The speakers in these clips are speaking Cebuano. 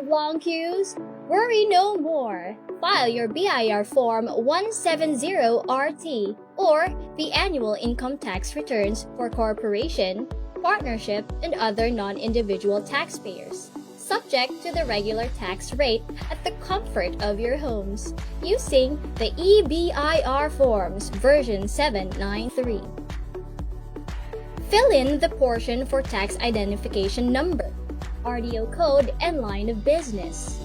Tired of long queues? Worry no more. File your BIR Form 170RT or the annual income tax returns for corporation, partnership, and other non-individual taxpayers, subject to the regular tax rate at the comfort of your homes using the eBIRForms version 793. Fill in the portion for tax identification number, RDO code, and line of business.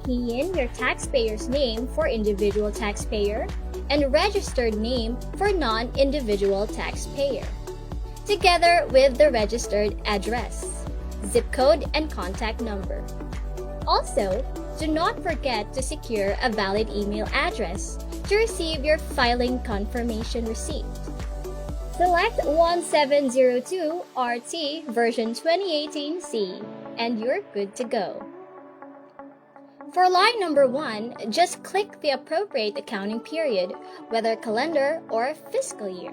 Key in your taxpayer's name for individual taxpayer and registered name for non-individual taxpayer, together with the registered address, zip code, and contact number. Also, do not forget to secure a valid email address to receive your filing confirmation receipt. Select 1702 RT version 2018C and you're good to go. For line number 1, just click the appropriate accounting period, whether calendar or fiscal year.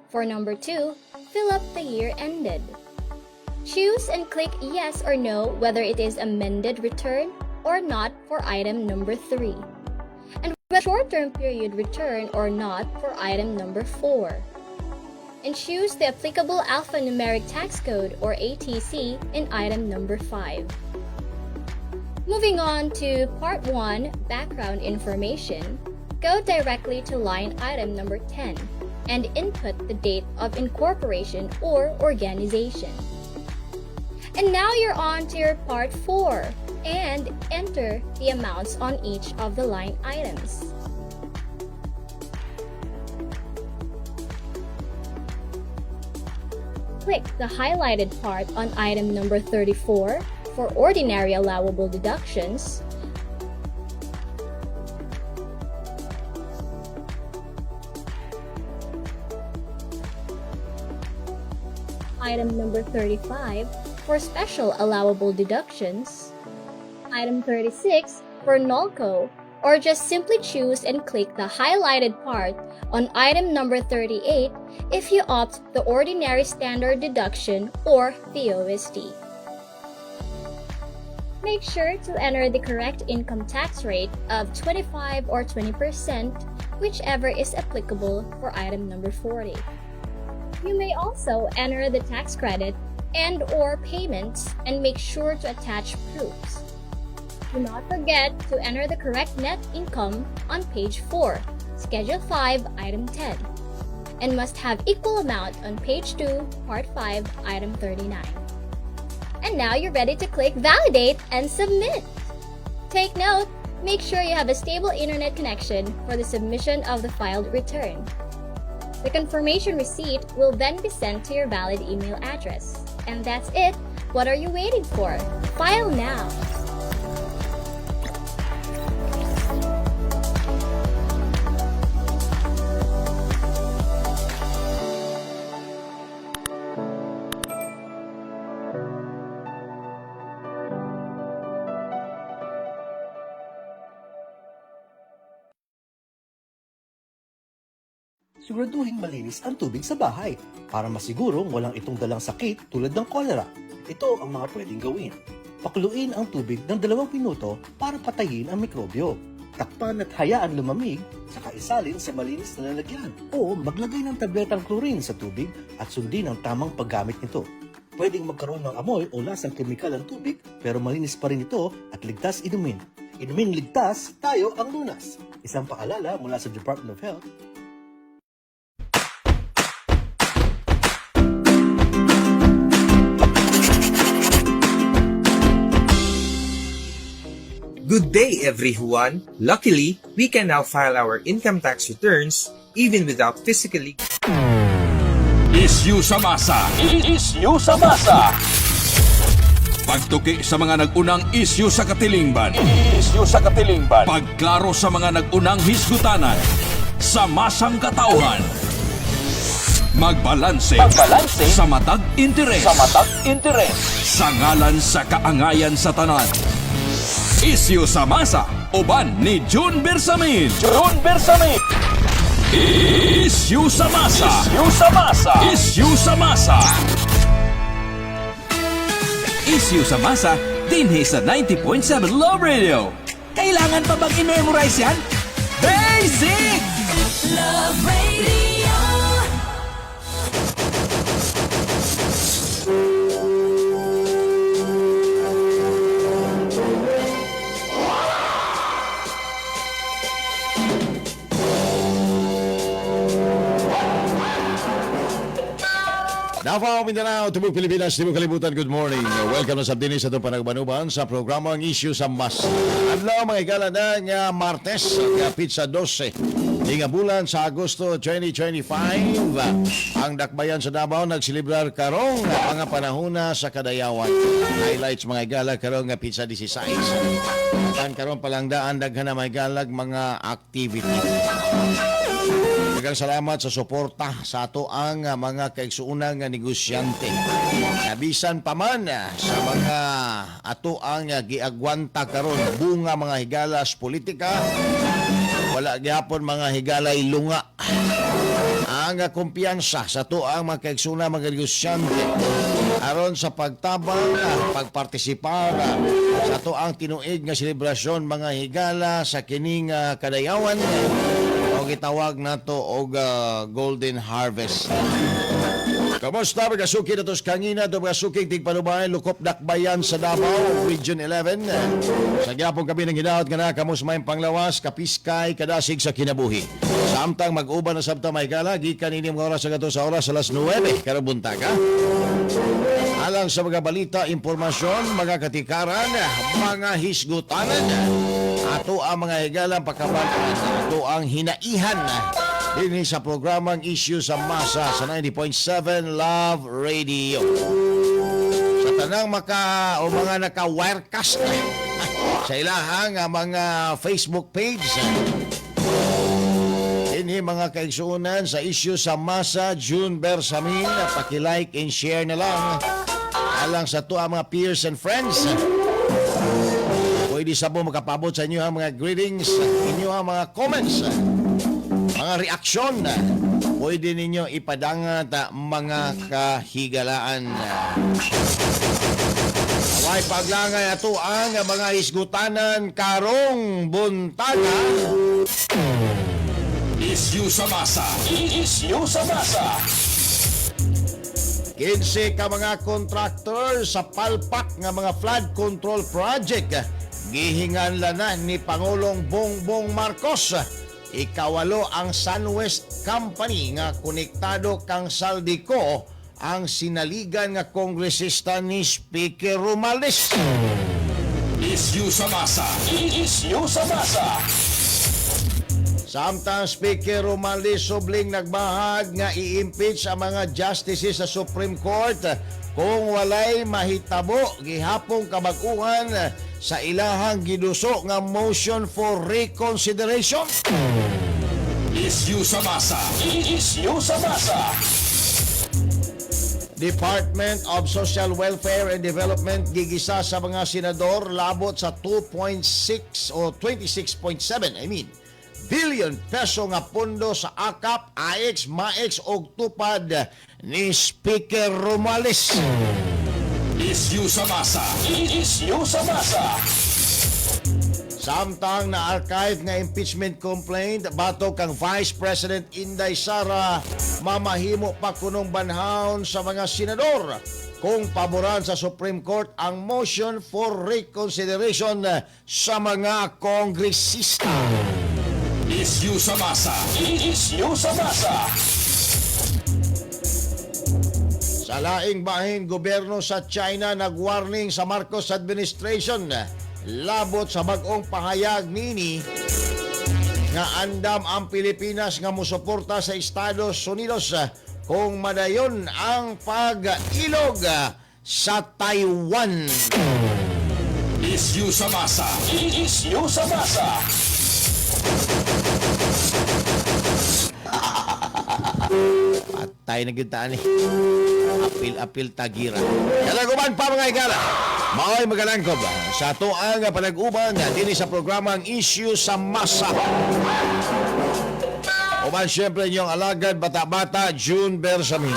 For number 2, fill up the year ended. Choose and click yes or no whether it is amended return or not for item number 3, and whether short-term period return or not for item number 4. And choose the applicable alphanumeric tax code or ATC in item number 5. Moving on to Part 1, Background Information, go directly to line item number 10 and input the date of incorporation or organization. And now you're on to your Part 4 and enter the amounts on each of the line items. Click the highlighted part on item number 34 for ordinary allowable deductions, item number 35 for special allowable deductions, item 36 for NOLCO, or just simply choose and click the highlighted part on item number 38 if you opt the ordinary standard deduction or the OSD. Make sure to enter the correct income tax rate of 25 or 20%, whichever is applicable for item number 40. You may also enter the tax credit and or payments and make sure to attach proofs. Do not forget to enter the correct net income on page 4, Schedule 5, Item 10, and must have equal amount on page 2, Part 5, Item 39. And now you're ready to click Validate and Submit. Take note, make sure you have a stable internet connection for the submission of the filed return. The confirmation receipt will then be sent to your valid email address. And that's it. What are you waiting for? File now! Siguraduhin malinis ang tubig sa bahay para masigurong walang itong dalang sakit tulad ng kolera. Ito ang mga pwedeng gawin. Pakuluin ang tubig ng 2 minuto para patayin ang mikrobyo. Takpan at hayaan lumamig, saka isalin sa malinis na lalagyan. O maglagay ng tabletang chlorine sa tubig at sundin ang tamang paggamit nito. Pwedeng magkaroon ng amoy o lasang kemikal ang tubig, pero malinis pa rin ito at ligtas inumin. Inumin ligtas, tayo ang lunas. Isang paalala mula sa Department of Health. Good day, everyone! Luckily, we can now file our income tax returns even without physically Isyu sa masa. Isyu sa masa. Pagtuki sa mga nag-unang isyu sa katilingban. Isyu sa katilingban. Pagklaro sa mga nag-unang hisgutanan. Sa masang katauhan. Magbalanse. Magbalanse. Sa matag interes. Sa matag interes. Sa ngalan sa kaangayan sa tanan. Isyu sa masa. Uban ni June Bersamin. June Bersamin. Isyu sa masa. Isyu sa masa. Isyu sa masa. Isyu sa masa dinhi sa 90.7 Love Radio. Kailangan pa bang i-memorize yan? Basic! Love Radio. Davao, Mindanao, Tubog Pilipinas, Tibok Kalibutan, good morning. Welcome na sa dinis sa itong panagbanuban sa programang Issue sa Mas. Adlaw mga igala na nga Martes, nga Pizza 12. Nga bulan sa Agosto 2025, ang dakbayan sa Davao nagsilibrar karong mga panahona sa kadayawan. Highlights mga igala karong nga Pizza 16. Tan karon palang daan daghan na mga igalag mga activity. Daghang salamat sa suporta sa ato ang mga kaigsuonan nga negosyante. Nabisan pa man sa mga ato ang giagwanta karon bunga mga higalas politika, wala gyapon mga higalay lunga. Ang kumpiyansa sa ato ang mga kaigsuonan mga negosyante aron sa pagtabang, pagpartisipar sa ato ang tinuig nga selebrasyon mga higala sa kining kadayawan o gitawag nato og Golden Harvest. Kamusta mga suki na tos kangina to mga suki tigpanubayan lukop dakbayan sa Davao Region 11. Sa gyapon kami ng hinaot nga na kamos may panglawas kapiskay kadasig sa kinabuhi. Samtang mag-uban na sabta may gala gikan ini mga oras sa gato sa oras alas 9 karong buntag ha. Alang sa mga balita, impormasyon, mga katikaran, mga hisgutanan, ato ang mga higalang pakabataan, ato ang hinaihan dinhi sa programang Issue sa Masa sa 90.7 Love Radio. Sa tanang maka o mga naka-wirecast sa ilahang mga Facebook page, dinhi mga kaigsuonan sa Issue sa Masa, June Bersamin, paki-like and share na lang alang sa to ang mga peers and friends. Pwede sa mo makapabot sa inyo ang mga greetings, inyo ang mga comments, mga reaksyon. Pwede ninyo ipadangat mga kahigalaan. Away paglangay ato ang mga hisgutanan karong buntaga. Isyu sa masa. Isyu sa masa. 15 ka mga contractor sa palpak nga mga flood control project gihinganlan na ni Pangulong Bongbong Marcos. Ikawalo ang SunWest Company nga konektado kang Zaldy Co, ang sinaligan nga kongresista ni Speaker Romualdez. Isyu sa masa. Isyu sa masa. Samtang Speaker Romualdez subling nagbahag nga i-impeach ang mga justices sa Supreme Court kung walay mahitabo gihapong kabag-uhan sa ilahang giduso nga motion for reconsideration. Isyu sa masa. Isyu sa masa. Department of Social Welfare and Development gigisa sa mga senador labot sa 2.6 o 26.7, I mean, billion peso nga pondo sa AKAP, AX, MAX og TUPAD ni Speaker Romualdez. Isyu sa masa. Isyu sa masa. Samtang na-archive nga impeachment complaint batok kang Vice President Inday Sara, mamahimo pa kunong banhaon sa mga senador kung paboran sa Supreme Court ang motion for reconsideration sa mga kongresista. Isyu sa masa. Isyu sa masa. Sa laing bahin, gobyerno sa China nagwarning sa Marcos administration labot sa bag-ong pahayag nini nga andam ang Pilipinas nga musuporta sa Estados Unidos kung madayon ang pag-ilog sa Taiwan. Isyu sa masa. Isyu sa masa. Patay na gyud ta ani. Apil-apil tagira. Kalaguban pa mga igala. Maoy magalangkob sa ato ang panag-uban dinhi sa programang Issue sa Masa. Uban siyempre inyong alagad, bata-bata, June Bersamin.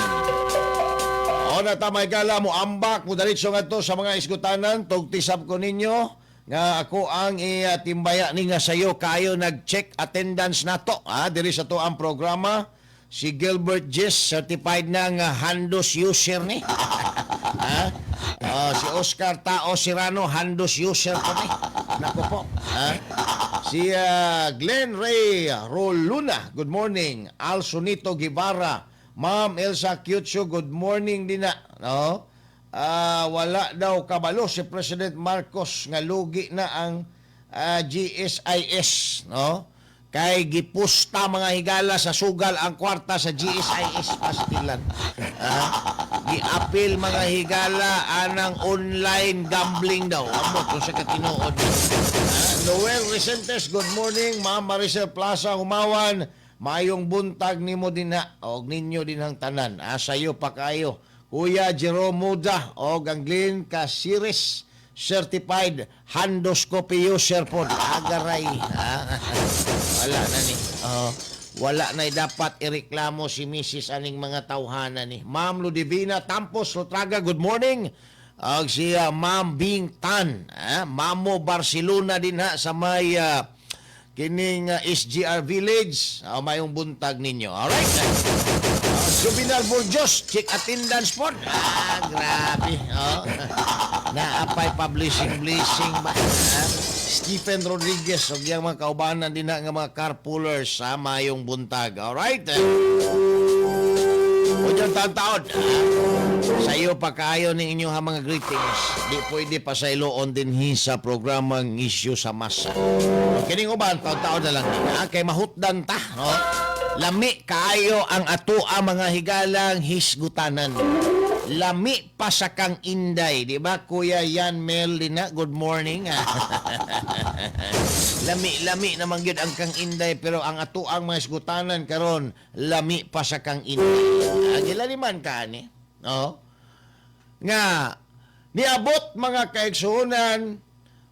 O na tamay gala mo ambak mo diretso ngadto sa mga isgutanan tugtisab ko ninyo nga ako ang itimbaya ni nga sayo kayo nag-check attendance nato ha diri sa to ang programa. Si Gilbert Gis, certified na nga handos user ni ha. Oh, si Oscar Tao Serrano, handos user po ni. Nako po ha? Si Glenn Ray Roluna, good morning. Al Sonito Guevara, Ma'am Elsa Kyutso, good morning din na. No? Wala daw kabalo si President Marcos nga lugi na ang GSIS, no? Kay gipusta mga higala sa sugal ang kwarta sa GSIS pastilan. Giapil mga higala anang online gambling daw. Amot kung sa katinuod. Noel Resentes, good morning. Ma'am Maricel Plaza, Humawan. Mayong buntag nimo dinha og ninyo dinhang tanan. Sayo pa kayo. Kuya Jerome Muda og ang Glenn Casires, certified handoscopy user po. Agaray. Wala na ni. Oh, wala na dapat ireklamo si Mrs. aning mga tawhana ni. Ma'am Ludivina Tampos Lotraga, good morning. Og si Ma'am Bing Tan, Mamo Barcelona din ha sa may kining SGR Village. Mayong buntag ninyo. Alright. Juvenal Burgos, check attendance po. Grabe. Oh. Naapay publishing blessing ba? Stephen Rodriguez, og iyang mga kaubanan din na nga mga carpoolers sa mayong buntag. Alright. O dyan taon-taon. Sa iyo pa kayo ning inyong mga greetings. Di pwede pa sa iloon din hi sa programang Isyu sa Masa. Kining uban, taon-taon na lang din. Kay mahutdan ta. No? Lami kaayo ang atoa mga higalang hisgutanan. Lami pa sa kang Inday. Di ba, Kuya Yan Mel Lina? Good morning. Lami-lami naman gyud ang kang Inday, pero ang atoang mga hisgutanan karon lami pa sa kang Inday. Gilaliman ka ani. No? Nga niabot mga kaigsuonan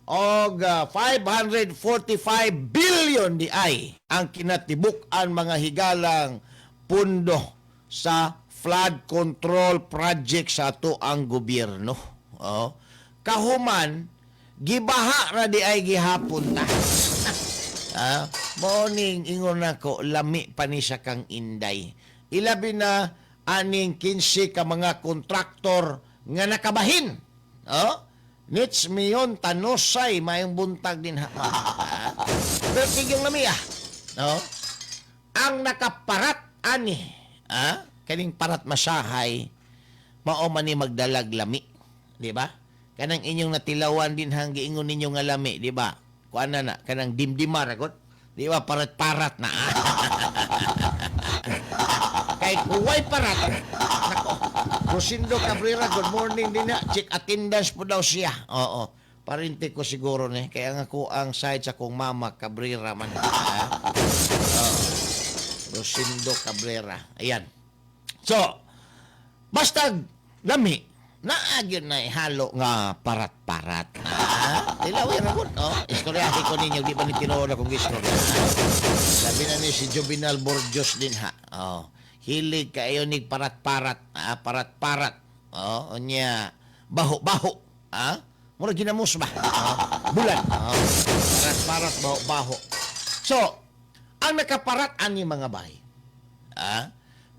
og 545 billion di ay ang kinatibuk-an mga higalang pundo sa flood control project sa ato ang gobyerno. Oh. Kahuman gibaha ra di ay gihapon ta. Morning ingon nako lami pa ni sa kang Inday. Ilabi na aning 15 ka mga kontraktor nga nakabahin. Oh? Nits Mion Tanosay, mayong buntag din ha. Pero tigyong lami ah. No? Ang nakaparat ani, kaning parat masahay, mao man ni magdalag lami, di ba? Kanang inyong natilawan din hang giingon ninyo nga lami, di ba? Kuan na na, kanang dimdima ragot, di ba? Parat-parat na. Kay kuway parat. Nako. Rosindo Cabrera, good morning din na. Check attendance po daw siya. Oo. Parente ko siguro ni. Kaya nga ko ang side sa kong mama, Cabrera man. Ha? Oo. Rosindo Cabrera. Ayan. So, basta lami, naagyon na ihalo nga parat-parat. Tilawi ra gud, oh. Istoryahe ko ninyo, di ba ni tinuod akong istorya? Sabi na ni si Juvenal Borjos din ha. Oh. Hilig kayo ni parat-parat, parat-parat. Oh, unya baho-baho, ah? Mura ginamos ba? Oh, bulan. Oh, parat-parat, baho-baho. So, ang nakaparat ani mga bay,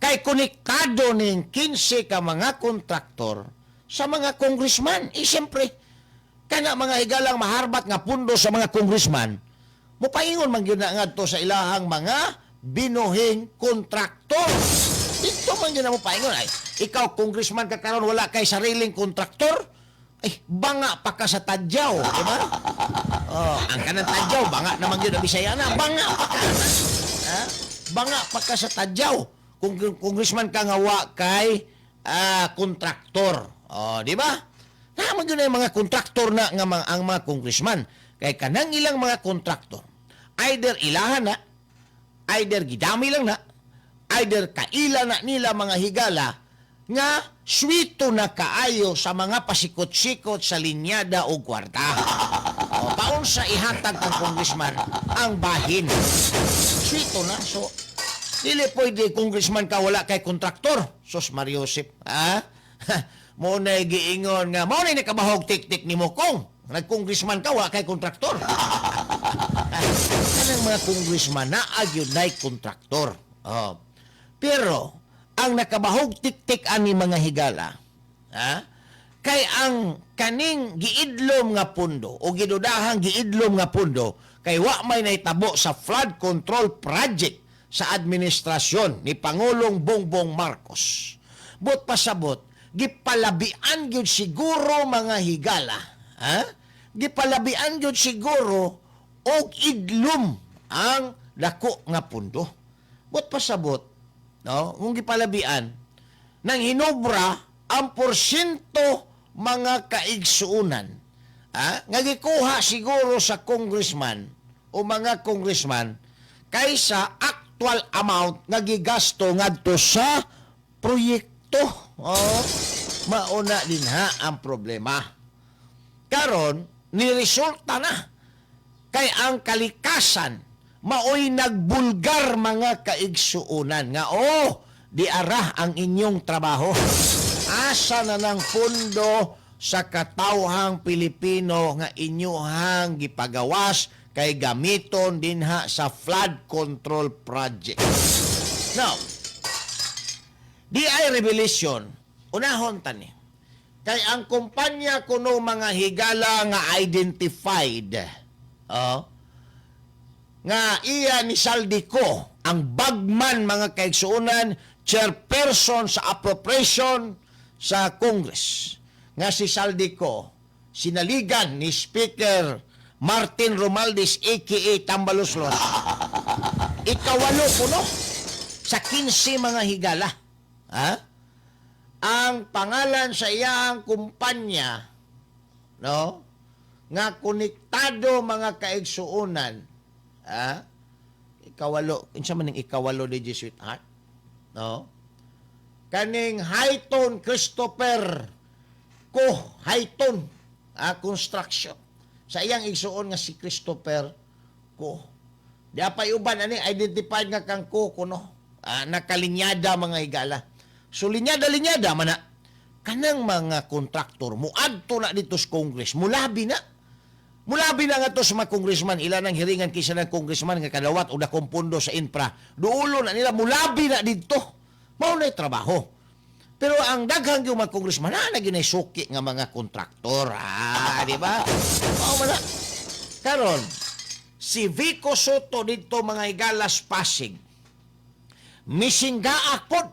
kay konektado ning 15 ka mga kontraktor sa mga congressman. Eh, siyempre, kana mga higalang maharbat nga pundo sa mga congressman, mupaingon man gyud na ngadto sa ilahang mga binuhing kontraktor. Dito man gyud na mupaingon. Ay, ikaw congressman ka karon wala kay sariling kontraktor? Ay, banga pa ka sa tadyaw, di ba? Oh, ang kanang tadyaw, banga naman gyud ang Bisaya na, banga pa ka. Ha? Banga pa ka sa tadyaw. Kung congressman ka nga wa kay kontraktor. Oh, di ba? Naman gyud na yung mga kontraktor na nga ang mga congressman. Kay kanang ilang mga kontraktor, either ilahan na, either gidami lang na, either kaila na nila mga higala nga swito na kaayo sa mga pasikot-sikot sa linyada o kwarta. O, paunsa ihatag ang congressman ang bahin. Swito na. So, Dili pwede congressman ka, wala kay kontraktor. Sus Mariosep, ha? Mao na giingon nga mao na nakabahog tik-tik nimo kong nag-congressman ka, wala kay kontraktor. Kanang mga congressman na gyud nay kontraktor. Oh. Pero ang nakabahog tik-tik ani, mga higala, ha? Kay ang kaning giidlom nga pundo o gidudahang giidlom nga pundo kay wa may nahitabo sa flood control project sa administrasyon ni Pangulong Bongbong Marcos. But pasabot, gipalabian gyud siguro, mga higala, ha? Gipalabian gyud siguro og idlom ang dako nga pundo. But pasabot, no, kung gipalabian nang hinobra ang porsyento, mga kaigsuunan, nga gikuha siguro sa congressman o mga congressman kaysa actual amount nga gigasto ngadto sa proyekto. Oh, mauna din ha ang problema. Karon ni resulta na kay ang kalikasan maoy nagbulgar, mga kaigsuunan, nga oh, di ara ang inyong trabaho. Asa na ng pundo sa katawhang Pilipino nga inyuhang gipagawas kay gamiton dinha sa flood control project? Now, di ay revelation, unahon tani. Kay ang kumpanya kuno, mga higala, nga identified, oh, nga iya ni Zaldy Co, ang bagman, mga kaigsuunan, chairperson sa appropriation sa Congress, nga si Zaldy Co, sinaligan ni Speaker Martin Romualdez aka Tambaloslos, ikawalo kuno sa 15, mga higala, ha? Ang pangalan sa iyang kumpanya, no, nga konektado, mga kaigsuonan, ha, ikawalo, unsa man ning ikawalo di, sweetheart, no? Kaning Highton Christopher Co, Highton Construction sa iyang igsuon nga si Christopher Co. Di pa uban ani identified nga kang Co kuno, nakalinyada, mga higala. So linyada linyada man na kanang mga kontraktor muadto na dito sa Congress, mulabi na nga to sa mga congressman, ila nang hiringan kaysa ng congressman nga kadawat o dakong pondo sa infra. Duulo na nila, mulabi na dito. Mao na trabaho. Pero ang daghang yung mga congressman na na suki nga mga kontraktor. Ah, di ba? Mao man na. Karon, si Vico Sotto dito, mga higalas, Pasig. Misinggaa pod.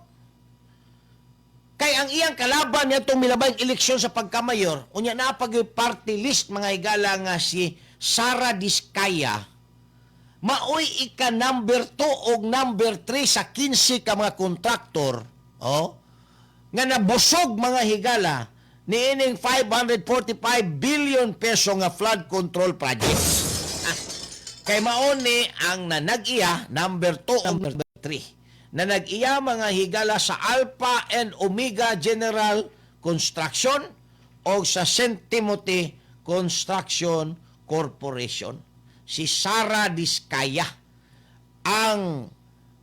Kay ang iyang kalaban niya milabay eleksyon sa pagkamayor, unya naa pag party list, mga higala, nga si Sara Diskaya, maoy ika number 2 og number 3 sa 15 ka mga kontraktor, oh, nga nabusog, mga higala, niining 545 billion peso nga flood control project. Ah, kay mao ni ang nanag-iya number 2 o number 3 na nag-iya, mga higala, sa Alpha and Omega General Construction o sa St. Timothy Construction Corporation. Si Sara Diskaya ang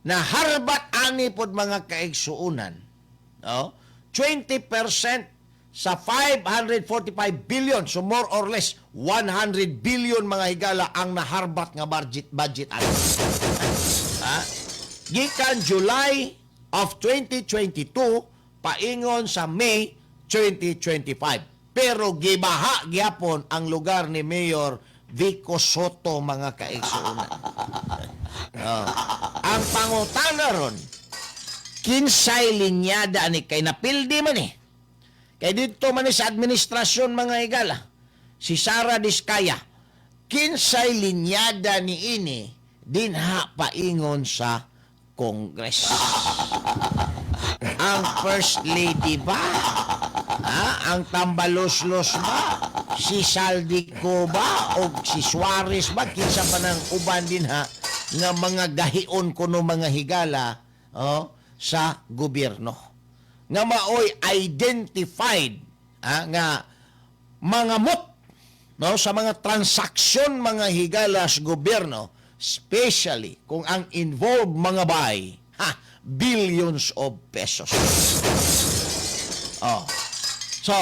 naharbat ani pod, mga kaigsuunan. No? 20% sa 545 billion, so more or less 100 billion, mga higala, ang naharbat nga budget budget ani. Ha? Gikan July of 2022 paingon sa May 2025. Pero gibaha gyapon ang lugar ni Mayor Vico Sotto, mga kaigsuonan. Oh. Ang pangutana ron, kinsay linyada ani kay napildi man eh. Kay dito man eh sa administrasyon, mga higala, si Sara Diskaya, kinsay linyada ni ini dinha paingon sa Congress? Ang First Lady ba? Ha? Ang Tambaloslos ba? Si Zaldy Co ba? O si Suarez ba? Kinsa pa ng uban din ha nga mga gahion kuno, mga higala, oh, sa gobyerno. Nga maoy identified, ha, nga mga mut, no, sa mga transaksyon, mga higala, sa gobyerno, especially kung ang involved, mga bay, Ha, billions of pesos. Oh. So,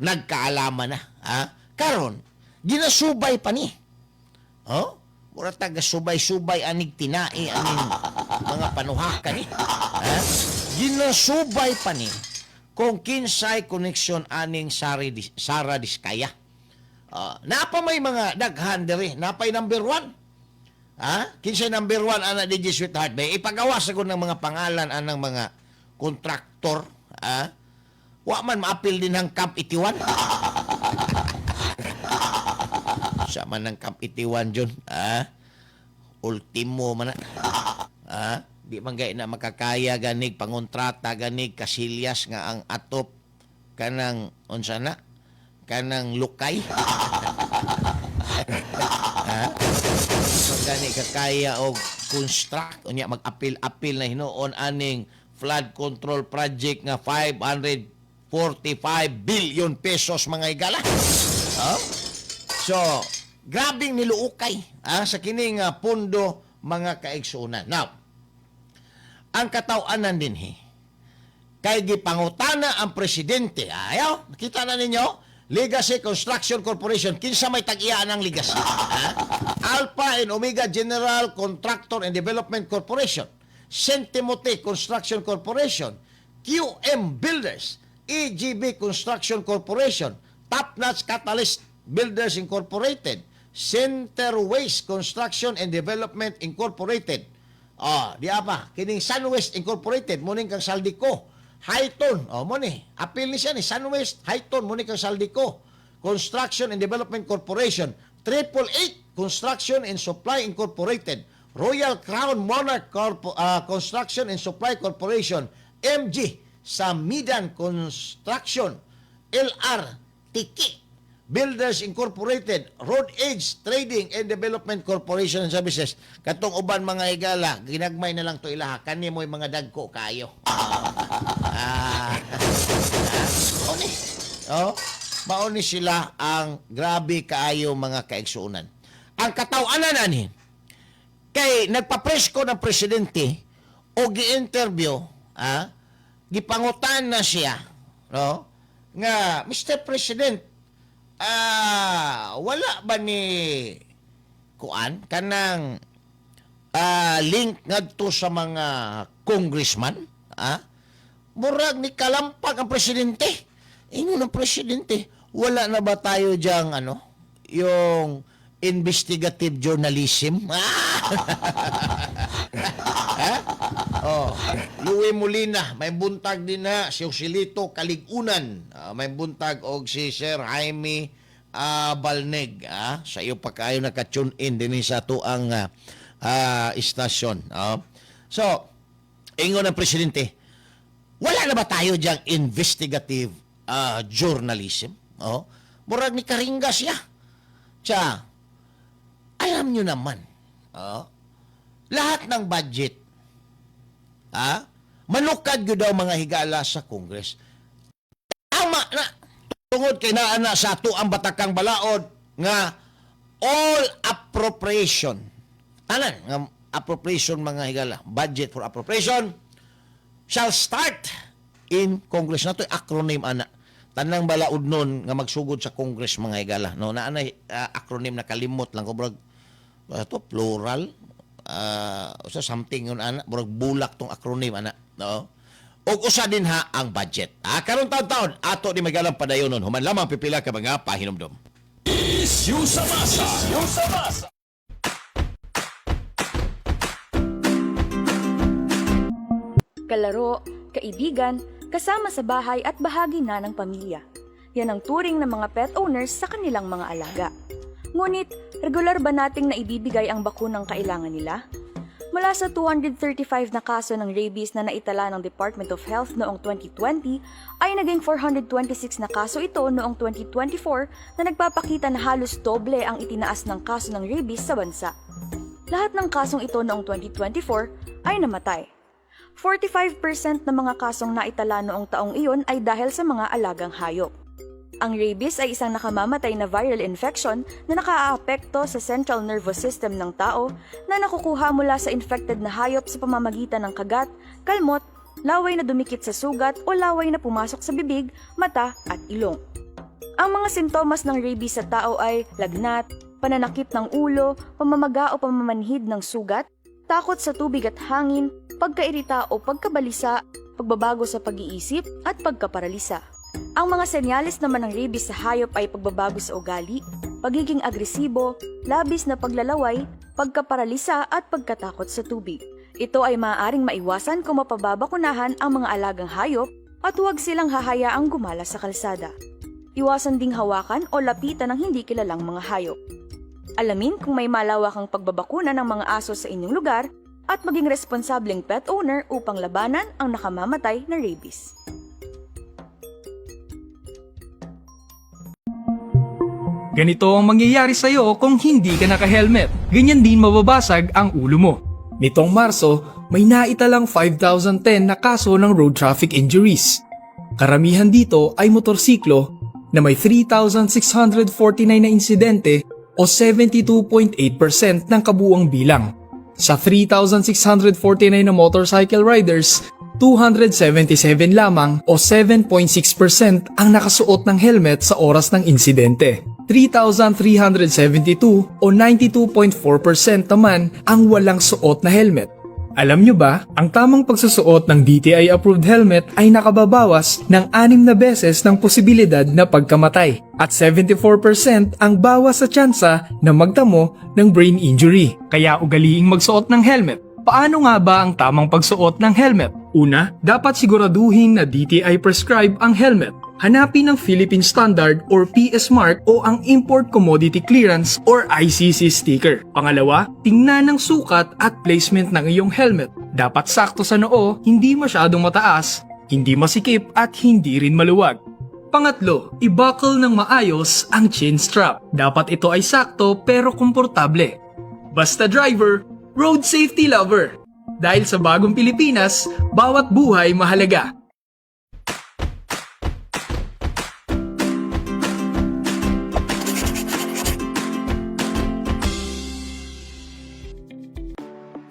nagkaalaman na. Ha? Karon, ginasubay pa ni. Oh? Mura taga subay-subay anig tinai aning mga panuhakan ni. Ha? Ginasubay pa ni kung kinsay koneksyon aning Sara Diskaya. Ah, napa may mga daghan diri, napay number one. Ha? Kinsay number one ana DJ Sweetheart bay ipagawas ako ng mga pangalan anang mga kontraktor, ha? Wa man maapil din ang Camp 81. Sa man ang Camp 81 John, ha? Ultimo man na. Ha? Di man gay na makakaya ganig pangontrata ganig kasilyas nga ang atop kanang unsa na? Kanang lukay. Ha? So gani kakaya og construct unya mag-apil-apil na hinuon aning flood control project nga 545 billion pesos, mga higala. Ha? So, grabing niluukay, ah, sa kining pondo, mga kaigsuonan. Now, ang kataw-anan dinhi kay gipangutana ang presidente. Ayaw, nakita na ninyo? Legacy Construction Corporation. Kinsa may tag-iya ang Legacy? Ha? Alpha and Omega General Contractor and Development Corporation. St. Timothy Construction Corporation. QM Builders. EGB Construction Corporation. Top Notch Catalyst Builders Incorporated. Center Waste Construction and Development Incorporated. Ah, di apa, kining SunWest Incorporated, muning kang Zaldy Co. Highton, oh mo ni. Apil ni siya ni SunWest, Highton, mo ni kang Zaldy Co. Construction and Development Corporation, 888 Construction and Supply Incorporated, Royal Crown Monarch Construction and Supply Corporation, MG Samidan Construction, LR Tiki Builders Incorporated, Road Age Trading and Development Corporation and Services. Katong uban, mga higala, ginagmay na lang to ilaha. Kani mo'y mga dagko kayo. Ah. Ah. Ni. Oh, mao ni sila ang grabe kaayo, mga kaigsuonan. Ang kataw-anan ani kay nagpapresko ng presidente o gi-interview, ah, gipangutan na siya, no? Nga, "Mr. President, wala ba ni kuan kanang link ngadto sa mga congressman?" Ah, murag ni kalampag ang presidente. Ingon ng presidente, "Wala na ba tayo diyang ano, yung investigative journalism?" Ah! Ha? Oh, Louie Molina, may buntag din na si Joselito Kaligunan, may buntag og si Sir Jaime Balneg, ah, sa iyo pa kayo naka-tune in din sa atuang istasyon. Ah. So, ingon ng presidente, "Wala na ba tayo diyang investigative journalism?" Oh, murag ni karingga siya. Tsa, alam nyo naman, oh, lahat ng budget, manukad gyud daw, mga higala, sa Congress. Tama na. Tungod kay naa na sa ato ang batakang balaod nga all appropriation, tanan nga appropriation, mga higala, budget for appropriation shall start in Congress na to acronym ana. Tanang balaod nun nga magsugod sa Congress, mga higala, no, naa na acronym, na kalimot lang ko, murag to plural sa something yun ana, murag bulak tong acronym ana, no. Ug usa din ha ang budget. Ah, karon taon-taon ato ni magalang padayonon human lamang pipila ka mga pahinumdom. Isyu sa masa. Isyu sa masa. Kalaro, kaibigan, kasama sa bahay at bahagi na ng pamilya. Yan ang turing ng mga pet owners sa kanilang mga alaga. Ngunit, regular ba nating naibibigay ang bakunang kailangan nila? Mula sa 235 na kaso ng rabies na naitala ng Department of Health noong 2020, ay naging 426 na kaso ito noong 2024 na nagpapakita na halos doble ang itinaas ng kaso ng rabies sa bansa. Lahat ng kasong ito noong 2024 ay namatay. 45% ng mga kasong naitala noong taong iyon ay dahil sa mga alagang hayop. Ang rabies ay isang nakamamatay na viral infection na nakaaapekto sa central nervous system ng tao na nakukuha mula sa infected na hayop sa pamamagitan ng kagat, kalmot, laway na dumikit sa sugat o laway na pumasok sa bibig, mata at ilong. Ang mga sintomas ng rabies sa tao ay lagnat, pananakit ng ulo, pamamaga o pamamanhid ng sugat, takot sa tubig at hangin, pagkairita o pagkabalisa, pagbabago sa pag-iisip at pagkaparalisa. Ang mga senyales naman ng rabies sa hayop ay pagbabago sa ugali, pagiging agresibo, labis na paglalaway, pagkaparalisa at pagkatakot sa tubig. Ito ay maaaring maiwasan kung mapababakunahan ang mga alagang hayop at huwag silang hahayaang gumala sa kalsada. Iwasan ding hawakan o lapitan ng hindi kilalang mga hayop. Alamin kung may malawakang pagbabakuna ng mga aso sa inyong lugar at maging responsableng pet owner upang labanan ang nakamamatay na rabies. Ganito ang mangyayari sa'yo kung hindi ka naka-helmet. Ganyan din mababasag ang ulo mo. Nitong Marso, may naitalang 5,010 na kaso ng road traffic injuries. Karamihan dito ay motorsiklo na may 3,649 na insidente o 72.8% ng kabuuang bilang. Sa 3,649 na motorcycle riders, 277 lamang o 7.6% ang nakasuot ng helmet sa oras ng insidente. 3,372 o 92.4% naman ang walang suot na helmet. Alam nyo ba, ang tamang pagsusuot ng DTI-approved helmet ay nakababawas ng 6 na beses ng posibilidad na pagkamatay at 74% ang bawas sa tsansa na magtamo ng brain injury. Kaya ugaliing magsuot ng helmet. Paano nga ba ang tamang pagsuot ng helmet? Una, dapat siguraduhin na DTI prescribe ang helmet. Hanapin ang Philippine Standard or PS Mark o ang Import Commodity Clearance or ICC sticker. Pangalawa, tingnan ang sukat at placement ng iyong helmet. Dapat sakto sa noo, hindi masyadong mataas, hindi masikip at hindi rin maluwag. Pangatlo, i-buckle ng maayos ang chin strap. Dapat ito ay sakto pero komportable. Basta driver, road safety lover. Dahil sa bagong Pilipinas, bawat buhay mahalaga.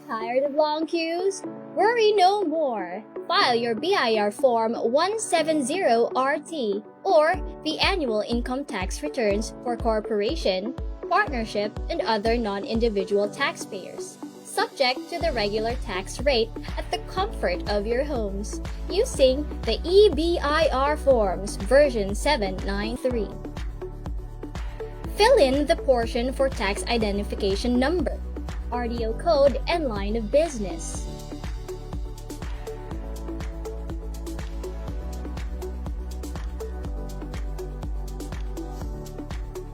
Tired of long queues? Worry no more. File your BIR Form 170RT or the annual income tax returns for corporation, partnership, and other non individual taxpayers, subject to the regular tax rate at the comfort of your homes using the eBIR Forms version 793. Fill in the portion for tax identification number, RDO code, and line of business.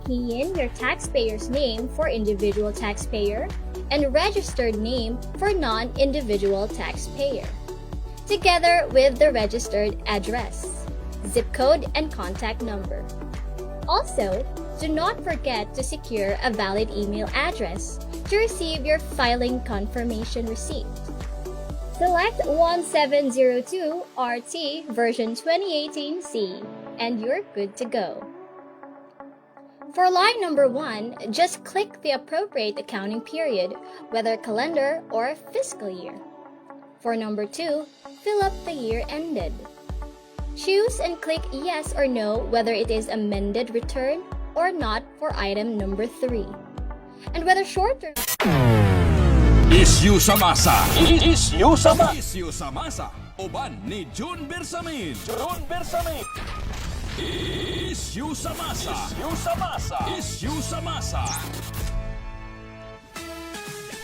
Key in your taxpayer's name for individual taxpayer and registered name for non individual taxpayer, together with the registered address, zip code, and contact number. Also, do not forget to secure a valid email address to receive your filing confirmation receipt. Select 1702 RT version 2018C and you're good to go. For line number 1, just click the appropriate accounting period, whether calendar or fiscal year. For number 2, fill up the year ended. Choose and click yes or no whether it is amended return or not for item number 3. And whether short-term Isyu sa masa. Isyu sa masa. Isyu sa masa. Uban ni June Bersamin. June Bersamin. Isyu sa masa. Isyu sa masa. Isyu sa masa.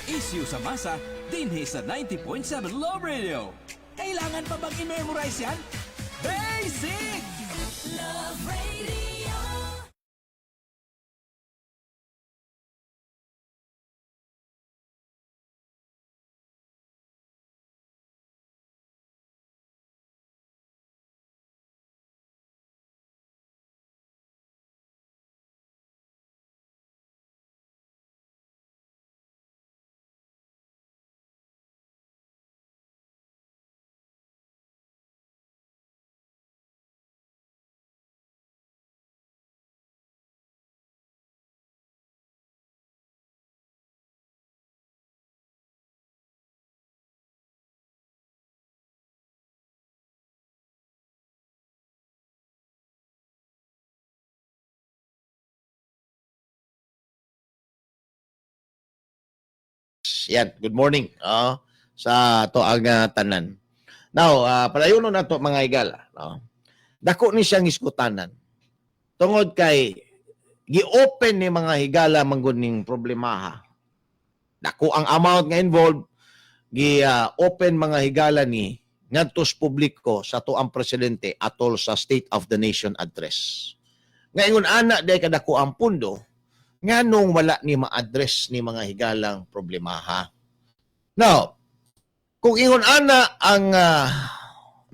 Isyu sa masa, dinhi sa 90.7 Love Radio. Kailangan pa bang i-memorize yan? Basic! Love Radio. Yan, good morning. Oh, sa ato ang tanan. Now, palayonon nato, mga higala, no? Dako ni siyang iskutanan. Tungod kay gi-open ni, mga higala, manggod ning problemaha. Dako ang amount nga involved, gi open, mga higala, ni ngadto sa publiko sa ato ang presidente atol sa State of the Nation Address. Ngayon ana day kadako ang pundo, nganong wala ni ma-address ni, mga higalang, problemaha? Now, kung ingon ana ang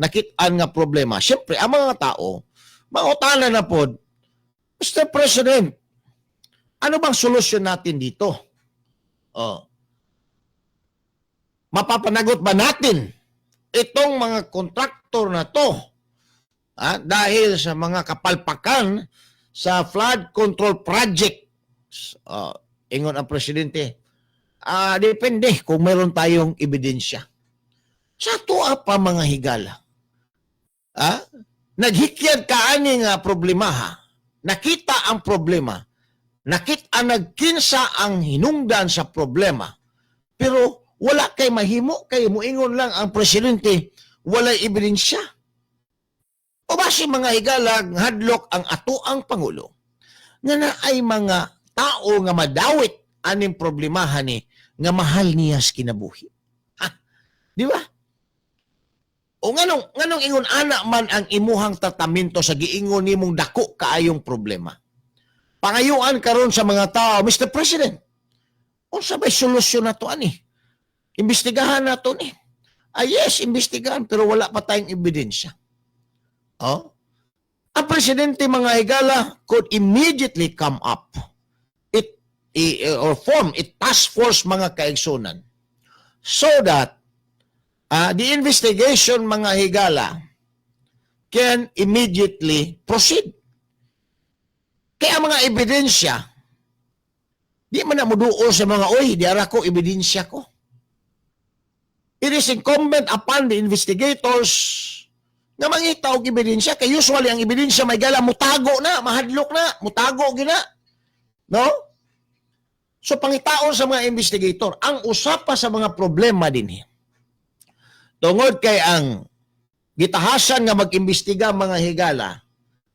nakit-an nga problema, syempre ang mga tao mangutana na pod, "Mr. President, ano bang solusyon natin dito? Oh. Mapapanagot ba natin itong mga kontraktor na to dahil sa mga kapalpakan sa flood control project?" Ingon ang presidente, "Depende kung meron tayong ebidensya." Sa tuwa pa, mga higala. Naghikyad ka ani nga problemaha. Nakita ang problema. Nakita nagkinsa ang hinungdan sa problema. Pero wala kay mahimo kay muingon lang ang presidente walay ebidensya. O basi, mga higala, hadlok ang ato ang pangulo nga naay mga tao nga madawit aning problemahan ni nga mahal niya sa kinabuhi. Ha? Di ba? O nganong ingon ana man ang imuhang tratamento sa giingon nimong dako kaayong problema? Pangayuan karon sa mga tao, "Mr. President, unsa may solusyon na to ani? Imbestigahan na to ni." "Ah, yes, imbestigahan, pero wala pa tayong ebidensya." Oh? Ang presidente, mga higala, could immediately come up it or form a task force, mga kaigsunan, so that the investigation, mga higala, can immediately proceed. Kaya ang mga ebidensya, di man na muduol sa mga, "Oy, di ara ko, ebidensya ko." It is incumbent upon the investigators nga mangita og ebidensya. Kay usually ang ebidensya may gala, mutago na, mahadlok na, mutago gina. No? So pangitaon sa mga investigator, ang usapa sa mga problema din. Tungod kay ang gitahasan nga mag-imbestiga, mga higala,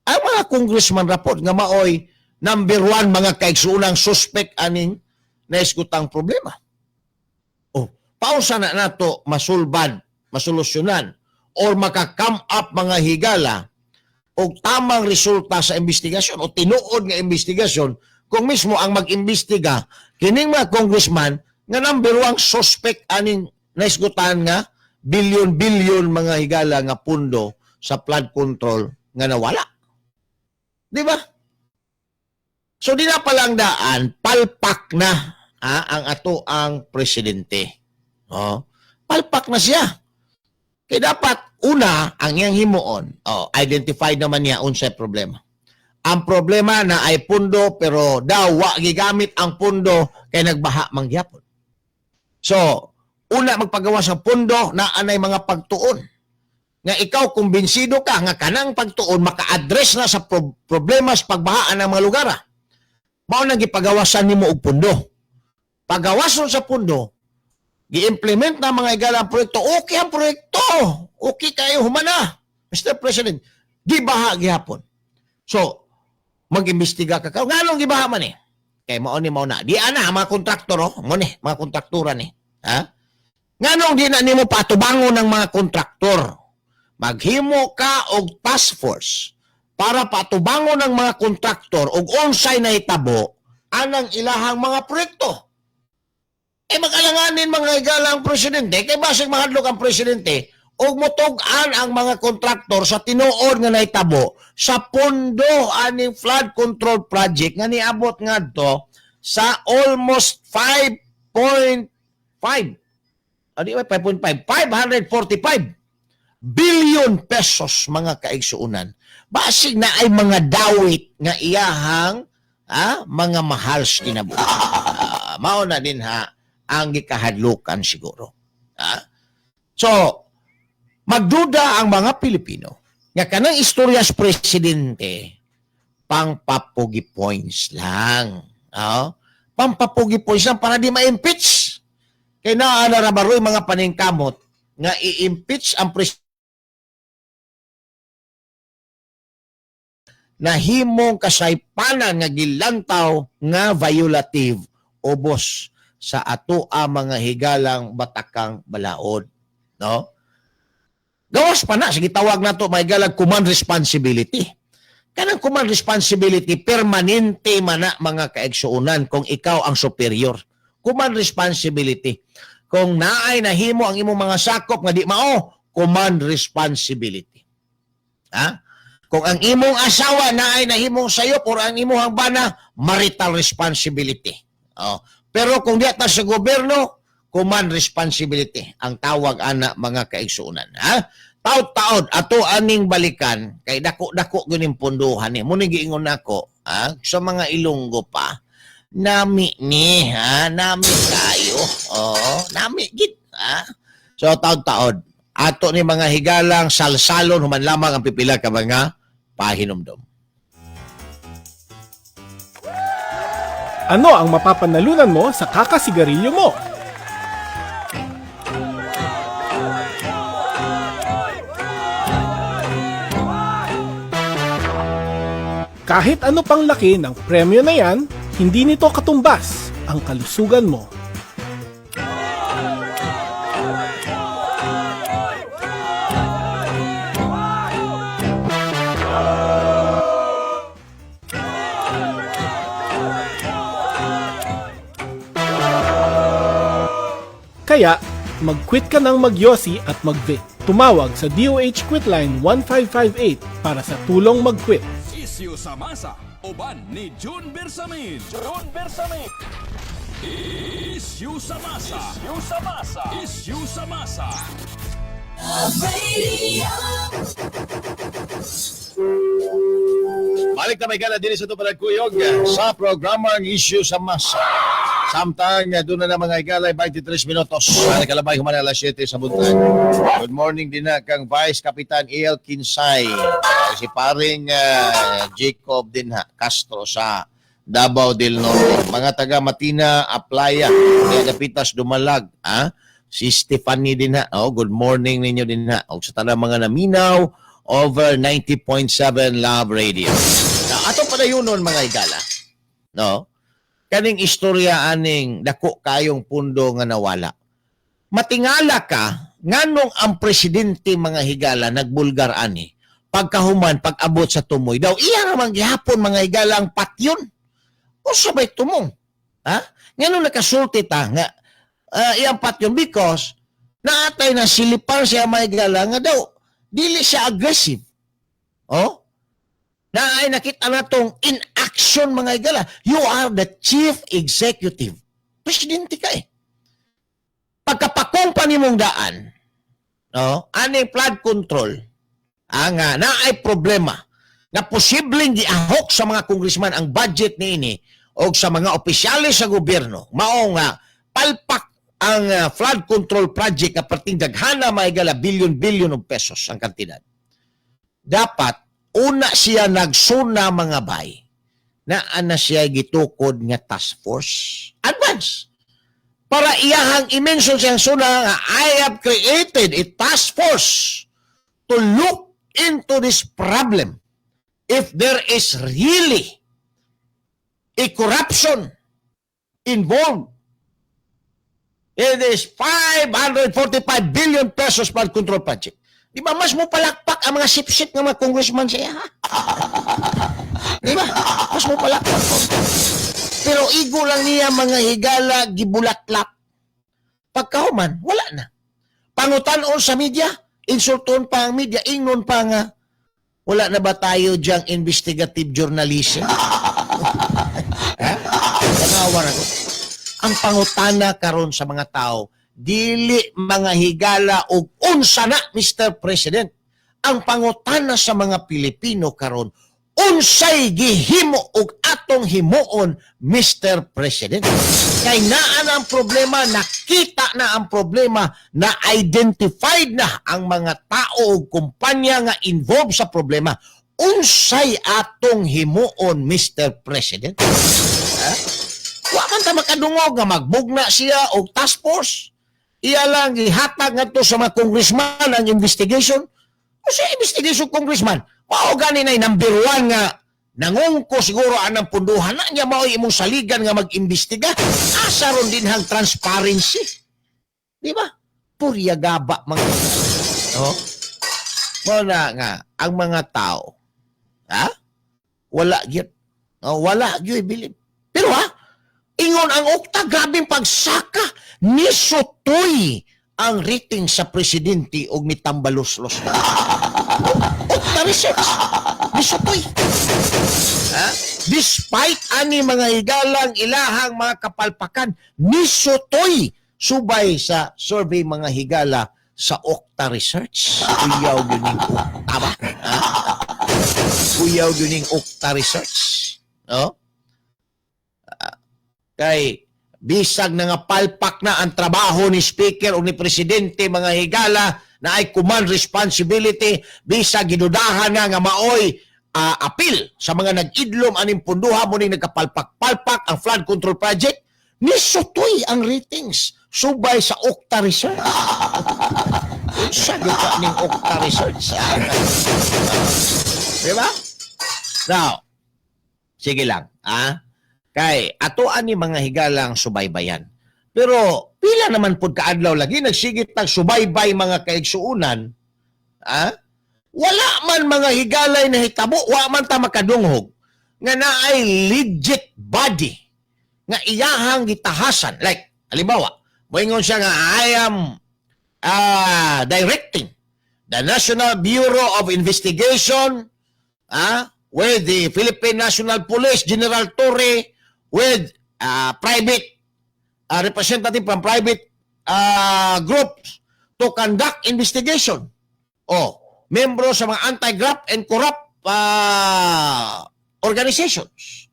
ang mga congressman report nga maoy number one, mga kaigsuunang suspect aning naisgutang problema. Oh, pausa na nato masulbad, masolusyonan or maka-come up, mga higala, og tamang resulta sa investigasyon o tinuod nga investigasyon kung mismo ang mag-imbestiga kining mga congressman nga number one suspect aning naisgutan nga bilyon-bilyon, mga higala, nga pundo sa flood control nga nawala. Di ba? So di na palang daan, palpak na ang ato ang presidente. Oh, palpak na siya. Kaya dapat una ang iyang himuon, oh, identify naman niya unsay problema. Ang problema na ay pundo pero daw wa gigamit ang pundo kay nagbaha man gyapon. So, una magpagawa sa pundo na anay mga pagtuon nga ikaw kumbinsido ka nga kanang pagtuon maka-address na sa problema sa pagbahaan ng mga lugar. Mao nang gipagawasan nimo og pundo. Pagawason sa pundo, gi-implement na, mga higala, ang proyekto. Okay ang proyekto. Okay kayo humana. Mr. President, gibaha gihapon. So, mag-imbestiga ka ka. Nganong gibaha man eh? Kay mao ni mao na. Di ana mga kontraktor oh, mo ni mga kontraktura ni. Ha? Nganong di na nimo patubangon ng mga kontraktor? Maghimo ka og task force para patubangon ng mga kontraktor og unsay nahitabo anang ilahang mga proyekto. Eh mag-alanganin, mga higala, ang presidente kay basig mahadlok ang presidente og mutug-an ang mga kontraktor sa tinuod nga nahitabo sa pondo aning flood control project nga niabot ngadto sa almost 5.5, ano ba 5.5, 545 billion pesos, mga kaigsuunan. Basig na ay mga dawit nga iyahang mga mahal sa kinabuhi. Mao na din ha ang gikahadlukan siguro. So, magduda ang mga Pilipino nga kanang istorya sa presidente pangpapugi points lang. Pampapugi points lang para di ma-impeach. Kay naa na ra baroy mga paningkamot nga i-impeach ang presidente na himong kasaypanan nga gilantaw nga violative ubos sa atoa, mga higalang batakang balaod, no? Gawas pa na sige tawag nato, mga higalang, command responsibility. Kanang command responsibility, permanente man na, mga kaigsuonan, kung ikaw ang superior. Command responsibility. Kung naay nahimo ang imong mga sakop nga di mao, command responsibility. Ha? Kung ang imong asawa naay nahimong sayop or ang imong bana, marital responsibility. Oh. Pero kung di ta sa gobyerno, command responsibility ang tawag ana, mga kaigsuonan. Ha? Taod-taod ato aning balikan kay dako-dako guning punduhan ni. Mao giingon nako, ha, sa mga Ilonggo pa nami ni, ha, nami kayo. Oh, nami gid, ha. So taod-taod ato ni, mga higalang, salsalon human lamang ang pipila ka mga pahinumdom. Ano ang mapapanalunan mo sa kakasigarilyo mo? Kahit ano pang laki ng premyo na yan, hindi nito katumbas ang kalusugan mo. Kaya, mag-quit ka ng magyosi at mag-vape. Tumawag sa DOH Quitline 1558 para sa tulong mag-quit. Isyu sa masa, uban ni June Bersamin. June Bersamin. Isyu sa masa. Isyu sa masa. Isyu sa masa. Love Radio. Balik na may gala din sa ito panagkuyog sa programang Issue sa Masa. Samtang doon na mga higala, 23 minutos. Ang kalabay human alas 7 sa buntag. Good morning din na kang Vice Kapitan E.L. Kinsay. Si paring Jacob din ha, Castro sa Davao del Norte. Mga taga Matina, Aplaya, kaya Dapitas Dumalag. Ah? Si Stephanie din ha. Oh, good morning ninyo din ha. O sa tanang mga naminaw, over 90.7 Love Radio. Na ato padayunon, mga igala. No? Kaning istorya aning dako kayong pundo nga nawala. Matingala ka nganong ang presidente, mga higala, nagbulgar ani. Pagkahuman, pag-abot sa tumoy daw iya ra man gihapon, mga higala, ang patyon. Usa bay tumong? Ha? Nganong nakasulti ta nga iyang patyon? Because naatay na silipan siya, mga higala, nga daw dili siya aggressive. Oh? Na ay nakita na tong in action, mga higala. You are the chief executive. Presidente ka eh. Pagkapakong pa nimong daan, no? Ani flood control, ang na ay problema na posibleng giahok sa mga congressman ang budget niini o sa mga opisyales sa gobyerno. Mao nga palpak ang flood control project nga perting daghana, mga higala, billion-billion of pesos ang kantidad. Dapat una siya nagsuna, mga bay, na ana siya gitukod nga task force advance para iyahang i-mention siyang suna nga "I have created a task force to look into this problem if there is really a corruption involved in this 545 billion pesos flood control project." Di ba mas mo palakpak ang mga sip-sip nga mga congressman siya, ha? Di ba? Mas mo palakpak. Pero igo lang niya, mga higala, gibulatlak. Pagkahuman, wala na. Pangutan-on sa media, insulton pa ang media, ingnon pa nga, "Wala na ba tayo diyang investigative journalism?" Ha? Tanawa ra ko. Ang pangutana karon sa mga tao, dili, mga higala, og unsa na, Mr. President. Ang pangutana sa mga Pilipino karon, unsay gihimo og atong himuon, Mr. President? Kay naa na ang problema, nakita na ang problema, na identified na ang mga tao ug kumpanya nga involved sa problema. Unsay atong himuon, Mr. President? Ha? Wa man ta makadungog nga magbugna siya og task force. Iya lang gihatag ngadto sa mga congressman ang investigation. O sa investigation congressman, mao gani na number one nga nangungko siguro anang punduhan na niya, mao imong saligan nga mag-imbestiga. Asa ron din hang transparency? Di ba? Purya gaba mga, oh. Mao na nga ang mga tao, ha? Wala gyud. Oh, wala gyud bilib. Pero ha, ingon ang OCTA, grabing pagsaka, nisutoy ang rating sa presidente og ni Tambaloslos. OCTA Research, nisutoy. Ha? Despite ani, mga higalang, ilahang mga kapalpakan, nisutoy subay sa survey, mga higala, sa OCTA Research. Kuyaw gyud ning OCTA ba? Ha? Kuyaw gyud ning OCTA Research. No? Ah, kay bisag na nga palpak na ang trabaho ni speaker o ni presidente, mga higala, na ay command responsibility, bisag gidudahan na nga maoy apil sa mga nag-idlom aning punduha mo ning nagkapalpak-palpak ang flood control project, nisutoy ang ratings subay sa OCTA Research. Unsa gyud ka ning OCTA Research? Ah? Di ba? Now, sige lang, ah? Kay ato ani, mga higalang, subaybayan. Pero pila naman pud kaadlaw lagi nagsigit tag subaybay, mga kaigsuunan, ah? Wala man, mga higalay, na hitabo, wa man ta makadunghog nga naay legit body nga iyahang gitahasan. Like, halimbawa, moingon siya nga I am directing the National Bureau of Investigation with the Philippine National Police, General Torre, with private representative from private groups to conduct investigation. O, membro sa mga anti-graft and corrupt organizations.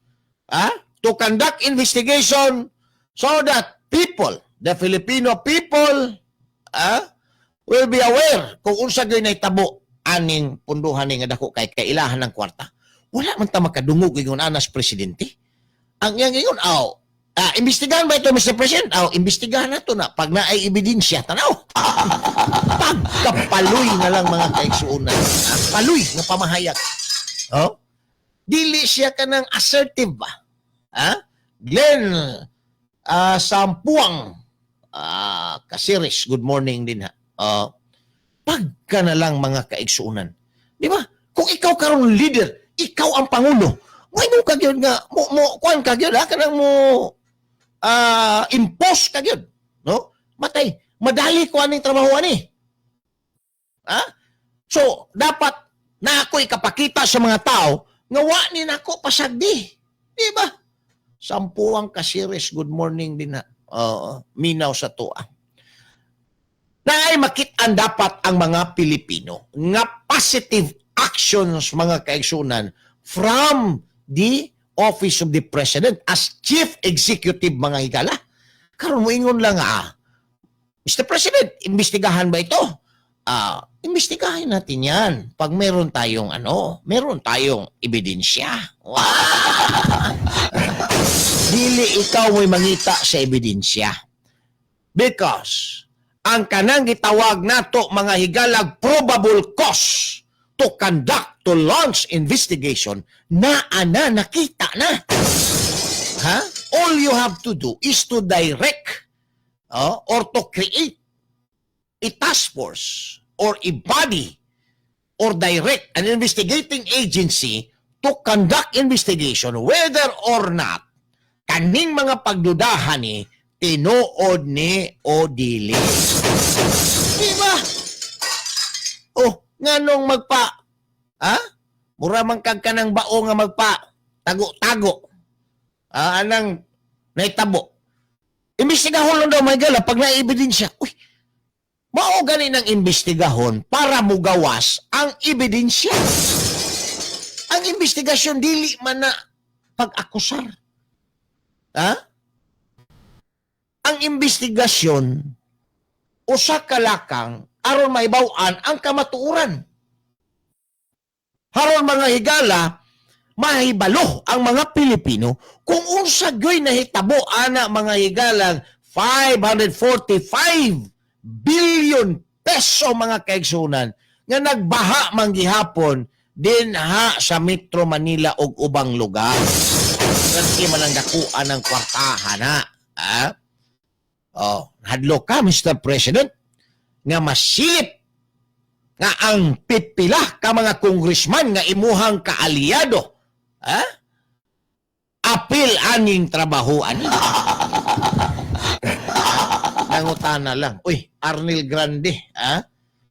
Ah, to conduct investigation so that people, the Filipino people, will be aware kung unsa gyud nahitabo aning punduhan ni nga dako kay kailahan ng kwarta. Wala man ta makadungog ingon anas presidente. Ang iyang ingon, aw, imbestigahan ba ito, Mr. President? Aw, imbestigahan na to na pag naay ebidensya, tanaw. Pagkapaloy na lang, mga kaigsuonan. Ah, paloy nga pamahayag. Oh? Dili siya kanang assertive ba? Ha? Glenn Sampuang Kasiris, good morning din ha. Pagka na lang, mga kaigsuonan. Di ba? Kung ikaw karon leader, ikaw ang pangulo, mo ka gyud nga mo kuan ka gyud ha, kanang mo impose ka gyud, no? Matay, madali ko aning trabaho ani. Ha? So, dapat na ako ikapakita sa mga tao nga wa ni nako pasagdi. Di ba? Sampuang Kasiris, good morning din na. Oo, minaw sa tuwa. Na ay makit-an dapat ang mga Pilipino nga positive actions, mga kaigsunan, from the Office of the President as Chief Executive, mga higala. Karon mo ingon lang, "Mr. President, imbestigahan ba ito?" Ah, imbestigahin natin 'yan pag meron tayong ano, meron tayong ebidensya. Dili ikaw mo'y mangita sa ebidensya. Because ang kanang gitawag nato, mga higalag, probable cause to conduct, to launch investigation, naa na, nakita na. Ha? All you have to do is to direct, oh, or to create a task force or a body or direct an investigating agency to conduct investigation whether or not kaning mga pagdudahan ni tinuod ni o dili. Di ba? Oh, nganong magpa, ha? Mura man kag kanang bao nga magpa tago-tago. Ah, anang naitabo. Imbestigahon lang daw may gala pag na-ebidensya. Uy, mao gani ng imbestigahon para mugawas ang ebidensya. Ang investigasyon dili man na pag-akusar. Ha? Ang investigasyon usa ka lakang aron maibaw-an ang kamatuoran. Haron, mga higala, mahibalo ang mga Pilipino kung unsa gyoy nahitabo ana, mga higalang, 545 billion peso, mga kaigsunan, nga nagbaha man gihapon dinha sa Metro Manila ug ubang lugar. Kasi man ang dakuan ng kwartahan na. Ha? Oh, hadlo ka, Mr. President, nga masilip nga ang pipila ka mga congressman nga imuhang kaalyado, ha? Apil aning trabaho ani. Nangutana lang. Uy, Arnel Grande, ha?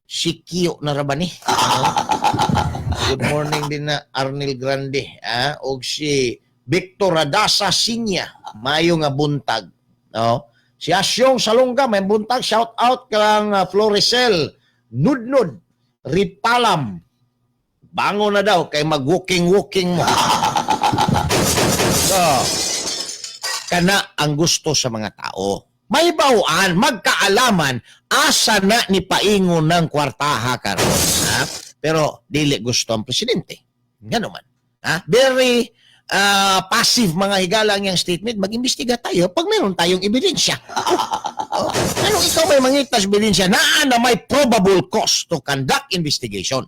Si Kiyo na ra ba ni? Ano? Good morning din na Arnel Grande, ha? Og si Victor Radasa Sinya, mayo nga buntag. No? Si Asyong Salonga, may buntag. Shout out kang Floresel Nudnud Ripalam. Bango na daw kay mag-walking-walking mo. So, kana ang gusto sa mga tao. May bawaan, magkaalaman, asa na ni paingon ng kwartaha karon. Ha? Pero dili gusto ang presidente. Gano man. Ha? Very passive, mga higala, ang iyang statement. Mag-imbestiga tayo pag meron tayong ebidensya. Oh, anong ikaw may mangitas ebidensya? Naa na may probable cause to conduct investigation.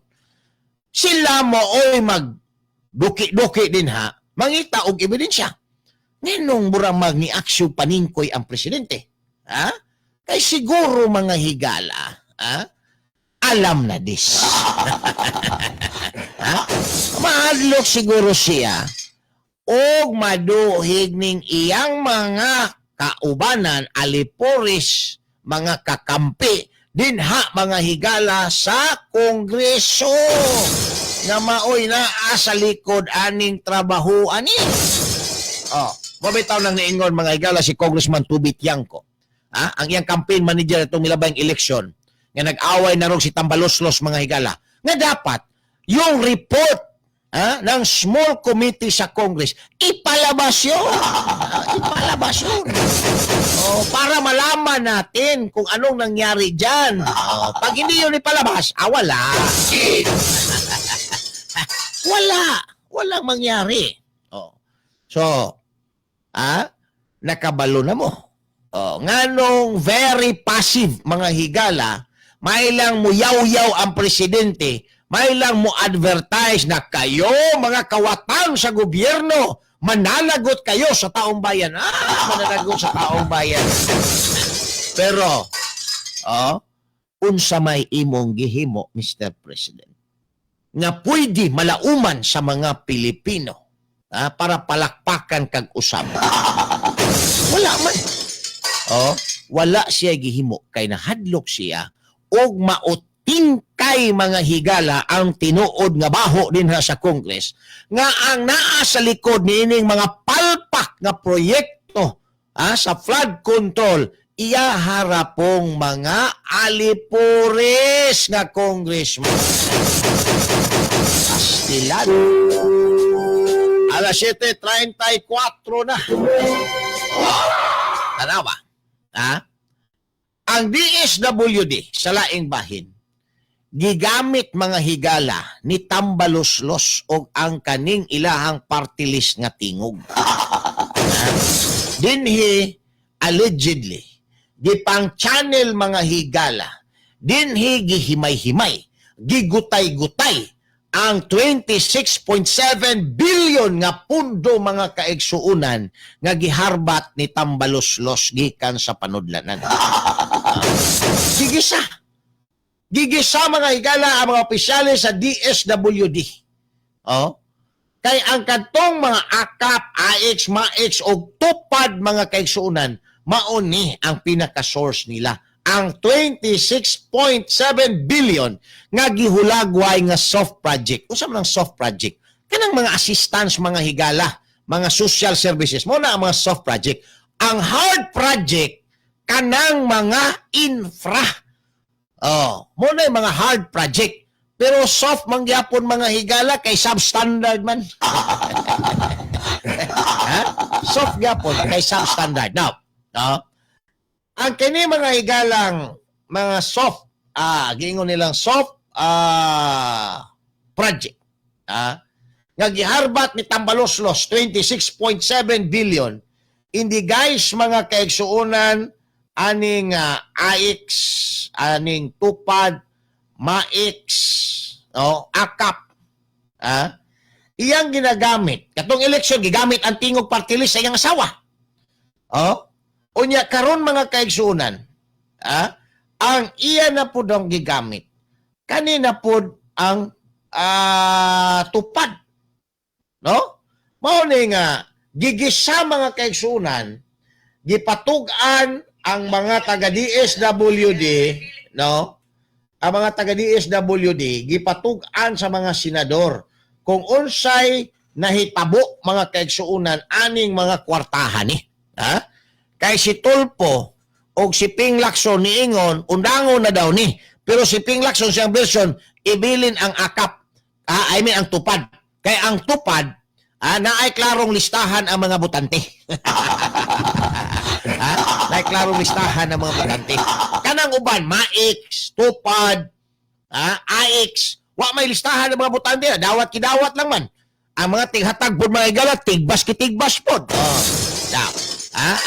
Sila mo oy mag duki-duki din ha, mangita og ebidensya. Nganong mura mag ni aksyon paningkoy ang presidente? Ha? Kay siguro, mga higala, ha? Alam na dis. Ha? Mahadlok siguro siya og maduhig ning iyang mga kaubanan, alipores, mga kakampi dinha, mga higala, sa Kongreso nga maoy naa sa likod aning trabaho ani. Oh, mabitaw nang niingon, mga higala, si Congressman Toby Tiangco. Ha? Ang iyang campaign manager itong milabayng eleksyon nga nag-away na rog si Tambaloslos, mga higala, nga dapat yung report, ha, ng small committee sa Congress ipalabas yun. Ah, ipalabas yun. Oh, para malaman natin kung anong nangyari dyan. Oh, pag hindi yun ipalabas, ah, wala. Wala. Walang mangyari. Oh. So, nakabalo na mo. Oh, nganong very passive, mga higala, may lang mo yaw-yaw ang presidente, may lang mo advertise na kayo, mga kawatang sa gobyerno, mananagot kayo sa taong bayan. Ah, mananagot sa taong bayan. Pero, oh, unsa may imong gihimo, Mr. President, nga pwede malauman sa mga Pilipino, para palakpakan kag usab? Wala man. Oh, wala siya gihimo kay nahadlok siya og mautingkay, mga higala, ang tinuod nga baho dinha sa Congress nga ang naa sa likod niining mga palpak nga proyekto, sa flood control, iya harapong mga alipores nga congressman. Pastilan. Alas 7:34 na. Tanawa. Ha? Ang DSWD sa laing bahin, gigamit, mga higala, ni Tambaloslos og ang kaning ilahang party list nga tingog. Ha? Dinhi allegedly gipang channel, mga higala, dinhi gihimay-himay, gigutay-gutay ang 26.7 billion nga pundo, mga kaigsuunan, nga giharbat ni Tambaloslos gikan sa panudlanan. Gigisa. Gigisa, mga higala, ang mga opisyales sa DSWD. Oh. Kay ang kadtong mga AKAP, AX, MAX o TUPAD, mga kaigsuunan, mao ni ang pinaka-source nila. Ang 26.7 billion nga gihulagway nga soft project. Unsa man ang soft project? Kanang mga assistance, mga higala, mga social services. Mao na ang mga soft project. Ang hard project kanang mga infra. Oh, mao na yung mga hard project. Pero soft man gyapon, mga higala, kay substandard man. Ha? Soft gyapon kay substandard. Now, no? Ang kini, mga higalang mga soft, giingon nilang soft project. Nga giharbat ni Tambaloslos 26.7 billion. Hindi guys, mga kaigsuonan. Aning AICS, aning TUPAD, MAICS, no, AKAP. Ah, iyang ginagamit katong election, gigamit ang Tingog Party List sa iyang asawa. Oh, unya karon, mga kaigsuonan, ang iya na pud ang gigamit kanina pud ang TUPAD. No? Mao ni nga gigisa, mga kaigsuonan, gipatug-an ang mga taga DSWD, no? Ang mga taga DSWD gipatug-an sa mga senador kung unsay nahitabo, mga kaigsuonan, aning mga kwartahan ni. Ha? Kay si Tulfo og si Ping Lacson niingon undangon na daw ni. Pero si Ping Lacson, siyang version, ibilin ang AKAP. Ah, I mean ang TUPAD. Kay ang TUPAD, naay klarong listahan ang mga botante. Ha? Naay klarong listahan ang mga botante. Kanang uban, MAICS, TUPAD, AICS, wa may listahan ng mga botante. Dawat kidawat lang man. Ang mga tighatag pod, mga higala, tigbas kitigbas pod. Oh. Now,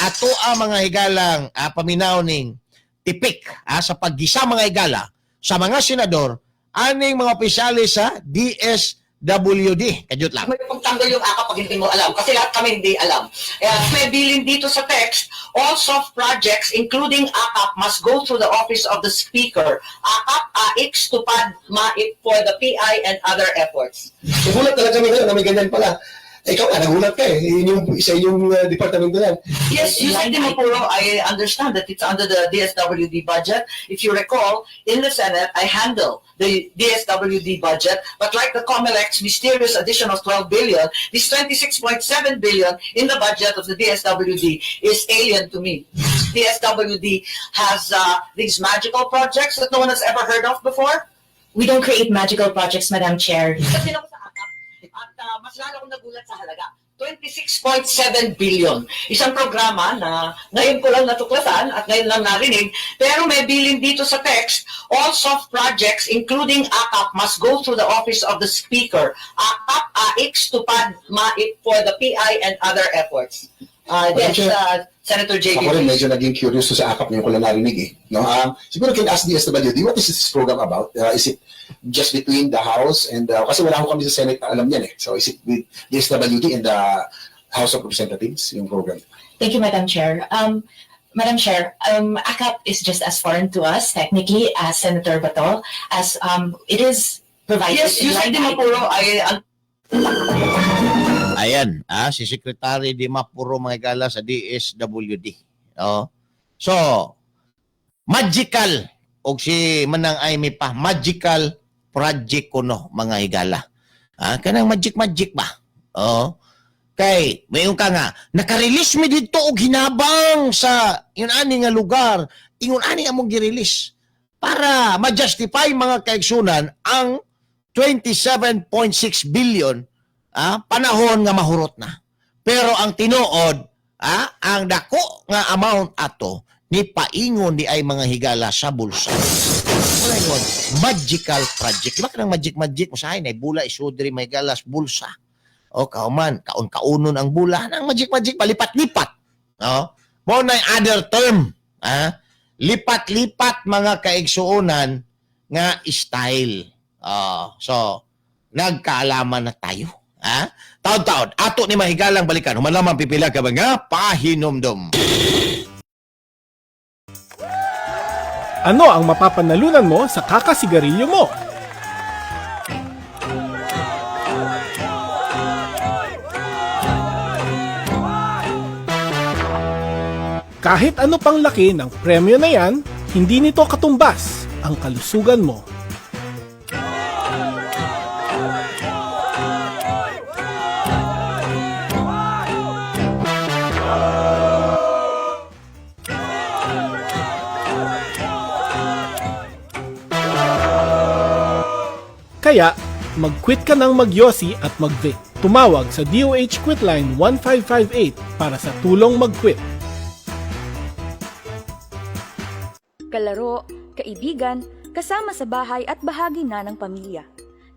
ato ang mga higalang paminaw ning tipik sa paggisa, mga higala, sa mga senador aning mga opisyales sa DSWD. Kadyot lang. May pagtanggal yung AKAP pag hindi mo alam. Kasi lahat kami hindi alam. Kaya may bilin dito sa text, all soft projects, including AKAP, must go through the office of the speaker. AKAP, AICS, TUPAD, MAIP for the PI and other efforts. Nagulat talaga kami ngayon na may ganyan pala. Eh, ikaw nga, nagulat ka eh. Yun yung, isa yung departamento yan. Yes, Usec Dimaporo, I understand that it's under the DSWD budget. If you recall, in the Senate, I handle the DSWD budget, but like the COMELEC's mysterious addition of 12 billion, this 26.7 billion in the budget of the DSWD is alien to me. DSWD has these magical projects that no one has ever heard of before. We don't create magical projects, Madam Chair. Kasi ako sa AKAP, at mas lalo akong nagulat sa halaga. 26.7 billion. Isang programa na ngayon ko lang natuklasan at ngayon lang narinig, pero may bilin dito sa text, all soft projects, including AKAP, must go through the office of the speaker. AKAP, AICS, TUPAD, MAIP for the PI and other efforts. Madam Yes, Chair, Senator JB. Ako rin medyo naging curious sa AKAP, ngayon ko lang narinig eh. No? Siguro can ask DSWD, what is this program about? Is it just between the House and, kasi wala ko kami sa Senate na alam yan eh. So is it with DSWD and the House of Representatives, yung program? Thank you, Madam Chair. Madam Chair, AKAP is just as foreign to us, technically, as Senator Bato, as it is provided Yes, in Usec line Dimaporo, I Ayan, si Secretary Dimaporo, mga higala, sa DSWD. Oh. So, magical og si Manang Imee pa, magical project kuno, mga higala. Kanang magic magic ba? Oh. Kay mayon ka nga naka-release mi didto og hinabang sa ingon ani nga lugar, ingon ani among gi-release para ma-justify, mga kaigsunan, ang 27.6 billion panahon nga mahurot na. Pero ang tinuod, ang dako nga amount ato ni paingon di ay, mga higala, sa bulsa. Wala ingon, magical project. Di ba kanang magic magic usahay na bula isudri may galas bulsa. O kauman, kaon-kaunon ang bula nang magic magic palipat-lipat. No? Mao na other term, lipat-lipat, mga kaigsuonan, nga style. So nagkaalaman na tayo. Ha? Taod-taod, ato ni mahigalang balikan. Human lamang pipila ka mga pahinumdum. Ano ang mapapanalunan mo sa kakasigarilyo mo? Kahit ano pang laki ng premyo na yan, hindi nito katumbas ang kalusugan mo. Kaya, mag-quit ka ng magyosi at mag-vape. Tumawag sa DOH Quitline 1558 para sa tulong mag-quit. Kalaro, kaibigan, kasama sa bahay at bahagi na ng pamilya.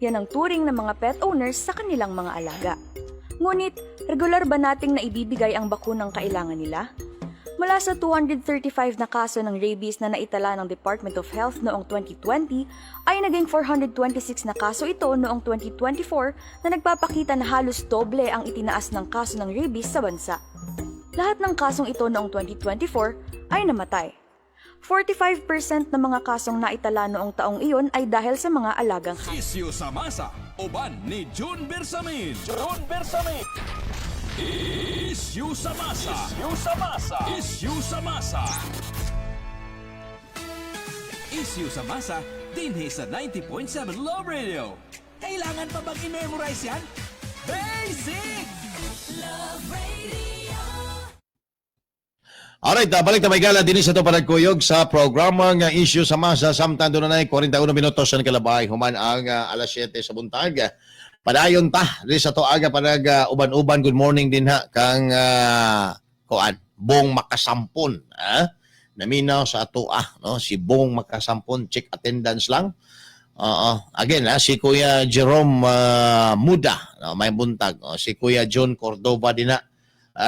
Yan ang turing ng mga pet owners sa kanilang mga alaga. Ngunit, regular ba nating naibibigay ang bakunang kailangan nila? Mula sa 235 na kaso ng rabies na naitala ng Department of Health noong 2020, ay naging 426 na kaso ito noong 2024 na nagpapakita na halos doble ang itinaas ng kaso ng rabies sa bansa. Lahat ng kasong ito noong 2024 ay namatay. 45% ng mga kasong naitala noong taong iyon ay dahil sa mga alagang hayop. Isyu sa masa, uban ni June Bersamin. June Bersamin. Isyu sa masa. Isyu sa masa. Isyu sa masa. Isyu sa masa, dinhi sa 90.7 Love Radio. Kailangan pa bang i-memorize yan? Basic! Love Radio. Alright, balik na may gala din sa ito panagkuyog sa programa nga Issue sa Masa. Samtang doon na 41 minutos sa kalabay human ang alas 7 sa buntag. Padayon ta din sa to aga panag uban-uban. Good morning din ha kang kuan Bong Makasampon, ha? Naminaw sa ato no, si Bong Makasampon, check attendance lang. Oo. Again, ha, si Kuya Jerome Muda, no, may buntag. Oh, si Kuya John Cordova din na.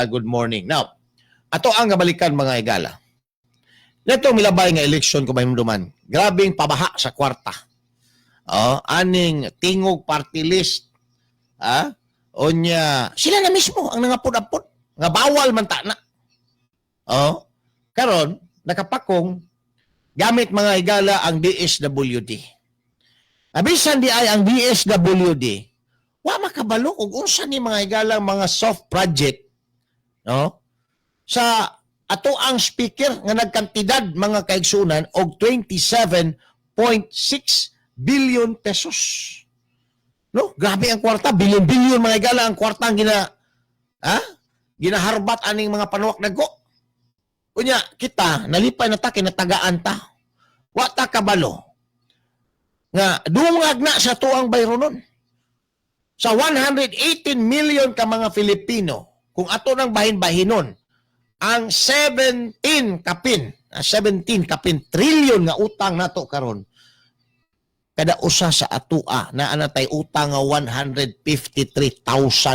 Good morning. Now, ato ang balikan, mga igala. Neto milabay nga election kung mahimduman. Grabing pabaha sa kwarta. Oh, aning tingog party list. Ah? Unya, sila na mismo ang nangapod-apod nga bawal man ta na. Oh, karon nakapakong gamit, mga higala, ang DSWD. Abisan di ay ang DSWD, wa makabalo og unsa ni, mga higala, mga soft project, no? Sa ato ang speaker nga nagkantidad, mga kaigsunan, og 27.6 billion pesos. No, grabe ang kwarta, billion-billion, mga higala, ang kwarta ang gina ha? Ginaharbat aning mga panuwak nagko. Unya, kita nalipay na ta kinatagaan ta. Wa ta kabalo nga dungag na sa tuang bayronon. Sa 118 million ka mga Filipino, kung ato nang bahin-bahinon, ang 17 kapin, 17 kapin trillion nga utang nato karon, kada usa sa atua na anatay utang nga 153,000,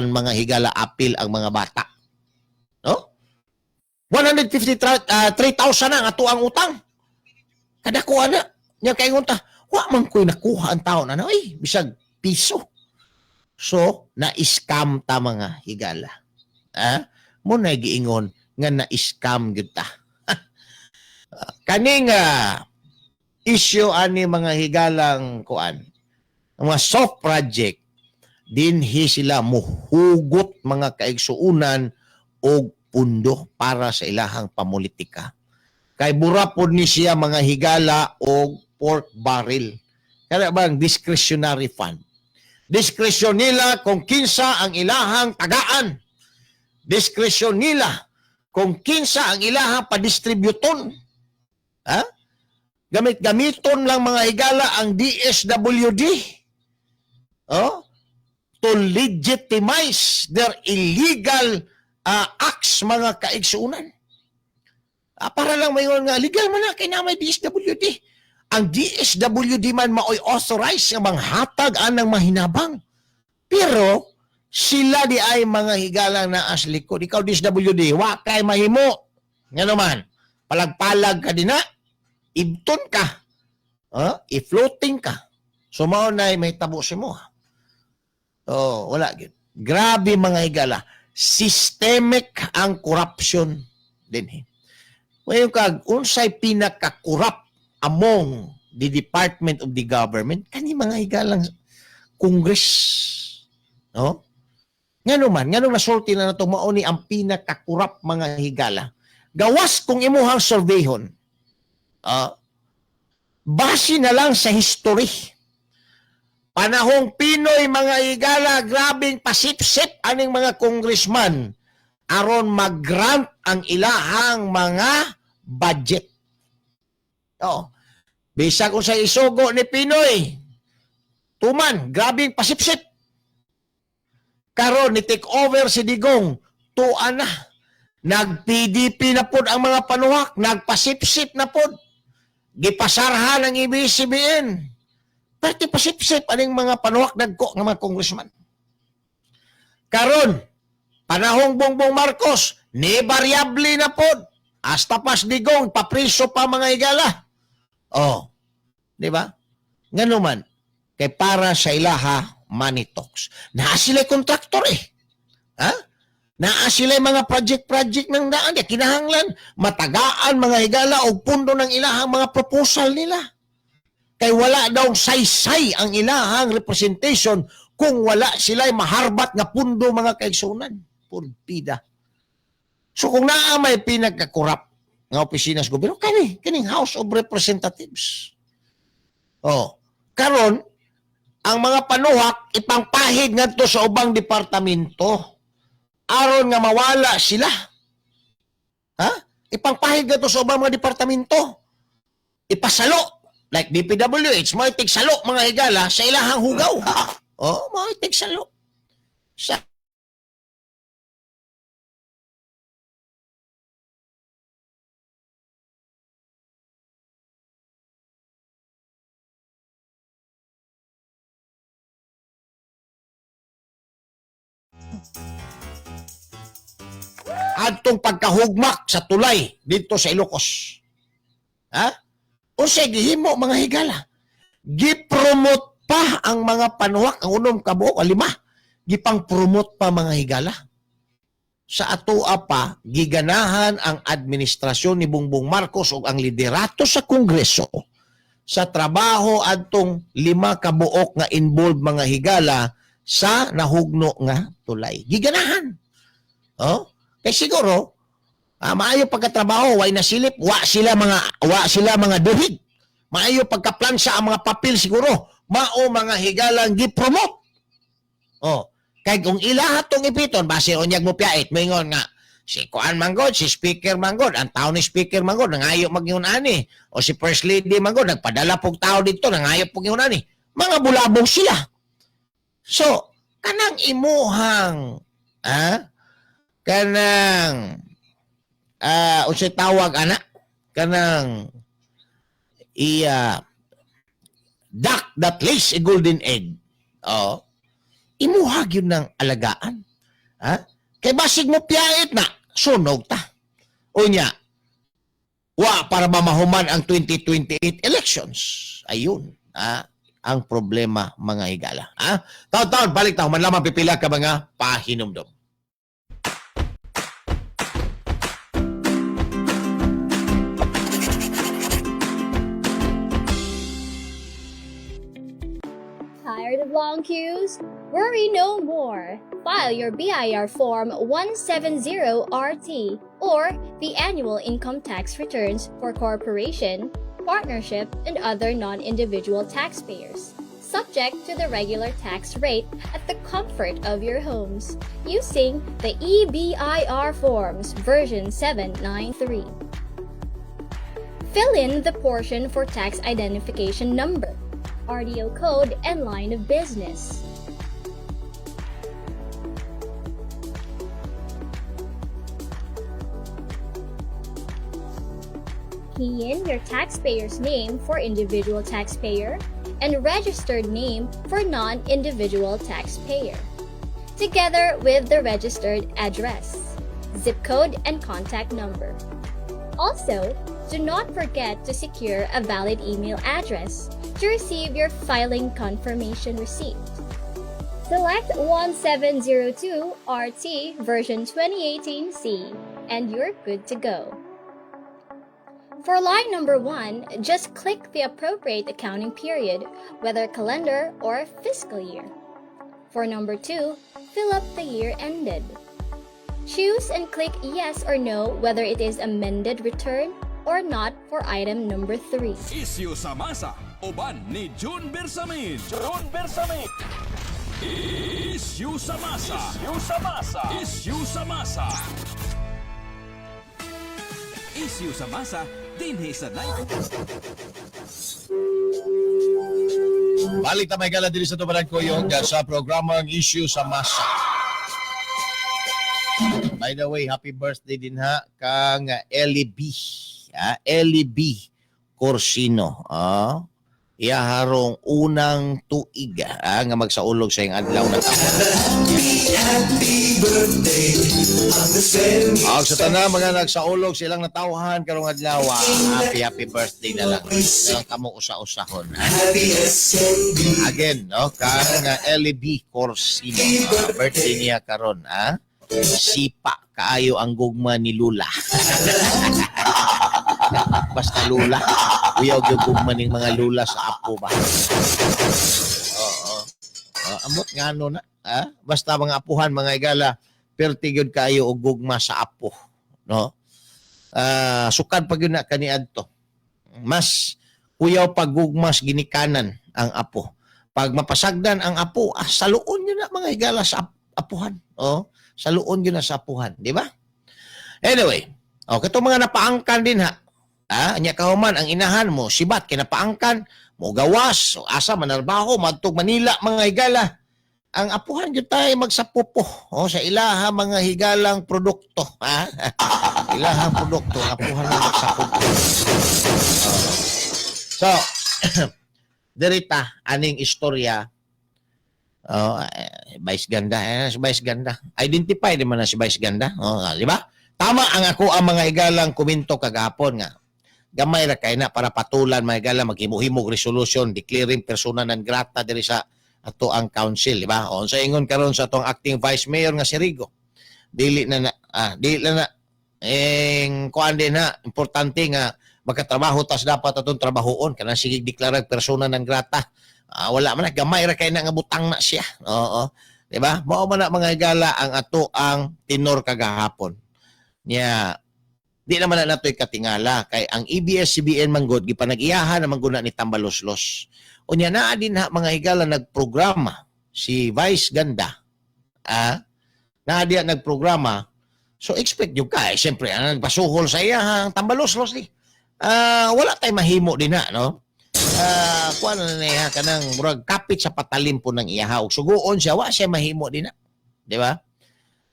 mga higala, apil ang mga bata. No? 153,000 na ang atuang utang. Kada kuha na. Nya kaingon ta, wa man ko'y nakuha ang tao na, ay, bisag piso. So, na-scam ta, mga higala. Ha? Mo na giingon nga na-scam gyud ta. Kaning issue ani, mga higalang kuan, mga soft project, dinhi sila muhugot, mga kaigsuunan, og pundo para sa ilahang pamulitika. Kay bura pod ni siya, mga higala, og pork barrel. Kaya bang discretionary fund? Diskresyon nila kung kinsa ang ilahang tagaan. Diskresyon nila kung kinsa ang ilahang padistributon. Ha? Gamit-gamiton lang, mga higala, ang DSWD. Oh? To legitimize their illegal acts, mga kaigsuunan. Para lang mayon nga legal man na kay na may DSWD. Ang DSWD man maoy authorized nga manghatag anang mahinabang. Pero sila di ay, mga higalang, naa sa likod. Ikaw DSWD, wa kay mahimo. Nga naman, palagpalag ka din na, ibton ka. I-floating ka. So mao na may tabo si mo. Oh, wala gyud. Grabe, mga higala. Systemic ang corruption din. Ngayon kag unsay pinaka-corrupt among the department of the government, kani, mga higalang, Congress. No? Ngano man, ngano nasulti na nato mao ni ang pinaka-corrupt, mga higala? Gawas kung imuhang surveyhon. Base na lang sa history. Panahong PNoy, mga higala, grabing pasipsip aning mga congressman aron mag-grant ang ilahang mga budget. Oo. Bisag kung sa isugo ni PNoy, tuman, grabing pasipsip. Karon ni take over si Digong, tuan na. Nag-PDP na pod ang mga panuhak, nagpasipsip na pod. Gipasarhan ang ABS-CBN. Perti pasipsip aning mga panuhak dagko nga mga congressman. Karon, panahong Bongbong Marcos, ni variable na pod. Hasta pas Digong, papriso pa mga higala. Oh, di ba? Ngano man, kay para sa ilaha money talks. Naa sila kontraktor eh. Ha? Naa sila mga project-project ng daan. Di, kinahanglan, matagaan mga higala og pundo ng ilahang mga proposal nila. Kay wala daw saysay ang ilahang representation kung wala sila maharbat nga pundo, mga kaigsunan. Pulpida. So kung naa may pinagkakurap nga opisina sa gobyerno, kani, kaning House of Representatives. Oh, karon ang mga panuhak ipangpahid ngadto sa ubang departamento aron nga mawala sila. Ha? Ipangpahid ngadto sa ubang mga departamento. Ipasalo like DPWH, mo salo mga higala sa ilahang hugaw. Oh, mo salo. Sa adtong pagkahugmak sa tulay dito sa Ilocos. Ha? Unsay gihimo mga higala? Gipromote pa ang mga panuwak, ang unom ka buok, ang lima. Gipang-promote pa mga higala. Sa atoa pa, giganahan ang administrasyon ni Bongbong Marcos ug ang liderato sa Kongreso sa trabaho adtong lima ka buok nga involved mga higala sa nahugno nga tulay. Giganahan. Oh? Kay siguro, maayo pagkatrabaho, way nasilip, wa sila mga duhig. Maayo pagkaplansa ang mga papel siguro, mao mga higalang gipromote. Oh, kay kung ilaha tong ipiton, base unyag mo piyait, moingon nga si kuan manggod, si speaker manggod, ang tao ni speaker manggod, nangayo magyun ani. O si first lady manggod, nagpadala pog tao dito, nangayo pog yun ani. Mga bulabog sila. So, kanang imuhang kanang unsay tawag ana, kanang iya duck that lays a golden egg, oh, imuha gyud ng alagaan, ha, kay basig mo piyait na sunog ta unya, wa para mamahuman ang 2028 elections. Ayun, ha, ang problema mga higala, ha. Taon-taon balik ta human lamang pipila ka mga pahinumdom. Tired of long queues? Worry no more. File your BIR Form 170RT or the annual income tax returns for corporation, partnership, and other non-individual taxpayers, subject to the regular tax rate at the comfort of your homes using the eBIR Forms version 793. Fill in the portion for tax identification number, RDO code, and line of business. Key in your taxpayer's name for individual taxpayer and registered name for non-individual taxpayer, together with the registered address, zip code, and contact number. Also, do not forget to secure a valid email address to receive your filing confirmation receipt. Select 1702 RT version 2018C and you're good to go. For line number 1, just click the appropriate accounting period, whether calendar or fiscal year. For number 2, fill up the year ended. Choose and click yes or no whether it is amended return or not for item number 3. Isyu sa masa, uban ni June Bersamin. June Bersamin. Isyu sa masa. Isyu sa masa. Isyu sa masa. Isyu sa masa, dinhi sa 9. Balik ta may gala diri sa Tubaran Kuyog sa programang Issue sa Masa. By the way, happy birthday din ha kang Ellie B. Ah, Ellie B. Corsino. Ah, iya harong unang tuig nga magsaulog sa iyang adlaw na taon. Happy Birthday. Ag sa tanan mga nagsaulog silang natawhan karong adlaw, happy happy birthday na lang. Lang kamo usa-usahon. Again, no, kang Ellie B. Corsino, birthday niya karon, ah. Sipa kaayo ang gugma ni Lula. Basta Lula. Uyaw gyud gugma ning mga lula sa apo ba. Oo. Oh, amot ngano na, ah? Basta mga apuhan, mga igala, perti gyud kaayo og gugma sa apo, no? Ah, sukad pa gyud na kaniadto. Mas kuyaw pag gugmas ginikanan ang apo. Pag mapasagdan ang apo, saluon yun na, mga higala, sa apuhan. Oh, saluon yun na sa apuhan, di ba? Anyway, oh, katong mga napaangkan din ha. Anya kahuman ang inahan mo, sibat kinapaangkan, mo gawas, o asa manarbaho, madtog Manila, mga higala. Ang apuhan gyud tayo magsapupo, oh, sa ilaha mga higalang produkto, ha? Ilahang produkto, ang apuhan mo magsapupo. Oh. So, dirita aning istorya. Oh, Vice Ganda, si Vice Ganda. Identify di man na si Vice Ganda. Oh, di ba? Tama ang ako ang mga higalang komento kagahapon nga gamay ra kay na para patulan, mga higala, maghimo-himog resolution declaring persona non grata diri sa ato ang council, di ba? O unsa ingon karon sa atong acting vice mayor nga si Rigo? Dili na na dili na na eng kuan din na importante nga magkatrabaho tas dapat atong trabahoon kanang sige deklarag persona non grata. Wala man na, gamay ra kay na nga butang na siya. Oo. Di ba? Mao man na, mga higala, ang ato ang tenor kagahapon. Nya di naman na nato'y katingala kay ang ABS-CBN manggod gipanag-iyahan na mangguna ni Tambaloslos. Unya naa din ha, mga higala, nagprograma si Vice Ganda. Naa diya nagprograma. So expect yung ka, eh, siyempre ang nagpasuhol sa iya ang Tambaloslos ni. Wala tay mahimo din na, no? Kuan na niya kanang murag kapit sa patalim po ng iyaha. Ug suguon siya, wa siya mahimo din na. Di ba?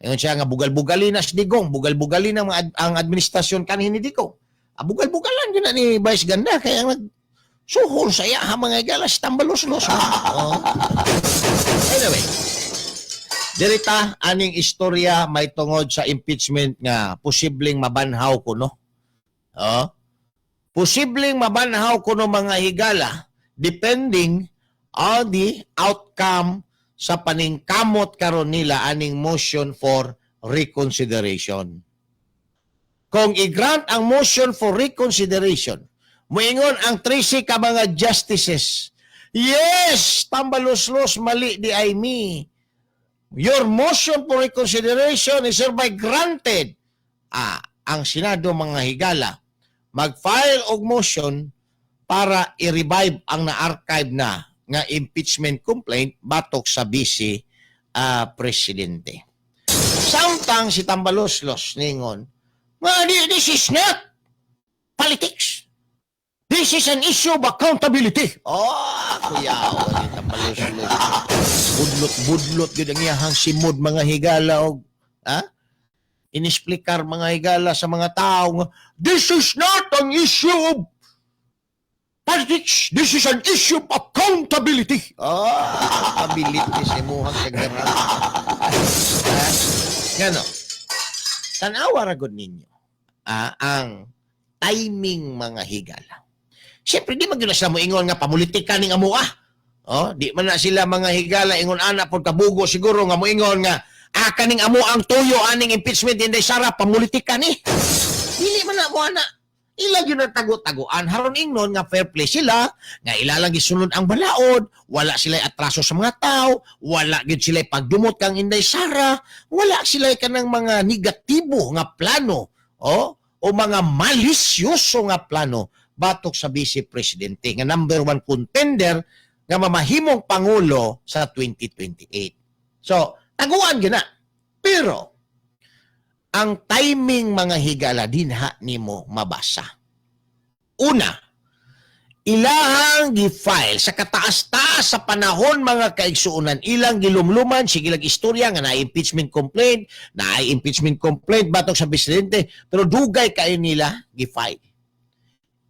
Ingon siya nga bugal-bugalin na si Digong, bugal-bugalin ang administrasyon kanhin ni Digong. Bugal-bugalan yun na ni Vice Ganda kaya nag suhol sa iya ha, mga higala, si Tambaloslos. Oh. Anyway, dirita aning istorya may tungod sa impeachment nga posibleng mabanhaw kuno. Oh. Posibleng mabanhaw kuno, mga higala, depending on the outcome sa paningkamot karon nila aning motion for reconsideration. Kung i-grant ang motion for reconsideration, muingon ang 13 ka mga justices, "Yes, Tambaloslos, mali diay mi. Your motion for reconsideration is hereby granted." Ang Senado, mga higala, mag-file og motion para i-revive ang na-archive na nga impeachment complaint batok sa vice presidente. Samtang si Tambaloslos ningon, nga this is not politics. This is an issue of accountability. Oh, kuya, ni Tambaloslos. Budlot-budlot gyud ang iyahang simod, mga higala, og inexplikar, mga higala, sa mga tao nga this is not an issue of politics. This is an issue of accountability. Oh, accountability sa imuhang kagaran. Ngano? Tanawa ra gud ninyo ang timing, mga higala. Siyempre, di man gyud na sila moingon nga pamulitika ning amo ah. Oh, di man na sila, mga higala, ingon ana pod kabugo siguro nga moingon nga kaning amo ang tuyo aning impeachment Inday Sara pamulitika ni. Dili man na mo ana. Ila gyud ang tago-taguan haron ingnon nga fair play sila, nga ila lang gisunod ang balaod, wala sila atraso sa mga tao, wala gyud sila pagdumot kang Inday Sara, wala sila kanang mga negatibo nga plano, oh, o mga malisyoso nga plano batok sa vice presidente nga number one contender nga mamahimong pangulo sa 2028. So, taguan gyud na. Pero ang timing, mga higala, dinha nimo mabasa. Una, ilahang gi-file sa kataas-taas sa panahon, mga kaigsuonan, ilang gilumluman, sige lang istorya nga na impeachment complaint, na impeachment complaint batok sa presidente, pero dugay kayo nila gi-file.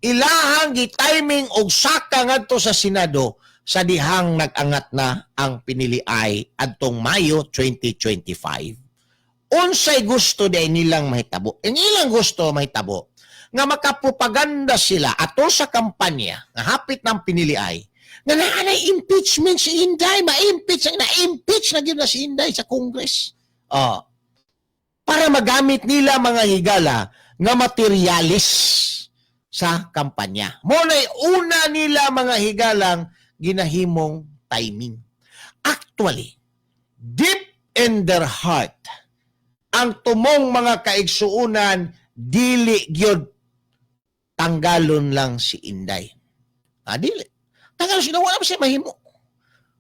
Ilahang gi-timing og saka ngadto sa Senado sa dihang nag-angat na ang piniliay adtong Mayo 2025. Unsay gusto day nilang mahitabo? Ang ilang gusto mahitabo, nga makapropaganda sila atol sa kampanya nga hapit ng pinili ay nga naanay impeachment si Inday, ma-impeach, na-impeach na gyud na si Inday sa Congress. Oh. Para magamit nila, mga higala, nga materialis sa kampanya. Mao na'y una nila, mga higalang, ginahimong timing. Actually, deep in their heart, ang tumong mga kaigsuunan, dili gyud tanggalon lang si Inday. Ah, dili. Tanggalon si Inday, wala pa siya mahimo.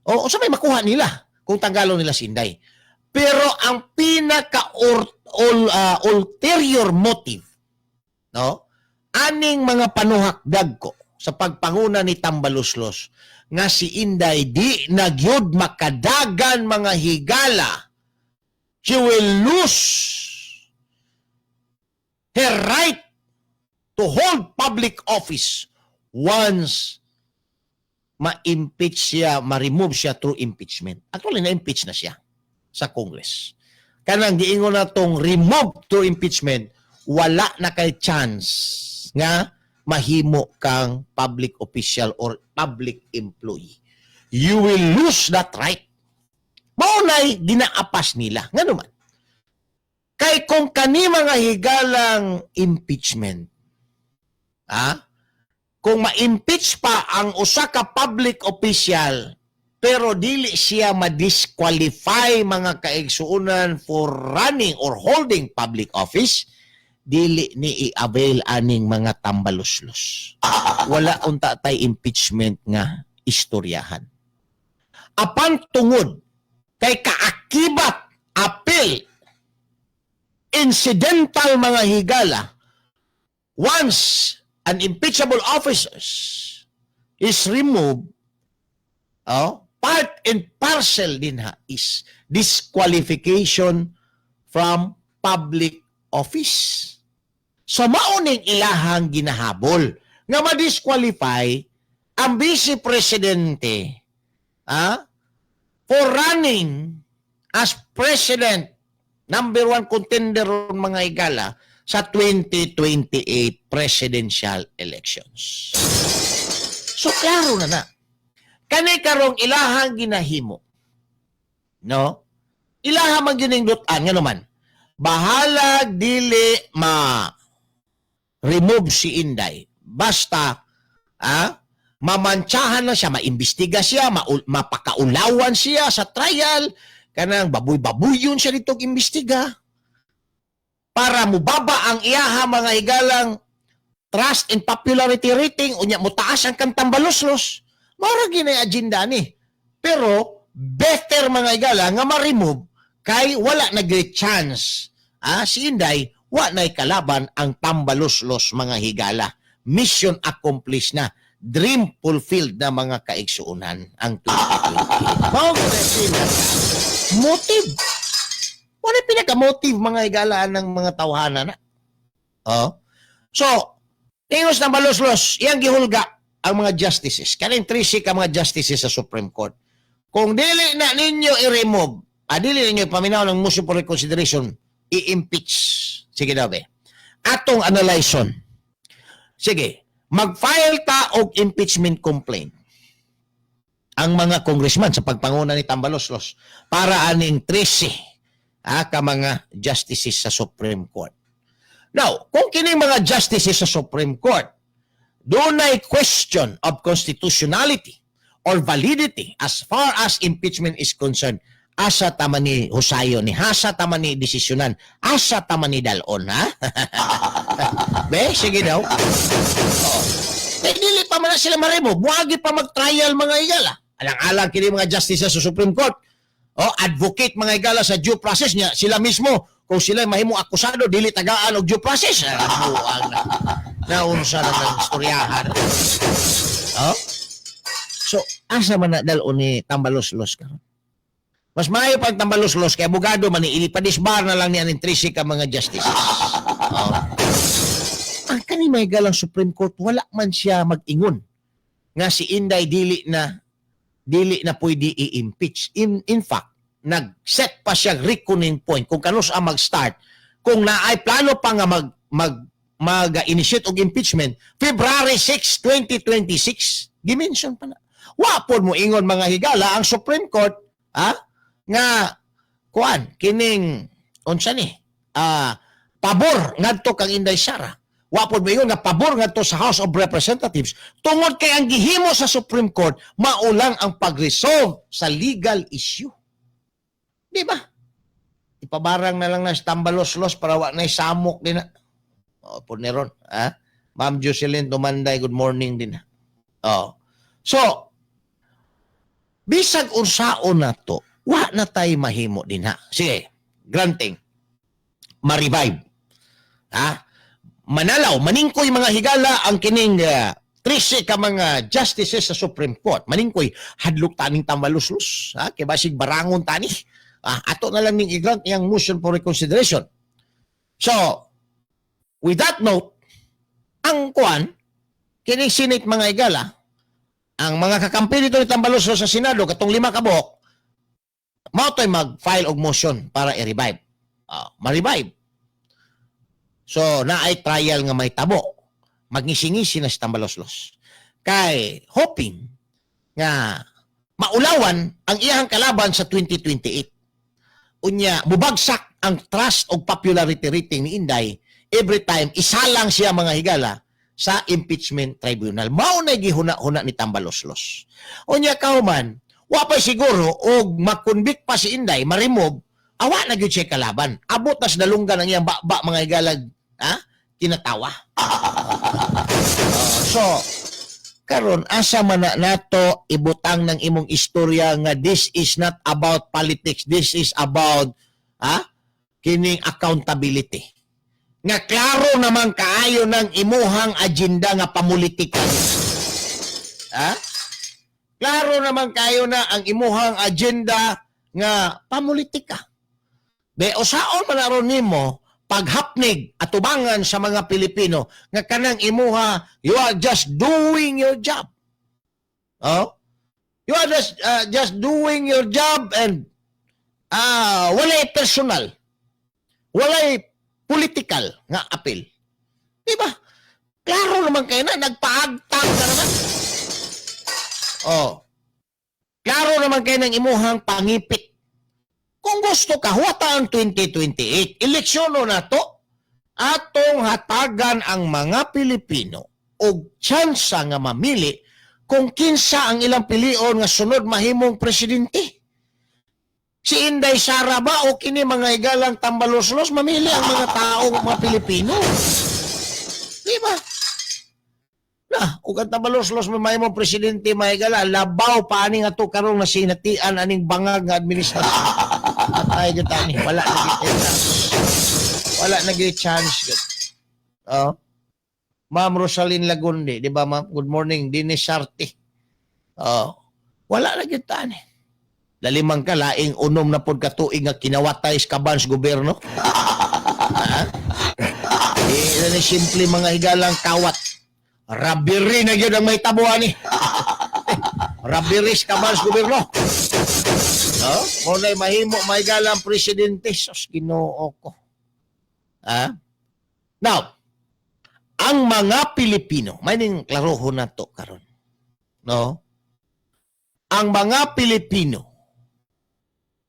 O, unsa may makuha nila kung tanggalon nila si Inday? Pero ang pinaka ulterior motive, no? Aning mga panuhak dagko sa pagpanguna ni Tambaluslos nga si Inday di na gyud makadagan, mga higala, she will lose her right to hold public office once ma-impeach siya, ma-remove siya through impeachment. Actually, na-impeach na siya sa Congress. Kanang giingon na tong remove through impeachment, wala na kay chance nga mahimo kang public official or public employee. You will lose that right. Mao na'y ginaapas nila. Nga naman. Kay kung kani, mga higalang, impeachment, kung ma-impeach pa ang usa ka public official pero dili siya ma-disqualify, mga kaigsuonan, for running or holding public office, dili ni i-avail aning mga tambaluslos. Wala unta tay impeachment nga istoryahan. Apan tungod kay kaakibat, apil, incidental, mga higala, once an impeachable officers is removed, oh, part and parcel din ha is disqualification from public office. So mauning ilahang ginahabol nga ma-disqualify ang vice presidente for running as president, number one contender ron, mga higala, sa 2028 presidential elections. So klaro na na. Kani karong ilahang ginahimo. No? Ilaha man gining dutan nga naman. Bahalag dili ma remove si Inday. Basta mamantsahan na siya, maimbestiga siya, mapakaulawan siya sa trial, kanang baboy-babuyon siya dito imbestiga para mubaba ang iyaha, mga higalang, trust and popularity rating, unya mutaas ang kang tambaluslos. Mao ra gyud agenda ni. Pero better, mga higala, nga ma-remove kay wala na great chance si Inday, wa na'y kalaban ang tambaluslos, mga higala. Mission accomplished na, dream fulfilled na, mga kaigsuunan, ang 2020. Mao gyud ang motive. Wala pinaka-motive, mga higala, ng mga tawhana na. Oh. So, tingos na baluslos, iyang gihulga ang mga justices. Kaning 13 ka mga justices sa Supreme Court. Kung dili na ninyo i-remove, dili ninyo paminaw ng motion for reconsideration, i-impeach. Sige daw, be. Atong analyson. Sige, mag-file ta og impeachment complaint ang mga congressman sa pagpanguna ni Tambaloslos para aning 13 ka mga justices sa Supreme Court. Now, kung kining mga justices sa Supreme Court dunay question of constitutionality or validity as far as impeachment is concerned, asa ta man ni husayo ni, asa ta man ni desisyonan, asa ta man ni dalon, ha? Be, sige daw. Oh. Eh, dili pa man na sila ma-remove. Buwagi pa mag-trial, mga higala. Alang-alang kini mga justices sa Supreme Court. Oh, advocate, mga higala, sa due process niya. Sila mismo, kung sila mahimong akusado, dili tagaan og due process. Ah, buang na. Naunsa na ng istoryahan. Oh? So, asa man na dalon ni Tambalos-los karon? Mas maayo pag Tambalos-los kay abogado man ni, ipa-disbar na lang niya ning 13 ka mga justices. Oh. Ang kani may galang Supreme Court, wala man siya mag-ingon nga si Inday dili na pwede i-impeach. In fact, Nag-set pa siya reckoning point kung kanus ang mag-start. Kung naay plano pa nga mag mag mag-initiate og impeachment, February 6, 2026, gimension pa na. Wa pod mo ingon, mga higala, ang Supreme Court, ha, nga kuan kining unsa ni pabor ngadto kang Inday Sara. Wa pod mo ingon nga pabor ngadto sa House of Representatives tungod kay ang gihimo sa Supreme Court mao lang ang pag-resolve sa legal issue. Di ba? Ipabarang na lang na sa Tambaloslos para wa na samok din na. Oh, po ron, ha? Ma'am Jocelyn Dumanday, good morning din. Oh. So, bisag unsaon na to, wa na tay mahimo din ha. Sige, granting. Ma-revive. Ha? Manalaw, maningkoy, mga higala, ang kining 13 ka mga justices sa Supreme Court. Maningkoy, hadlok taning Tambaluslos. Ha? Kay basig barangon tani. Ah, ato na lang ning i-grant iyang motion for reconsideration. So, with that note, ang kuan, kining Senate, mga higala, ang mga kakampi dito ni Tambaloslos sa Senado, katong lima ka buhok, mao to'y mag-file og motion para i-revive. Ah, ma-revive. So, naay trial nga may tabo. Magngisi-ngisi na si Tambaloslos. Kay hoping nga maulawan ang iyang kalaban sa 2028. Unya, mubagsak ang trust o popularity rating ni Inday every time isalang siya, mga higala, sa impeachment tribunal. Mao na gihuna-huna ni Tambaloslos. Unya kauman, wa pa siguro og makonvict pa si Inday, ma-remove, awa na gyud siya kalaban. Abot tas dalunggan ang iyang baba, mga higalag, ha? Kinatawa. So, karon asa man na nato ibutang ng imong istorya nga this is not about politics, this is about, ha, kining accountability nga klaro naman kaayo ng imuhang agenda nga pamulitika, ha? Klaro naman kayo na ang imuhang agenda nga pamulitika. Be usaon man aron nimo paghapnig atubangan sa mga Pilipino nga kanang imuha, you are just doing your job? Oh, you are just doing your job and walay personal, walay political nga appeal. Di ba? Klaro naman kayo na nagpaagtang ka naman. Oh, klaro naman kayo ng imuhang pangipit. Kung gusto ka, huwata ang 2028. Eleksyon na to. Atong hatagan ang mga Pilipino og tsansa nga mamili kung kinsa ang ilang pilion nga sunod mahimong presidente. Si Inday Sara ba o kini, mga higalang, Tambaloslos? Mamili ang mga taong mga Pilipino. Di ba? Na, ug ang Tambaloslos may mahimong presidente, mga higala, labaw pa ani nga to karong nasinatian aning bangag nga administrasyon. Patay gyud tani, wala na gyud chance. Wala na gyud chance gyud. Oh. Ma'am Rosalyn Lagundi, di ba, ma'am? Good morning, Dinis Sarte. Oh. Wala na gyud tani. Lalimang ka laing unom na pod ka tuig nga kinawatay sa kaban sa gobyerno. Ha? Di na ni simple, mga higalang, kawat. Robbery na gyud ang may tabuan ni. Robbery sa kaban sa gobyerno. No? Mao na'y mahimo mahigalang presidente. Sus, Ginoo ko. Ha? Now, ang mga Pilipino, may ning klarohon na to karon. No? Ang mga Pilipino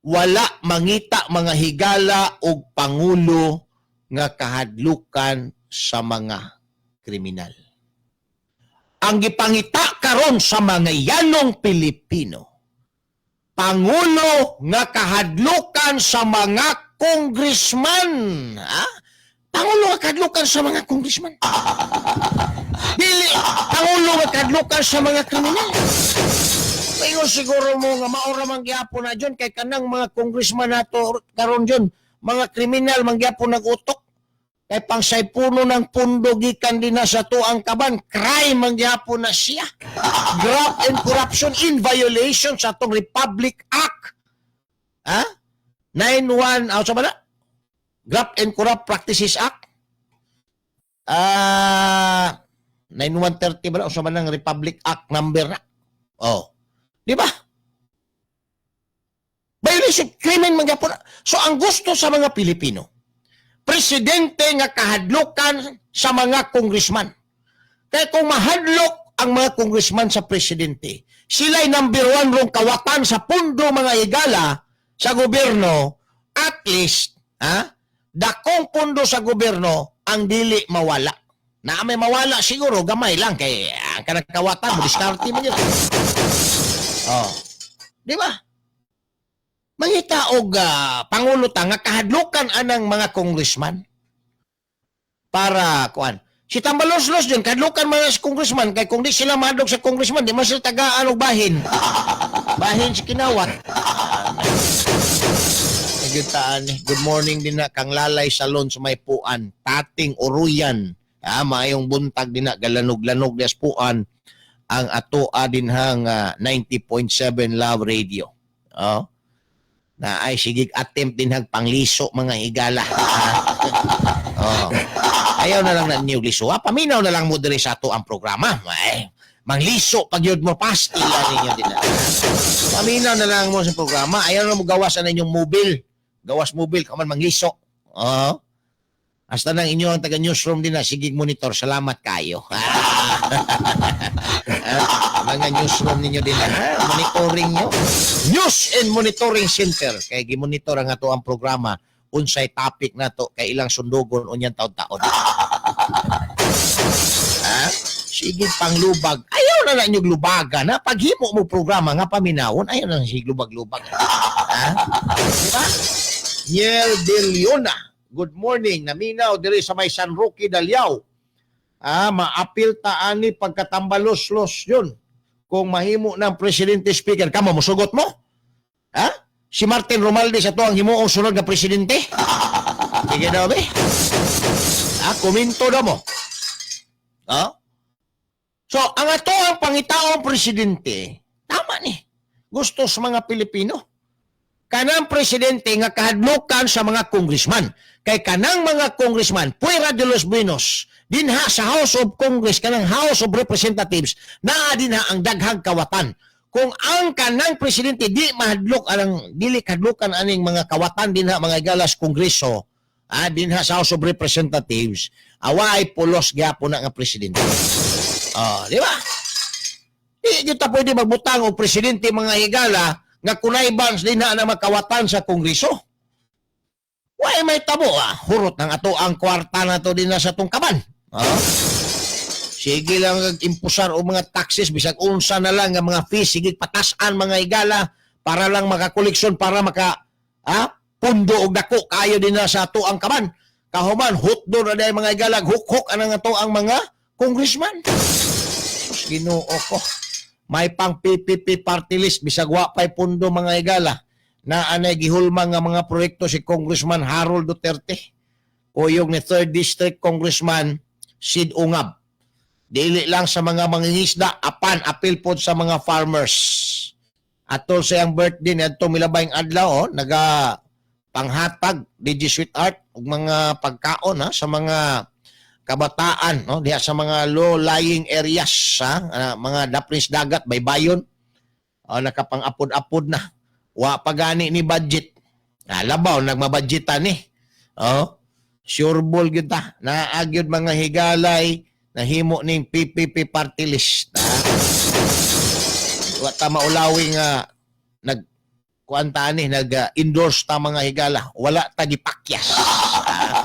wala mangita, mga higala, og pangulo nga kahadlukan sa mga kriminal. Ang gipangita karon sa mga yanong Pilipino, pangulo nga kahadlukan sa mga congressman. Ha? Pangulo nga kahadlukan sa mga congressman. Dili pangulo nga kahadlukan sa mga kriminal. Ingon siguro mo nga maura man gyapon na John kay kanang mga congressman nato karon, John, mga kriminal man gyapon nag-utok. Kay pang saypuno ng pundo gikan din na sa tuang kaban, crime man gyapon na siya. Graft and corruption in violation sa atong Republic Act. Ha? 91, ah, sa ba na? Graft and Corrupt Practices Act. Ah, 9130 ba na? O sa ba ng Republic Act number na? Oh. Di ba? Violation, krimen man gyapon. So ang gusto sa mga Pilipino, presidente nga kahadlokan sa mga congressman. Kaya kung mahadlok ang mga congressman sa presidente, sila'y number one rong kawatan sa pundo, mga higala, sa gobyerno, at least, ha, dakong pundo sa gobyerno ang dili mawala. Na may mawala siguro, gamay lang, kay ang kanang kawatan, mo diskarte man yun. Oh. Di ba? Mangita og pangulo ta nga kahadlukan anang mga congressman para kuan. Si Tambaloslos din kahadlukan mga sa congressman kay kung di sila mahadlok sa congressman, di man sila tagaan og bahin. Bahin si kinawat. Nagyutaan ni. Good morning din na kang Lalay Salon sa may Puan, Tating Uruyan. Ah, maayong buntag din na galanog-lanog des Puan ang atoa dinhang 90.7 Love Radio. Oh. Na ay sige attempt din hag pangliso, mga higala. Oh. Ayaw na lang na ninyo liso. Ah, paminaw na lang mo diri sa ato ang programa. Ay, mangliso pag yun mo pastil ninyo din na. Paminaw na lang mo sa programa. Ayaw na mo gawas ang inyong mobile. Gawas mobile kaman mangliso. Oh. Hasta nang inyo ang taga newsroom din na sige monitor. Salamat kayo. Ah, mga newsroom ninyo din na monitoring nyo. News and Monitoring Center. Kay gimonitor ang ato ang programa unsay topic nato kay ilang sundugon unyang taon-taon. Ha? Sige panglubag. Ayaw na na inyong lubagan. Ha? Paghimo mo programa nga paminawon, ayaw na sige lubag-lubag. Ha? Diba? Niel De Leona. Good morning. Naminaw diri sa may San Roque, Daliao. Ah, maapil ta ani pagkatambalos-los yun. Kung mahimo ng presidente speaker, kamo musugot mo? Ha? Si Martin Romualdez ato ang himuong sunod nga presidente? Sige daw, be. Ah, komento daw mo. Ha? So, ang ato ang pangitaong presidente, tama ni. Gusto sa mga Pilipino. Kanang presidente nga kahadlukan sa mga congressman. Kay kanang mga congressman, puwera de los buenos, dinha sa House of Congress, kanang House of Representatives, naa dinha ang daghang kawatan. Kung ang kanang presidente di mahadlok anang dili kahadlukan aning mga kawatan dinha, mga galas kongreso, ah, dinha sa House of Representatives, awa ay pulos gyapon na nga presidente. Ah, di ba? Di gyud ta pwede magbutang og presidente, mga higala, nga connivance dinha na makawatan sa kongreso. Way may tabo, ah, hurot ng ato ang kwarta na to dinha sa tungkaban. Ah. Sige lang impusar og mga taxes bisag unsa na lang nga mga fees, sige patas-an, mga higala, para lang makakoleksyon para maka pundo og dako kayo dinha sa ato ang kaban. Kahuman hutdo na day, mga higala, hukhok anang ato ang mga congressman. Sus, Ginoo ko. May pang PPP party list bisag wa pay pundo, mga higala. Na anay gihulma nga mga proyekto si Congressman Harold Duterte o yung ni 3rd District Congressman Sid Ungab. Dili lang sa mga mangingisda apan apil pod sa mga farmers. Atol sa iyang birthday niadto milabayng adlaw, oh, naga panghatag DJ Sweetheart og mga pagkaon, ha, sa mga kabataan, no, diha sa mga low lying areas, ha, mga dapris dagat baybayon, oh, nakapang-apod-apod na. Wa pa gani ni budget, ah, labaw nagmabudgetan ni, oh, sure ball gyud ta naa gyud, mga higalay, nahimo ning PPP party list, ha? Wa ta maulawi nga nag kuan ta ni nag endorse ta, mga higala, wala ta gipakyas. Ah,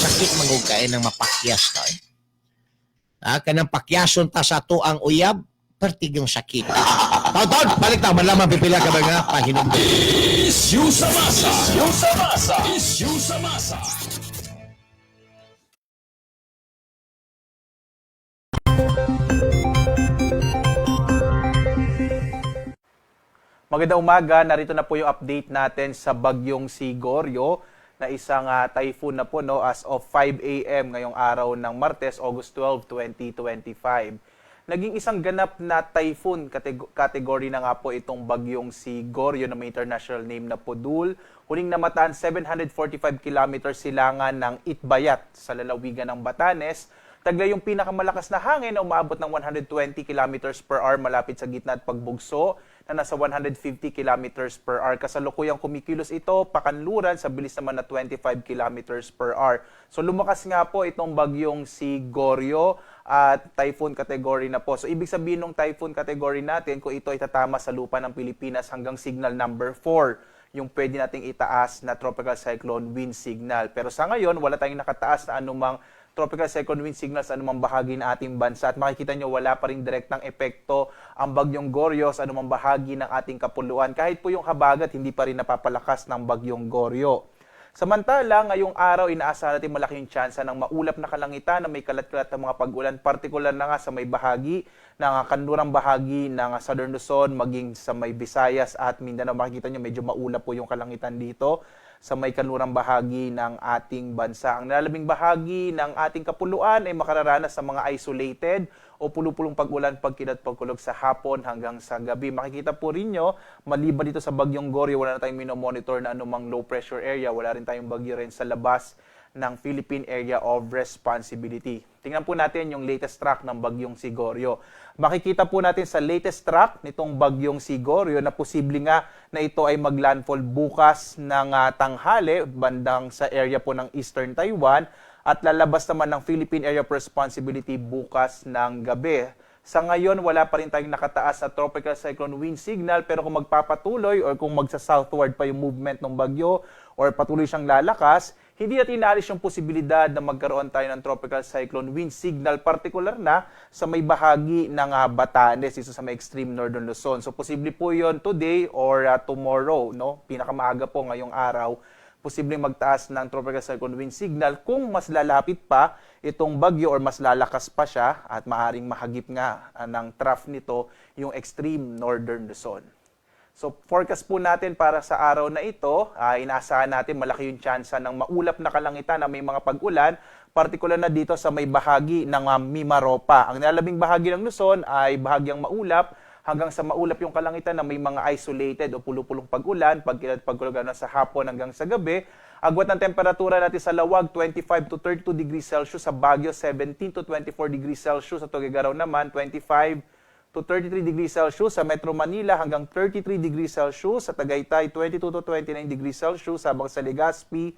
sakit mangug kay ng mapakyas ta, eh. Ah, kanang pakyason ta sa ato ang uyab, pertigyong sakit. Taon-taon, balik ta, manlamang pipila ka ba nga pahinumdum. Issue sa masa. Issue sa masa. Issue sa masa. Magandang umaga, narito na po yung update natin sa bagyong si Gorio na isang typhoon na po, no, as of 5 a.m. ngayong araw ng Martes, August 12, 2025. Naging isang ganap na typhoon category na nga po itong bagyong si Gorio na may international name na Podul. Huling namataan 745 kilometers silangan ng Itbayat sa lalawigan ng Batanes. Taglay yung pinakamalakas na hangin na umaabot ng 120 kilometers per hour malapit sa gitna at pagbugso na nasa 150 kilometers per hour. Kasalukuyang kumikilos ito pakanluran sa bilis naman na 25 kilometers per hour. So lumakas nga po itong bagyong si Gorio at typhoon category na po. So ibig sabihin ng typhoon category natin, kung ito ay tatama sa lupa ng Pilipinas, hanggang signal number 4 yung pwede nating itaas na tropical cyclone wind signal. Pero sa ngayon, wala tayong nakataas na anumang tropical cyclone wind signal sa anumang bahagi ng ating bansa. At makikita nyo, wala pa rin direktang epekto ang bagyong Goryo sa anumang bahagi ng ating kapuluan. Kahit po yung habagat, hindi pa rin napapalakas ng bagyong Goryo. Samantala, ngayong araw, inaasahan natin malaki yung tsansa ng maulap na kalangitan na may kalat-kalat na mga pag-ulan, partikular na nga sa may bahagi ng kanlurang bahagi ng Southern Luzon, maging sa may Visayas at Mindanao. Makikita nyo, medyo maulap po yung kalangitan dito sa may kanlurang bahagi ng ating bansa. Ang nalalabing bahagi ng ating kapuluan ay makararanas sa mga isolated o pulupulong pag-ulan, pagkilat, pagkulog sa hapon hanggang sa gabi. Makikita po rin nyo, maliban dito sa bagyong Goryo, wala na tayong minomonitor na anumang low pressure area. Wala rin tayong bagyo rin sa labas ng Philippine Area of Responsibility. Tingnan po natin yung latest track ng bagyong Sigoryo. Makikita po natin sa latest track nitong bagyong Sigoryo na posible nga na ito ay maglandfall bukas ng tanghali bandang sa area po ng Eastern Taiwan at lalabas naman ng Philippine Area of Responsibility bukas ng gabi. Sa ngayon, wala pa rin tayong nakataas na tropical cyclone wind signal, pero kung magpapatuloy or kung magsa-southward pa yung movement ng bagyo or patuloy siyang lalakas, hindi natin inaalis yung posibilidad na magkaroon tayo ng tropical cyclone wind signal, particular na sa may bahagi ng Batanes, dito sa may extreme northern Luzon. So posible po yon today or tomorrow, no? Pinakamaaga po ngayong araw, posibleng magtaas ng tropical cyclone wind signal kung mas lalapit pa itong bagyo or mas lalakas pa siya at maaring mahagip nga ng trough nito yung extreme northern Luzon. So forecast po natin para sa araw na ito, inaasahan natin malaki yung tsansa ng maulap na kalangitan na may mga pag-ulan, partikular na dito sa may bahagi ng Mimaropa. Ang nalalabing bahagi ng Luzon ay bahagyang maulap hanggang sa maulap yung kalangitan na may mga isolated o pulupulong pag-ulan, pagkilat pagkulog na sa hapon hanggang sa gabi. Agwat ng temperatura natin sa Lawag, 25 to 32 degrees Celsius, sa Baguio, 17 to 24 degrees Celsius, sa Tuguegarao naman, 25 to 33 degrees Celsius, sa Metro Manila hanggang 33 degrees Celsius, sa Tagaytay 22 to 29 degrees Celsius, habang sa Legazpi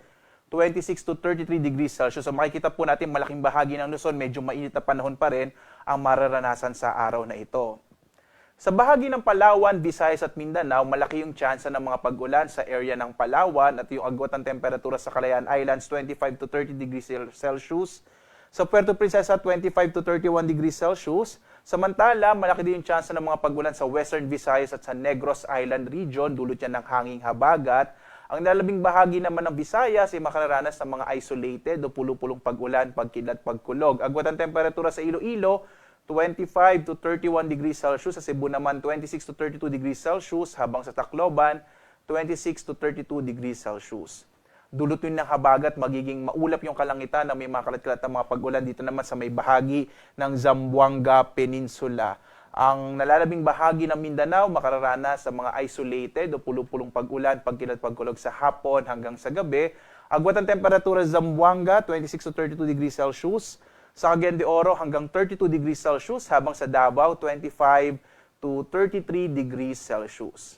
26 to 33 degrees Celsius. So makikita po natin malaking bahagi ng Luzon, medyo mainit na panahon pa rin ang mararanasan sa araw na ito. Sa bahagi ng Palawan, Visayas at Mindanao, malaki yung tsansa ng mga pag-ulan sa area ng Palawan at yung agwat ng temperatura sa Kalayaan Islands, 25 to 30 degrees Celsius. Sa Puerto Princesa, 25 to 31 degrees Celsius. Samantala, malaki din yung tsansa ng mga pag-ulan sa Western Visayas at sa Negros Island region, dulot yan ng hanging habagat. Ang lalabing bahagi naman ng Visayas ay makararanas ng mga isolated o pulupulong pag-ulan, pagkidlat, pagkulog. Agwat ang temperatura sa Iloilo, 25 to 31 degrees Celsius. Sa Cebu naman, 26 to 32 degrees Celsius. Habang sa Tacloban, 26 to 32 degrees Celsius. Dulot yun ng habagat, magiging maulap yung kalangitan na may mga kalat-kalat na mga pag-ulan dito naman sa may bahagi ng Zamboanga Peninsula. Ang nalalabing bahagi ng Mindanao makararanas sa mga isolated o pulupulong pag-ulan, pagkilat pagkulog sa hapon hanggang sa gabi. Agwat ang temperatura sa Zamboanga, 26 to 32 degrees Celsius. Sa Cagayan de Oro hanggang 32 degrees Celsius, habang sa Davao 25 to 33 degrees Celsius.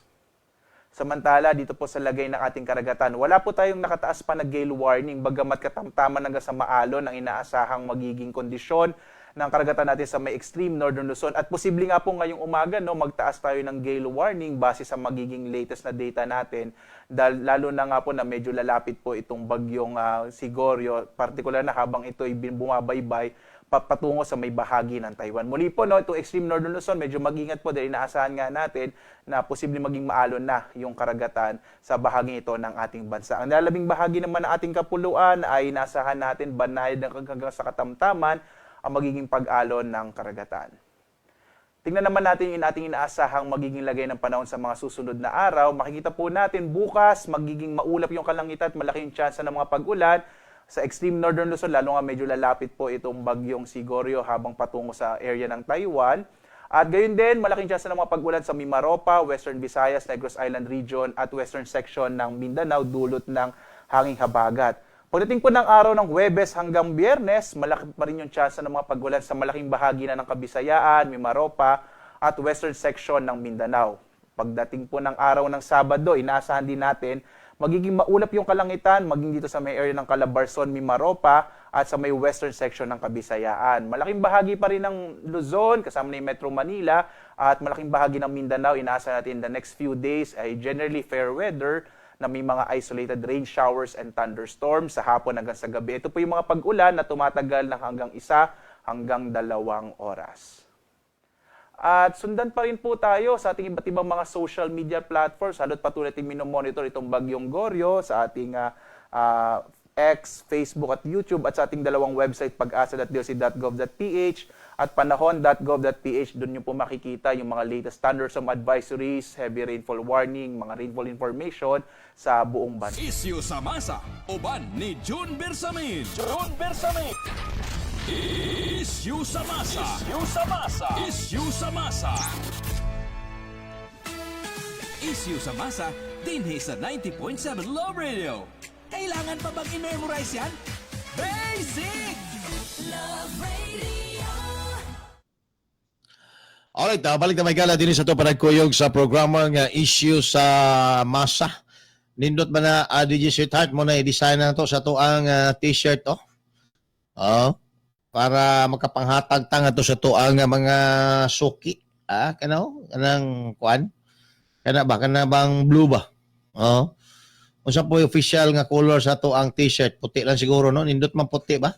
Samantala, dito po sa lagay ng ating karagatan, wala po tayong nakataas pa na gale warning, bagamat katamtaman hanggang sa maalon ang inaasahang magiging kondisyon ng karagatan natin sa may extreme northern Luzon. At posible nga po ngayong umaga, no, magtaas tayo ng gale warning base sa magiging latest na data natin. Dahil lalo na nga po na medyo lalapit po itong bagyong Sigoryo, partikular na habang ito ay bumabaybay patungo sa may bahagi ng Taiwan. Muli po, no, itong extreme northern Luzon, medyo mag-ingat po dahil inaasahan nga natin na posible maging maalon na yung karagatan sa bahaging ito ng ating bansa. Ang nalalabing bahagi naman ng ating kapuluan ay inaasahan natin banayad hanggang sa katamtaman ang magiging pag-alon ng karagatan. Tingnan naman natin yung ating inaasahang magiging lagay ng panahon sa mga susunod na araw. Makikita po natin bukas magiging maulap yung kalangitan at malaki yung tsansa ng mga pag-ulan sa extreme northern Luzon, lalo nga medyo lalapit po itong bagyong Sigoryo habang patungo sa area ng Taiwan. At gayon din, malaking tsansa ng mga pag-ulan sa Mimaropa, Western Visayas, Negros Island Region at western section ng Mindanao dulot ng hanging habagat. Pagdating po ng araw ng Huwebes hanggang Biyernes, malaki pa rin yung tsansa ng mga pag-ulan sa malaking bahagi na ng Kabisayaan, Mimaropa at western section ng Mindanao. Pagdating po ng araw ng Sabado, inaasahan din natin magiging maulap yung kalangitan, maging dito sa may area ng Calabarzon, Mimaropa at sa may western section ng Kabisayaan. Malaking bahagi pa rin ng Luzon, kasama na yung Metro Manila at malaking bahagi ng Mindanao, inaasahan natin in the next few days ay generally fair weather na may mga isolated rain showers and thunderstorms sa hapon hanggang sa gabi. Ito po yung mga pag-ulan na tumatagal ng hanggang 1 hanggang 2 oras. At sundan pa rin po tayo sa ating iba't ibang mga social media platforms. Halos patuloy natin minomonitor itong Bagyong Goryo sa ating X, Facebook at YouTube at sa ating dalawang website, pagasa.doc.gov.ph at panahon.gov.ph. Doon nyo po makikita yung mga latest thunderstorm advisories, heavy rainfall warning, mga rainfall information sa buong bansa. Isyu sa masa, uban ni June Bersamin. June Bersamin. Isyu sa masa. Isyu sa masa. Isyu sa masa. Isyu sa masa, dinhi sa 90.7 Love Radio. Kailangan pa bang i-memorize yan? Basic! Love Radio. Alright, balik na may gala din sa to panagkuyog sa programa nga Issue sa Masa. Nindot ba na DJ Sweetheart mo na i-design na to sa to ang t-shirt, oh. Oh, para makapanghatag ta nga to sa to ang mga suki. Ah, kanaw kanang kuan? Kana ba, kana bang blue ba? Oh. Unsa po yung official nga color sa to ang t-shirt? Puti lang siguro, no? Nindot man puti ba?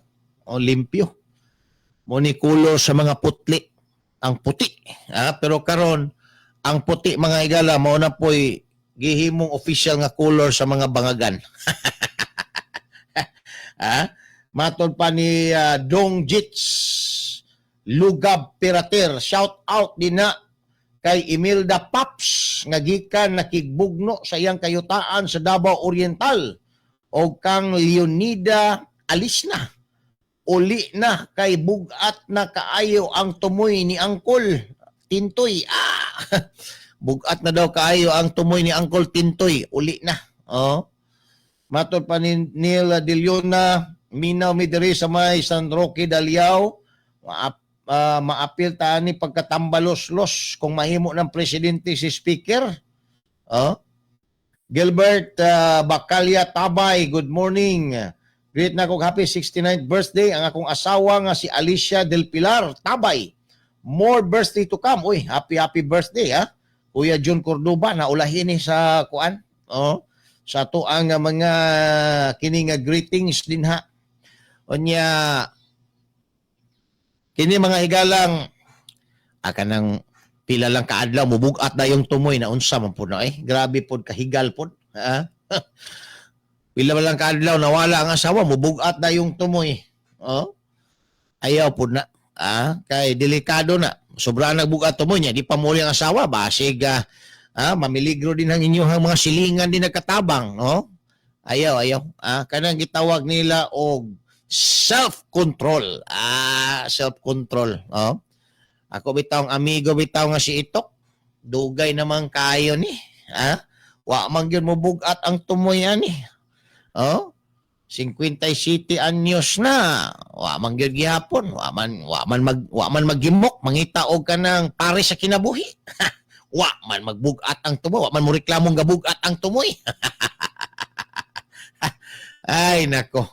O limpyo. Mo ni color sa mga putli ang puti. Ah, pero karon ang puti, mga igala, mao na po'y gihimong official nga color sa mga bangagan. Ah, matod pa ni Dong Jits Lugab Pirater, shout out din na kay Imelda Paps nga gikan nakigbugno sa iyang kayutaan sa Davao Oriental o kang Leonida Alisna, uli na kay bugat na kaayo ang tumoy ni Angkol Tintoy. Ah! Bugat na daw kaayo ang tumoy ni Angkol Tintoy. Uli na. Oh. Matod pa ni Neil De Leona, minaw mi diri sa may San Roque Daliao. Maapil ta ni pagkatambalos-los kung mahimo ng presidente si speaker. Oh. Gilbert Bacalya Tabay, good morning. Greet na akong happy 69th birthday ang akong asawa nga si Alicia Del Pilar Tabay. More birthday to come. Uy, happy happy birthday, ha. Kuya John Cordoba na ulahin ni sa kuan. Oh, sa to ang mga kini nga greetings din ha. Unya kini, mga higalang, kanang pila lang kaadlaw mubugat na yung tumoy na unsa man pud na eh. Grabe pod kahigal pod. Ha? Pila man lang kaadlaw nawala ang asawa, mubugat na yung tumoy. Oh. Ayaw pod na. Ah, kay delikado na. Sobra nagbugat tumoy niya, di pa muli ang asawa, basig mamiligro din ang inyong mga silingan din nagkatabang, no? Ayaw, ayaw. Ah, kanang gitawag nila og self-control. Ah, self-control, oh. Ako bitaw ang amigo bitaw nga si Itok. Dugay naman kayo ni. Ha? Wa man gyud mo bugat ang tumoy ani. Oh? 57 anyos na. Wa man gyud gihapon, wa man maggimok, mangita og kanang pare sa kinabuhi. Wa man magbugat ang tumoy, wa man mo reklamong gabugat ang tumoy. Ay nako.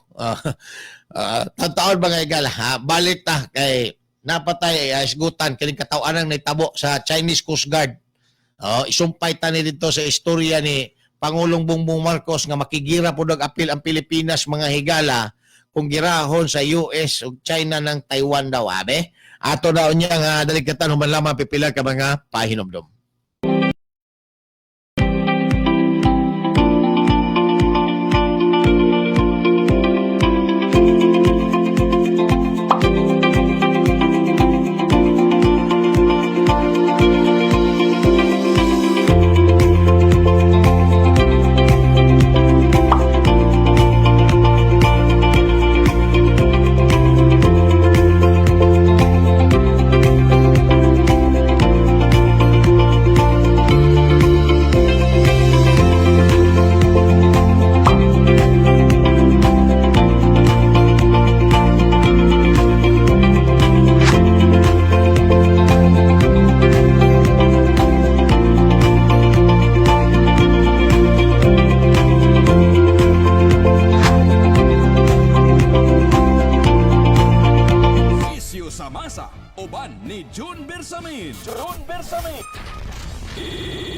Taon mga igala, ha? Balik ta kay napatay isgutan kining kataw-anang nahitabo sa Chinese Coast Guard. Oh, isumpay ta ni dito sa istorya ni Pangulong Bongbong Marcos nga makigira po og apil ang Pilipinas, mga higala, kung girahon sa US ug China ng Taiwan daw, abe. Ato daw niya nga daligkatan human lamang pipila ka mga pahinomdom. masa, uban ni June Bersamin. June Bersamin.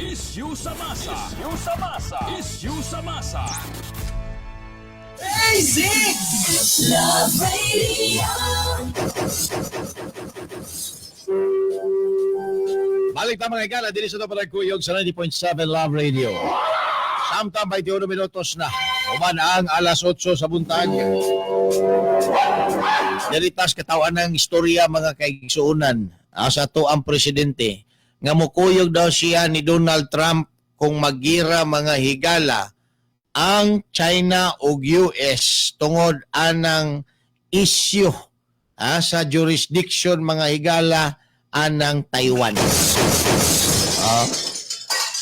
Issue sa masa. Issue sa masa. Issue sa masa. Basic! Love Radio. Balik ta, mga higala, diri sa panagkuyog sa 90.7 Love Radio. Samtang 21 minutos na human ang alas 8 sa buntag. Diri tas katawan ng istorya, mga kaigsuonan, sa ato ang presidente nga mukuyog daw siya ni Donald Trump kung magira, mga higala, ang China ug US tungod anang issue sa jurisdiction, mga higala, anang Taiwan.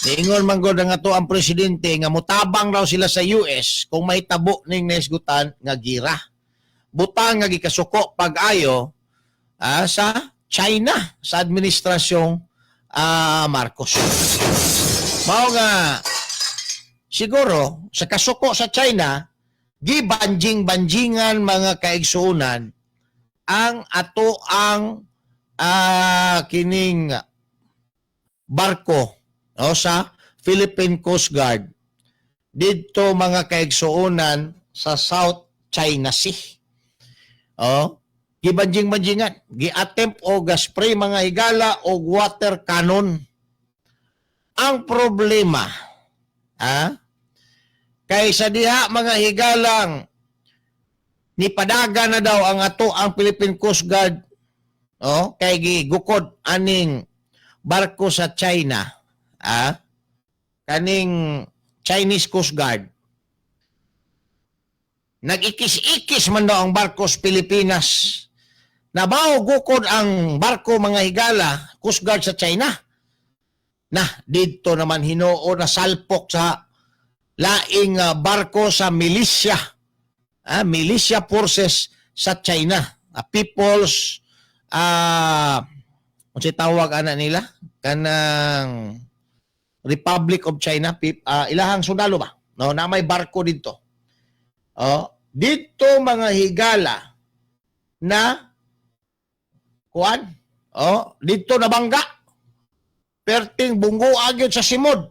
Niingon man gud ang ato ang presidente nga mutabang raw sila sa US kung mahitabo ning nahisgutan nga gira. Butang nga gikasuko pag-ayo sa China sa administrasyong Marcos. Mao nga siguro sa kasuko sa China, gibanjing-banjingan, mga kaigsuonan, ang ato ang kining barko, no, sa Philippine Coast Guard didto, mga kaigsuonan, sa South China Sea. Oh, gibanjing-banjingan, gi-attempt og spray, mga higala, og water cannon. Ang problema, kay sa diha, mga higalang, nipadaga na daw ang ato ang Philippine Coast Guard, oh, kay gigukod aning barko sa China, kaning Chinese Coast Guard, nag-ikis-ikis man daw ang barko sa Pilipinas. Nabaw gukod ang barko, mga higala, Coast Guard sa China. Na didto naman hinuo na salpok sa laing barko sa militia. Militia forces sa China. People's unsay tawag ana nila? Kanang Republic of China, ilahang sundalo ba? No, na may barko dito. Oh, dito, mga higala, na kuan, oh, dito nabangga. Perting bunggo agyod sa simod.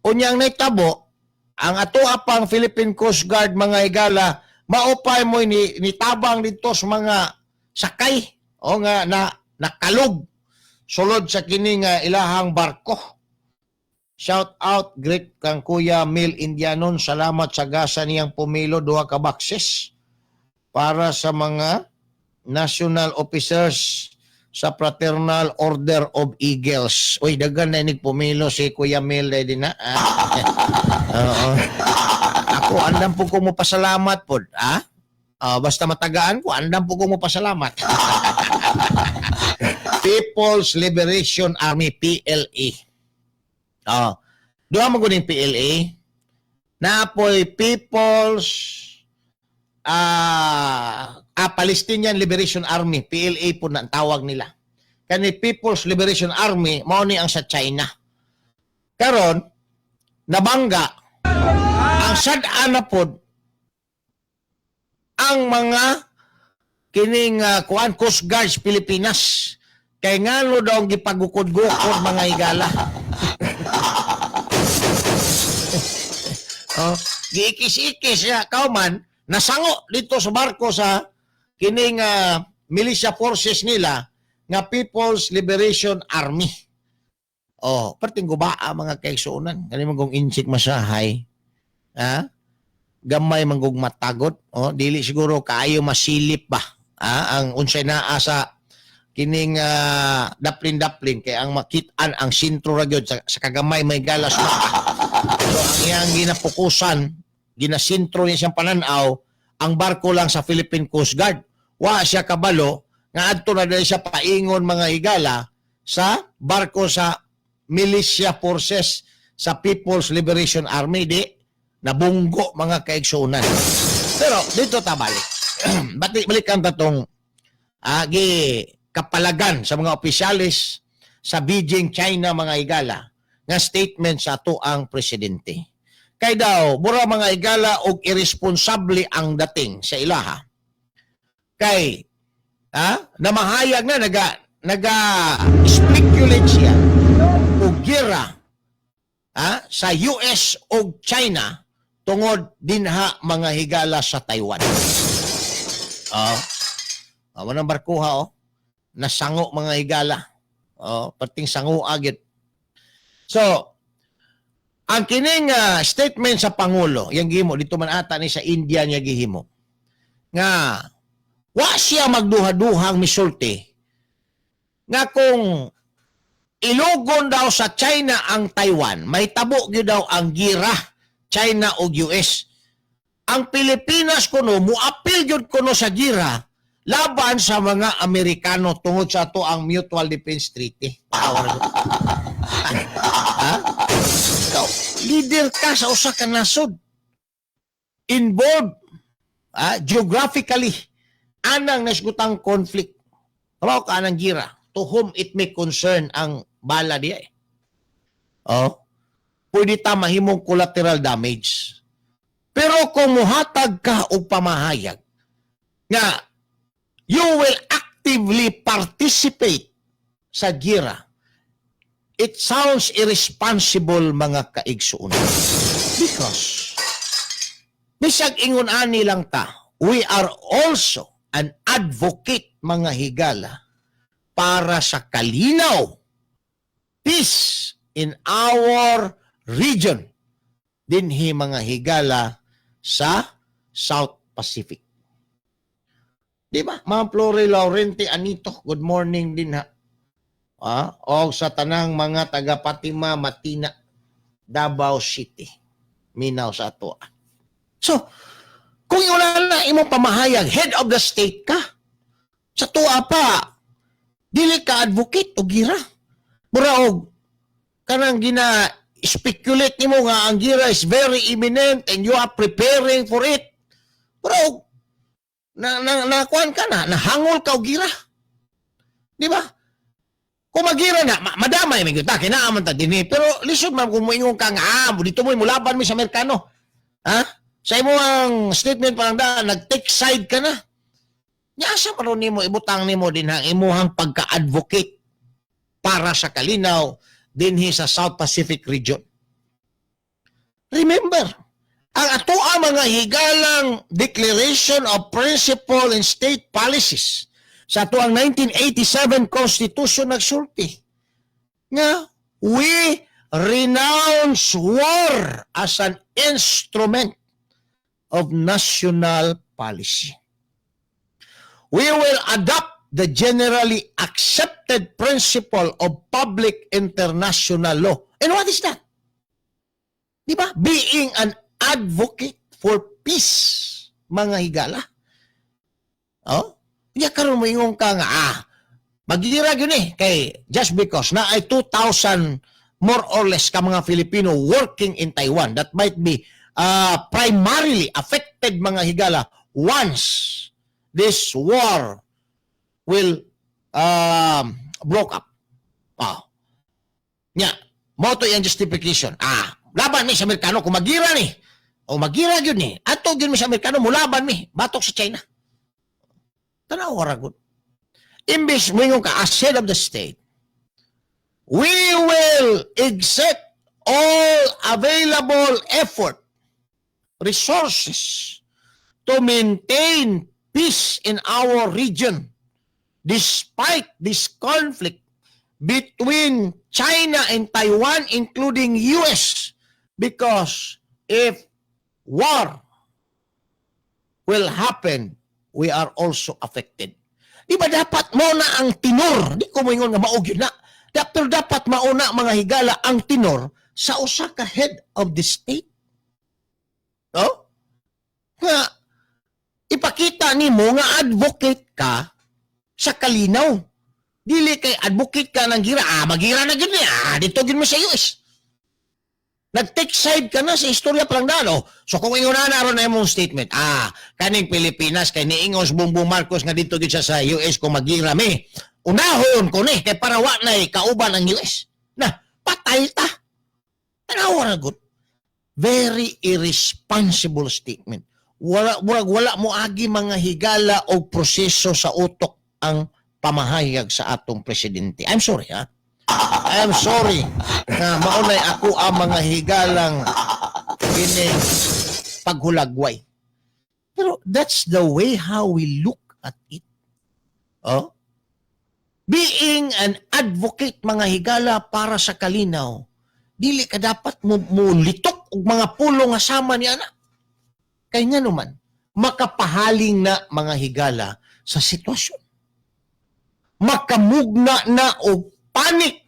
Unyang naitabo, ang ato apang Philippine Coast Guard, mga higala, maupay mo ni nitabang dito sa mga sakay o nga na nakalog sulod sa kini nga ilahang barko. Shout out great kang Kuya Mil Indianon. Salamat sa gasa niyang pumilo, duha ka boxes para sa mga national officers sa Fraternal Order of Eagles. Uy, daghan na inig pumilo si Kuya Mil dahil din na. Oo. Ako, andam po ko mo pasalamat po. Ah? Basta matagaan ko, andam po ko mo pasalamat. People's Liberation Army, PLA. Oh. Duha mo kuning PLA. Napoy People's Palestinian Liberation Army, PLA po na ang tawag nila. Kani People's Liberation Army mao ni ang sa China. Karon nabangga ang sad-an na pod ang mga kining kuan, Coast Guards Pilipinas, kay ngano daw ang gipagukod-gukod, mga higala. Oh, giikis-ikis siya kauman nasango dito sa barko sa kining militia forces nila nga People's Liberation Army. Oh, perting gubaa, mga kaigsuonan. Kani man kung insik masahay. Ha? Gamay man kung matagot. Oh, dili siguro kaayo masilip ba? Ha? Ang unsay naa sa kining daplin-daplin, kay ang makit-an ang sentro ra gyud sa kagamay may galas mata. So ang iyang ginapokusan, ginasentro niya siyang pananaw ang barko lang sa Philippine Coast Guard. Wa siya kabalo nga adto na dali siya paingon, mga higala, sa barko sa militia forces sa People's Liberation Army, di nabunggo, mga kaigsuonan. Pero dito ta balik. Balik balikan ta tong gi kapalagan sa mga opisyalis sa Beijing, China, mga higala, nga statement sa ato ang presidente. Kay daw, mura, mga higala, og irresponsable ang dating sa ilaha. Kay Ha? Namahayag na naga speculate siya og gira, ha, sa US og China tungod dinha, mga higala, sa Taiwan. Oh. Amo nang barkuha, oh. Nasango, mga higala. Oh, perting sango agit. So, ang kining statement sa pangulo, yang gihimo dito man ata ni sa India niya gihimo. Nga wa siya magduha-duhang misulti nga kung ilugon daw sa China ang Taiwan, may tabo gyud daw ang gira China ug US. Ang Pilipinas kuno muapil gyud kuno sa gira laban sa mga Amerikano tungod sa ato ang Mutual Defense Treaty. Power. Ha? Ikaw, leader ka sa usa ka nasod. Involved geographically anang nasgutang conflict. Kabaw ka anang gira. To whom it may concern ang bala diya eh. Oh. Pwede ta mahimong collateral damage. Pero kung muhatag ka og pamahayag nga you will actively participate sa gira, it sounds irresponsible, mga kaigsuon. Because bisag ingon ani lang ta, we are also an advocate, mga higala, para sa kalinaw, peace in our region dinhi, mga higala, sa South Pacific. Di ba? Ma'am Flore Laurente Anito, good morning din ha. Ah, o sa tanang mga taga Fatima Matina, Davao City. Minaw sa ato. So, kung wala na imong pamahayag, head of the state ka. Sa tuwa pa, dili ka advocate og gira. Mura og kanang gina speculate nimo nga ang gira is very imminent and you are preparing for it. Mura og na na nakuan ka na, nahangol ka og gira. Di ba? Kung magira na, madamay may ta kinaaman ta dinhi. Pero lisod man kung moingon ka nga dito mo mulaban mi sa Amerikano. Ha? Sa imo ang statement pa lang da, nag-take side ka na. Nya asa man ron nimo ibutang nimo din ang imuhang pagka-advocate para sa kalinaw dinhi sa South Pacific region? Remember, ang atoa, mga higalang, Declaration of Principle and State Policies sa atoang 1987 Constitution nagsulti nga we renounce war as an instrument of national policy. We will adopt the generally accepted principle of public international law. And what is that? Di ba? Being an advocate for peace, mga higala. Oh? Nya karon mo ingon ka nga magira gyud eh kay just because na ay 2,000 more or less ka mga Filipino working in Taiwan that might be primarily affected, mga higala, once this war will broke up. Oh. Nya, mo to yung justification. Laban mi sa Amerikano kung magira ni. O magira gyud ni. Ato gyud mi sa Amerikano, mulaban mi batok sa China. Tanaw ra gud. Imbis moingon ka as head of the state, we will exert all available effort, resources to maintain peace in our region despite this conflict between China and Taiwan, including US, because if war will happen, we are also affected. Di ba dapat mo na ang tinor? Di ko moingon nga mao gyud na. Pero dapat mauna, mga higala, ang tinor sa usa ka head of the state. No? Nga ipakita nimo nga advocate ka sa kalinaw. Dili kay advocate ka ng gira, magira na gyud ni, dito gyud mo sa US. Nag-take side ka na sa istorya pa lang dalo. So kung ingon na ron na imong statement, kaning Pilipinas kay niingon si Bongbong Marcos nga dito gyud siya sa US kung magira mi. Unahon ko ni kay para wa na kauban ang US. Na patay ta. Tanawa ra gud. Very irresponsible statement. Wala, murag wala mo agi, mga higala, og proseso sa utok. ang pamahayag sa atong presidente. I'm sorry, ha. I'm sorry na maunay ako ang mga higalang kining paghulagway. Pero that's the way how we look at it. Oh? Being an advocate, mga higala, para sa kalinaw, dili ka dapat mo litok og mga pulong nga sama ni ana. Kay nga naman, makapahaling na, mga higala, sa sitwasyon. Makamugna na og panic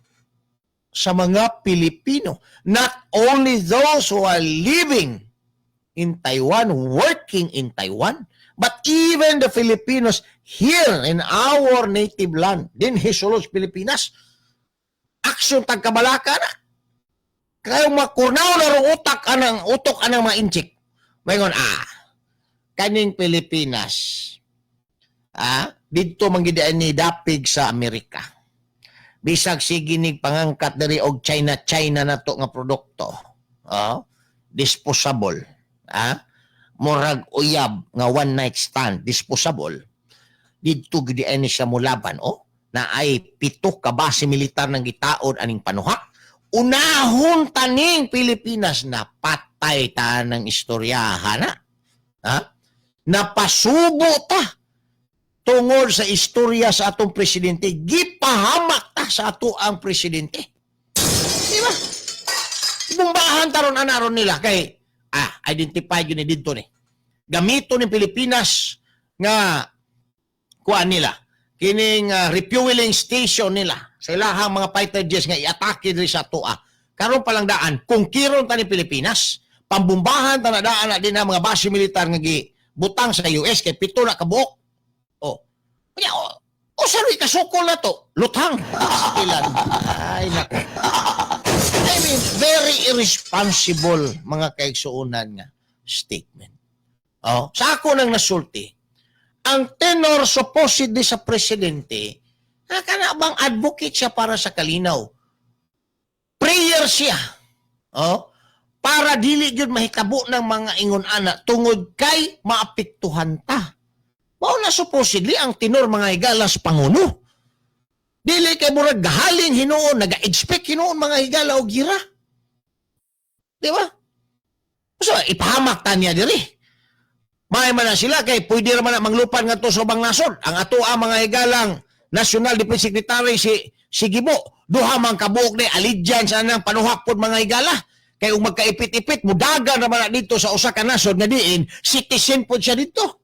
sa mga Pilipino. Not only those who are living in Taiwan, working in Taiwan, but even the Filipinos here in our native land, dinhi sulod sa Pilipinas, aksyon tagkabalaka na. Kaya makurnaw na rong utak anang utok anang mga Intsik. Mayngon, kaning Pilipinas, didto man gid ni dapig sa Amerika. Bisag sige nig pangangkat diri og China China na to nga produkto. Oh, disposable. Murag uyab nga one night stand, disposable. Didto gid ni siya mulaban, oh, na ay pito ka base militar ng gitaod aning panuhak. Unahon taning Pilipinas na patay ta ng istoryahan na. Ha? Napasubo ta tungod sa istorya sa atong presidente. Gipahamak ta sa ato ang presidente. Di ba? Bumbahan taron anaron nila kay identify yun ni didto ni. Gamito ni Pilipinas nga kuan nila kining refueling station nila sa ilahang mga fighter jets nga iatake diri sa atoa. Karon pa lang daan, kung kiron ta ni Pilipinas, pambumbahan ta na daan na din ang mga base militar nga gibutang sa US kay pito na kabuok. Oh. Kaya oh, oh sorry, kasukol na to. Luthang. Ilan. Ay nako. I mean, very irresponsible, mga kaigsuonan, nga statement. Oh, sa ako nang nasulti, ang tenor supposedly sa presidente, kana bang advocate siya para sa kalinaw. Prayer siya. Oh, para dili gyud mahitabo ng mga ingon ana tungod kay maapektuhan ta. Mao na supposedly ang tenor, mga higala, sa pangulo. Dili kay murag gahaling hinuon, naga-expect hinuon, mga higala, og gira. Di ba? So, ipahamak ta niya diri. May man na sila kay pwede ra man na manglupan ngadto sa ubang nasod. Ang ato ang mga higalang National Defense Secretary si Gibo. Duha man kabuok ni allegiance anang panuhak pod, mga higala. Kay ug magkaipit-ipit mudagan ra man na dito sa usa ka nasod nga diin citizen pod siya dito.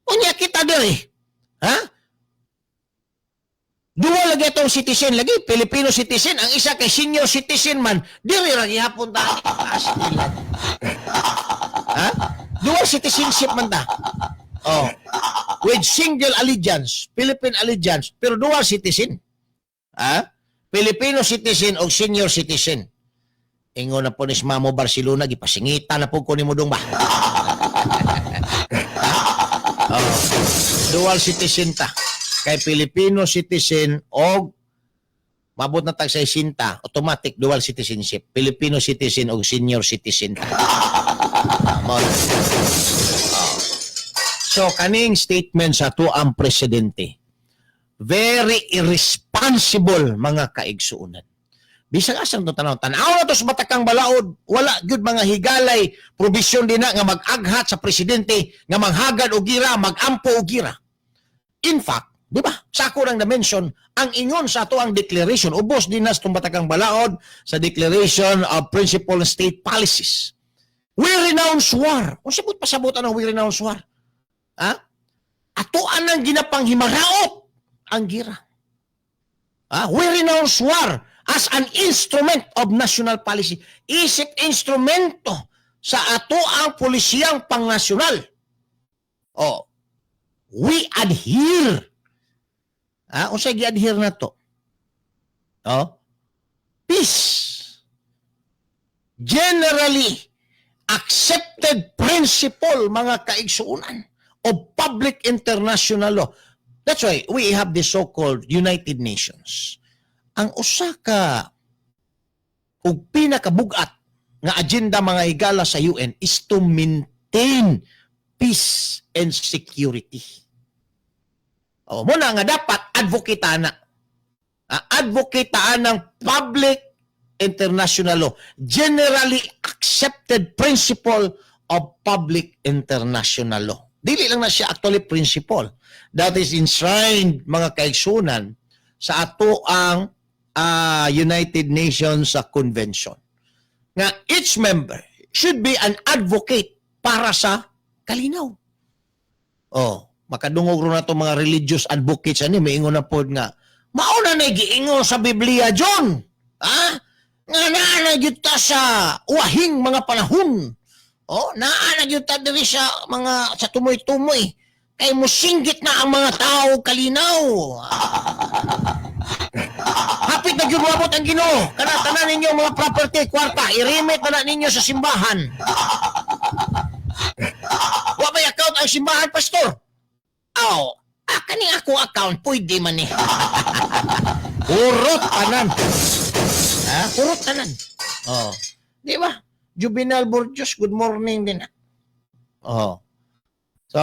Unya kita diri. Ha? Duwa lagi itong citizen lagi, Filipino citizen, ang isa kay senior citizen man, diri ra gihapon ta. Astilan. Ha? Dual citizenship man ta. Oh. With single allegiance, Philippine allegiance, pero dual citizen. Ha? Filipino citizen o senior citizen. Ingon na po ni Mamo Barcelona, gipasingita na po ko ni Mudong ba? Ha? Oh. Dual citizen ta. Kay Filipino citizen og mabot na tag 60, automatic dual citizenship. Filipino citizen og senior citizen ta. Mao na. Oh. So kaning statement sa ato ang presidente, very irresponsible, mga kaigsuonan. Bisag asang to tanaw, tanaw na to sa batakang balaod, wala gyud, mga higalay, probisyon din na nga mag-aghat sa presidente nga manghagad og gira, magampo og gira. In fact, di ba? Sa ako nang na-mention, ang ingon sa ato ang declaration, ubos din na sa batakang balaod sa Declaration of Principle and State Policies. We renounce war. Unsa pud pasabot ang we renounce war? Ha? Ato anang ginapanghimaraot ang gira. Ha? We renounce war as an instrument of national policy. Isip instrumento sa ato ang pulisiyang pangnasyonal. Oh, we adhere. Ha? Unsa gi-adhere na to? Oh? Peace. Generally accepted principle, mga kaigsuunan, of public international law. That's why we have the so-called United Nations. Ang usa ka ug pinakabugat nga agenda, mga higala, sa UN is to maintain peace and security. Oh, muna nga dapat advocate na. Advocate ng public international law. Generally accepted principle of public international law. Dili lang na siya actually principle. That is enshrined, mga kaigsunan, sa ato ang United Nations Convention. Nga each member should be an advocate para sa kalinaw. Oh, makadungog ro nato mga religious advocates ani, maingon na pod nga mao na nay giingon sa Biblia, John. Ha? Nga naa na gyud ta sa uwahing mga panahon. Oh, naa na gyud ta diri sa mga sa tumoy-tumoy. Kay musinggit na ang mga tao kalinaw. Hapit na gyud moabot ang Ginoo. Kana tanan ninyo mga property, kwarta, i-remit na na ninyo sa simbahan. Wa may account ang simbahan, pastor? Aw, kani ako account, pwede man ni. Hurot tanan. Ha? Hurot tanan. Oh. Di ba? Juvenal Borges, good morning din. Oh. So,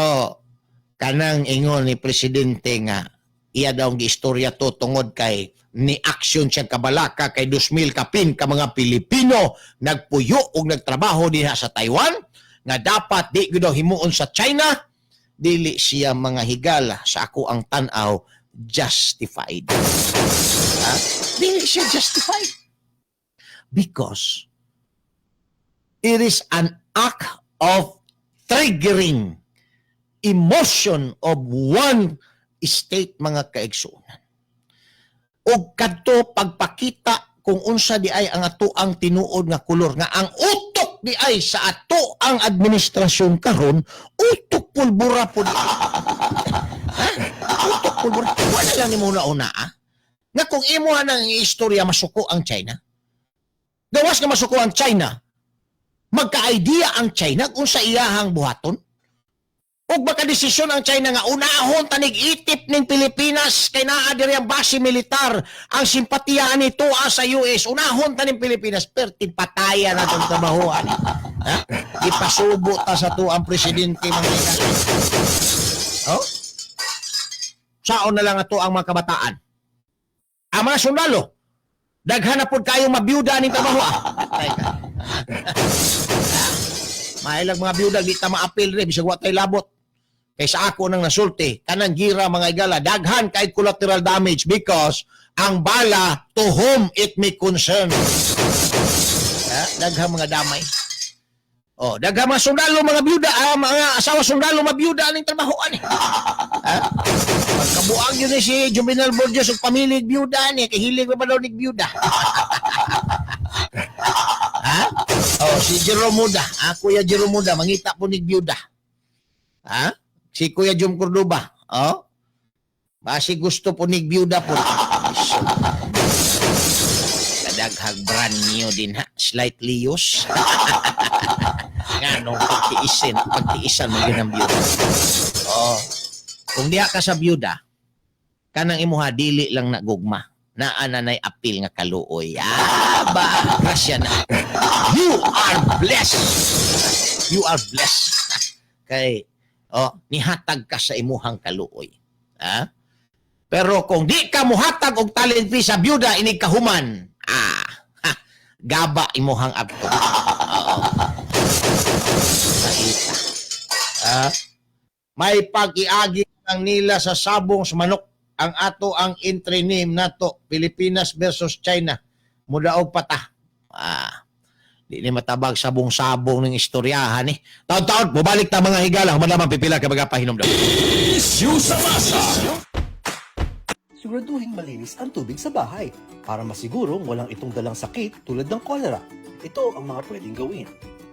kanang ingon ni presidente nga iya daw ang giistorya to tungod kay ni aksyon siya kabalaka kay 2,000 kapin ka mga Pilipino nagpuyo og nagtrabaho diha sa Taiwan nga dapat di gyud daw himuon sa China, dili siya, mga higala, sa ako ang tan-aw, justified. Ha? Dili siya justified because it is an act of triggering emotion of one state, mga kaigsuonan. Og kadto pagpakita kung unsa di ay ang ato ang tinuod nga kolor, nga ang utok di ay sa ato ang administrasyon karon, utok pulbura po di ay. Ha? Utok pulbura. Wala lang nimo una ah. Nga kung imo nang istorya masuko ang China. Gawas nga masuko ang China, magka-idea ang China kung sa iyahang buhaton. Ug baka desisyon ang China nga unahon tanig itip ning Pilipinas kay naa diri ang base militar, ang simpatiya nito sa US, unahon taning Pilipinas, perting pataya na tong trabahoan. Ha? Ipasubo ta sa to ang presidente, mga higala. Oh? Saon na lang ato ang mga kabataan. Ang mga sundalo, daghan na pud kayong mabiyuda ning trabaho. Ah. Patay ka. Mailag mga biyuda, di ta maapil rin, bisag wa tay labot. Kay sa ako nang nasulti, kanang gira, mga igala, daghan kay collateral damage because ang bala, to whom it may concern. Ha? Daghan mga damay. Oh, daghan mga sundalo, mga biyuda, mga asawa sundalo, mabiyuda ning trabahoan eh. Ha? Pagkabuang yun ni si Juvenal Borges ug pamilyag biyuda ni, kay hilig ba daw nig biyuda. Ha? Oh, si Jerome Muda, Kuya Jerome Muda, mangita po nig biyuda. Ha? Si Kuya Jum Cordoba, oh? Basi gusto po nig biyuda po. Kadaghag brand new din ha, slightly used. Nga nung pagtiisin, pagtiisan mo yun ang biyuda. Oh. Kung diha ka sa biyuda, kanang imuha dili lang na gugma. Naa na nay apil nga kaluoy. Ah, ba, grasya na. You are blessed. You are blessed. Kay, oh, nihatag ka sa imuhang kaluoy. Ha? Pero kung di ka muhatag og talent fee sa biyuda inig kahuman, ha, gaba imuhang abto. Oo. Nakita. Ah, may pag-iagi lang nila sa sabong sa manok ang ato ang entry name nato, Pilipinas versus China, mudaog pata. Di ni matabag sabong-sabong ng istoryahan eh. Taon-taon bubalik ta, mga higala, human lamang pipila ka mga pahinomdom. Issue sa masa. Siguraduhin malinis ang tubig sa bahay para masigurong walang itong dalang sakit tulad ng cholera. Ito ang mga pwedeng gawin.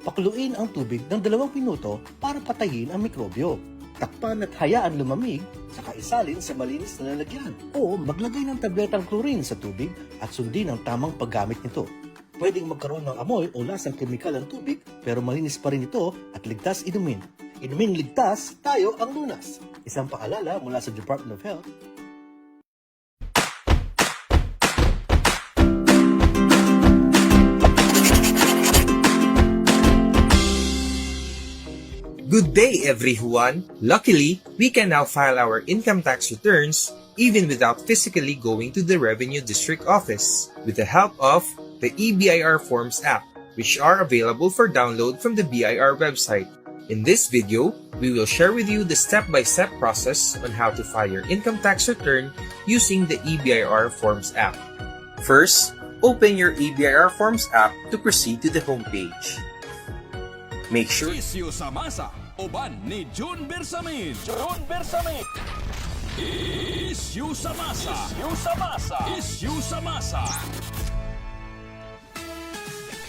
Pakuluin ang tubig ng 2 minuto para patayin ang mikrobyo. Takpan at hayaan lumamig, saka isalin sa malinis na lalagyan. O maglagay ng tabletang chlorine sa tubig at sundin ang tamang paggamit nito. Pwedeng magkaroon ng amoy o lasang kemikal ang tubig, pero malinis pa rin ito at ligtas inumin. Inuming ligtas, tayo ang lunas. Isang paalala mula sa Department of Health. Good day, everyone! Luckily, we can now file our income tax returns even without physically going to the Revenue District Office with the help of the eBIR Forms app, which are available for download from the BIR website. In this video, we will share with you the step-by-step process on how to file your income tax return using the eBIR Forms app. First, open your eBIR Forms app to proceed to the homepage. Make sure Isyu sa masa, uban ni June Bersamin. June Bersamin. Isyu sa masa. Isyu sa masa. Isyu sa masa.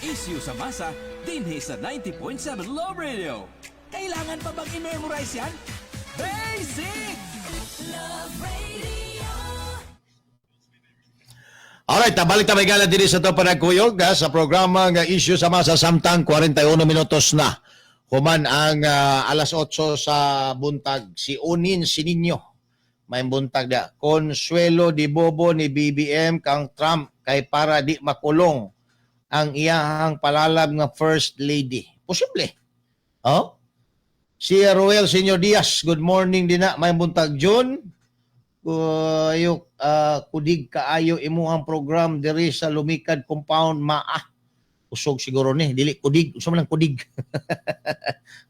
Isyu sa masa, dinhi sa 90.7 Love Radio. Kailangan pa bang i-memorize yan? Basic! Love Radio. Alright, balik ta may gala diri sa to panagkuyog ha, sa programa nga Isyu sa Masa samtang 41 minutos na. Human ang alas 8 sa buntag, si Unin si Ninyo. May buntag da. Consuelo di Bobo ni BBM kang Trump kay para di makulong ang iyahang palalab nga first lady. Posible. Oh? Si Roel Senyor Diaz, good morning din na. May buntag, June. Ayo kudig kaayo imuhang program diri sa Lumikad Compound maa. Usog siguro ni, dili kudig, usa man lang kudig.